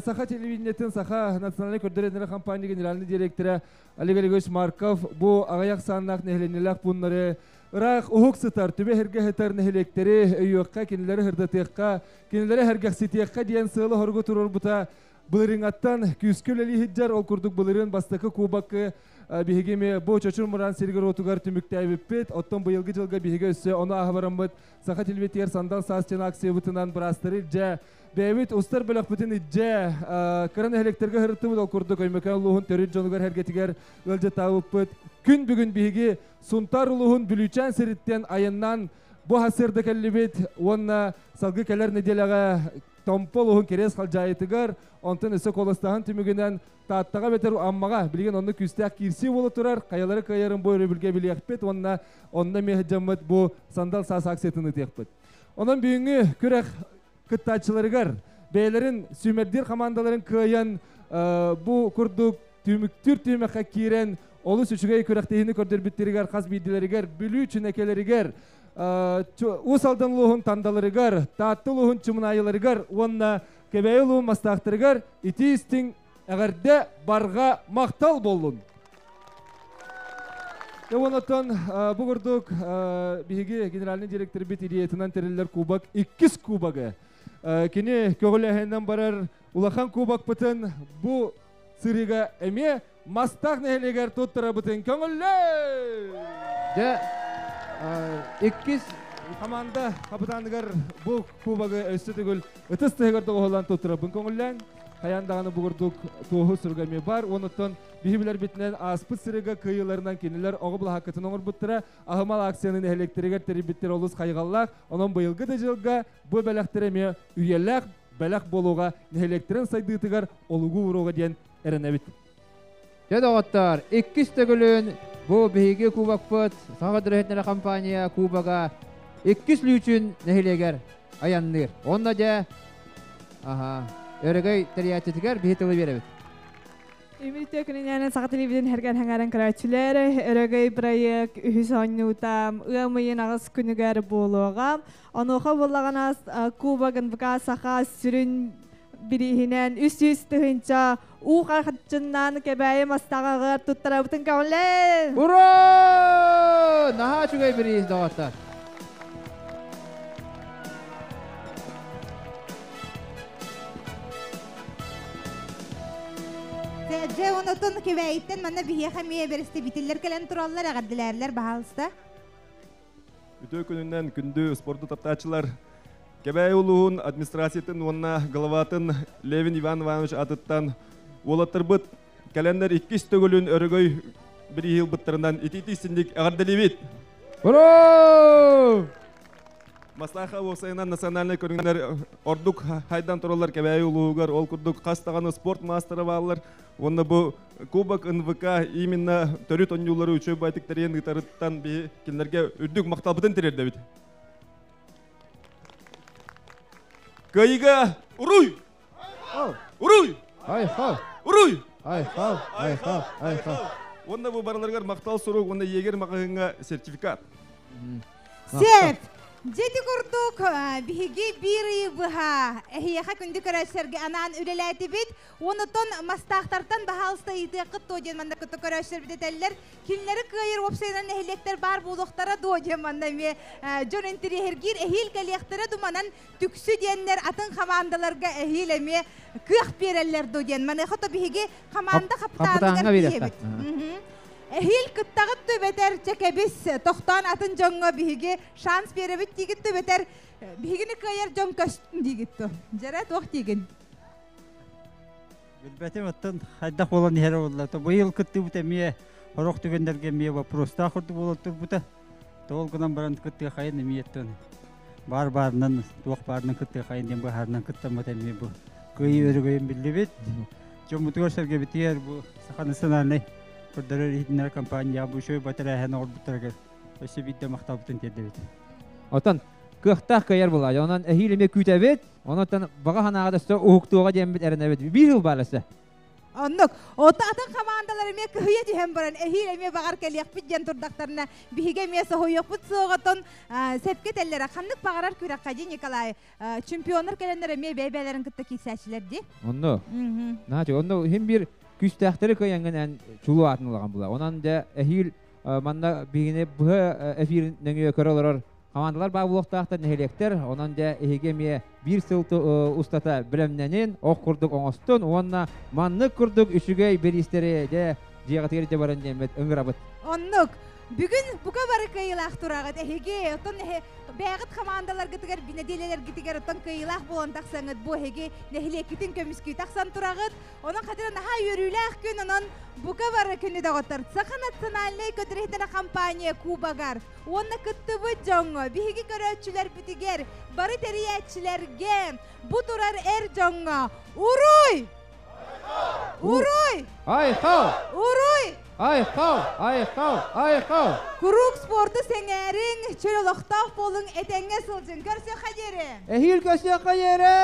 Саха телевидениетин Саха национальнай көрдөрөр компания генеральный директора Олег Олегович Марков бу аҕыйах сааннаах нэһилиэнньэлээх пууннары ыраах уһук сытар, түбэ сиргэ сытар нэһилиэктэри өйүөххэ, кинилэри сырдатыахха, кинилэри сэргэхситиэххэ диэн сыалы-соругу туруорбута былырыыҥаттан күүскэ үлэлии сылдьар. Ол курдук былырыын бастакы кубокы биһиги эмиэ бу Чочур Мураан сиригэр уотугар түмүктээбиппит. Оттон быйылгы дьылга биһиги өссө ону ааһа бараммыт Саха телевидениетигэр Сандал саас диэн акциябытынан быраастары илдьэ, бэйэбит устар бөлөхпүтүн илдьэ, кыра нэһилиэктэргэ сырыттыбыт. Ол курдук Өймөкөөн улууһун төрүт дьонугар сэргэтигэр ыалдьыттаабыппыт. Күн бүгүн биһиги Сунтаар улууһун Бүлүүчээн сириттэн айаннаан бу сарсыарда кэллибит уонна салгыы кэлэр нэдиэлэҕэ Томпо улууһун Кириэс Халдьаайытыгар, онтон өссө куоластааһын түмүгүнэн Тааттаҕа эбэтэр Аммаҕа билигин онно күүстээх киирсии буола турар. Хайалары кыайарын бу өрөбүлгэ билиэхпит уонна онно эмиэ сылдьаммыт бу Сандал саас акциятын ыытыахпыт. Онон бүгүҥҥү күрэх кыттааччыларыгар бэйэлэрин сүүмэрдиир хамаандаларын кыайан бу курдук түмүктүүр түһүмэххэ киирэн олус үчүгэй күрэхтэһиини көрдөрбүттэригэр хас биирдилэригэр Бүлүү Чинэкэлэригэр Уус Алдан улууһун Тандаларыгар, Таатта улууһун Чымынаайыларыгар уонна Кэбээйи улууһун Мастаахтарыгар итии-истиҥ эҕэрдэ, барҕа махтал буоллун! Онтон бу курдук биһиги генеральный директорбит идеятынан тэриллэр кубок иккис кубогы. Кини көҕүлээһинэн барар улахан кубокпытын бу сырыыга эмиэ Мастаах нэһилиэгэр туттарабытын көҥүллээ! Дьэ, иккис команда хапытааныгар бу кубогы өссө төгүл ытыс тыһыгар доҕуһуллан туттарабын көҥүллээн. Хайаан даҕаны бу курдук туоһу суруга эмиэ бар. Онуттан биһи билэрбитинэн ааспыт сырыга кыайыыларынан кинилэр оҕо былаһааккатын оҥорбуттара, аһымал акцияны нэһилиэктэригэр тэрийбиттэр олус хайҕаллаах. Онон быйылгы да дьылга бу бэлэхтэр эмиэ үйэлээх бэлэх буолуоҕа, нэһилиэктэрин сайдыытыгар олугу ууруоҕа диэн эрэнэбит. Дьэ доҕоттоор, иккис төгүлүн бу биһиги кубокпыт Саха Дөрөһүтнэрэ компания кубога иккис лүүчүн нэһилиэгэр айанныыр. Онно дьэ, аха, өрөгөй тэрийээччитигэр биһи тылы биэрэбит. Үмүт күнүнэн саха телевидение хэргэн хаңаран көрөөччүлэр өрөгөй проект үһүс оонньуута ыам ыйын аҕыс күнүгэр буолуоҕа. Онуоха буоллаҕына кубогын ВК Саха сүрүн бирииһинэн 300 тыһыынча уу харчыннаан кэбээйи мастаҕаҕар туттарабытын көҕүлээ! Ура! Наһаа үчүгэй бириис доҕоттор. Дьэ, онотон Кэбээйиттэн манна биһиэхэ эмиэ бэрэстэбиитэллэр кэлэн тураллар, эҕэрдэлээрлэр, баһаалыста. Үтүө күнүнэн күндү спорду таптааччылар! Кэбээйи улууһун администрациятын уонна главатын Левин Иван Иванович атыттан уолаттарбыт кэлэннэр иккис төгүлүн өрөгөй бирииһи ылбыттарынан итиитик-синник эҕэрдэлиибит! Ура! Маслаха уопсайынан национальнай көрүҥнэр ордук хайдан тураллар Кэбээйи улууһугар ол курдук хас даҕаны спорт маастара бааллар уонна бу Кубок НВК именно төрүт оонньуулары үчүгэй байтык тэрийэн ыытарыттан биһи кинилэргэ үрдүк махталбытын тириэрдэбит. Кыайыыга уруй! Уруй! Айхал! Уруй! Айхал! Айхал! Айхал! Уонна бу барыларыгар махтал сурук уонна егерь маҕаһыыҥҥа сертификат. Сеп! Дьити курдук биһиги биир ыйы быһа эһиэхэ күндү көрөөччүлэргэ анаан үлэлээтибит. Онутон мастаахтартан баһаалыста ыйытыаххыт дуо диэн манна кытта көрөөччүлэрбит этэллэр. Кинилэри кыайар уопсайынан нэһилиэктэр баар буолуохтара дуо диэн манна эмиэ дьон интириэһиргиир эһиил кэлиэхтэрэ думанан түксү диэннэр атын хамаандаларга эһиил эмиэ кыах биэрэллэр дуо диэн. Маныаха то биһиги хамаанда хапытааныгар тиийэбит. Эһиил кыттаҕыт түбэтэр чэ кэбис тохтоон атын дьоҥҥо биһиги шанс биэрэбит диигит түбэтэр биһигини кыайар дьон көстүн диигит ту. Дьэрэ туох диигин? Билбэтим оттон хайдах буолан иһэрэ буолла. Быйыл кыттыбыт эмиэ сорох түгэннэргэ эмиэ вопростаах курдук буолан турбута. Тоол гынан баран кыттыахайын эмиэ оттон баар баарынан туох баарынан кыттыахайын диэн быһаарынан кыттаммыт эмиэ бу кыайыы өрөгөйүн биллибит. Дьоммутугар сэргэбитигэр бу Саха национальнай көрдөрөр иһитиннэрэр компания бу үчүгэй бэтэрээһин оҥорбуттарыгар өссө биирдэ махталбытын тиэрдэбит. Отон кыахтаах кыайар буолаа. Онон эһиил эмиэ күүтэбит. Онон баҕа санааҕа да өссө уһуктуоҕа диэммит эрэнэбит. Биир сыл баар өссө. Оннук. Ото атын хамаандалар эмиэ кыһыйа түһэн баран эһиил эмиэ баҕар кэлиэхпит диэн турдахтарына биһиги эмиэ соһуйуохпут суоҕа сепке теллere ханнык баҕарар күрэххэ дии Николай чемпионнар кэлэннэр эмиэ бэйбээлэрин кытта киирсээччилэр дии. Онно. Наачы, онно хим бир күүстээхтэри кыайаҥҥын эн чулуу аатын ылаҕын була. Онон дьэ эһиил манна биһигини быһа эфир нөҥүө көрө олорор хамаандалар баа буолуохтаахтар нэһилиэктэр. Онон дьэ эһиги эмиэ биир сыл устата бэлэмнэнин, ох курдук оҥостун уонна маннык курдук үчүгэй бириистэри дьэ дьиэҕитигэр дьэ баран диэммит ыҥырабыт. Оннук. Бүгүн бука бары кыайыылаах тураҕыт. Эһиги оттон бэйэҕит хамаандаларгытыгар нэдиэлэлэргитигэр оттон кыайыылаах буолан тахсаҥыт бу эһиги нэһилиэккитин көмүскүү тахсан тураҕыт. Онон хатыра наһаа үөрүүлээх күн, онон бука бары күнү доҕоттор. Саха национальнай көтүрүһүтэрэ компания кубогар уонна кыттыбыт дьоҥҥо, биһиги көрөөччүлэрбитигэр, бары тэрийээччилэргэ, бу турар эр дьоҥҥо уруй! Уруй! Айхал! Уруй! Айхал! Айхал! Айхал! Куруук спорту сэҥээриҥ, чөл олохтоох буолуҥ, этэҥҥэ сылдьыҥ. Көрсүөххэ диэри! Эһиил көрсүөххэ диэри!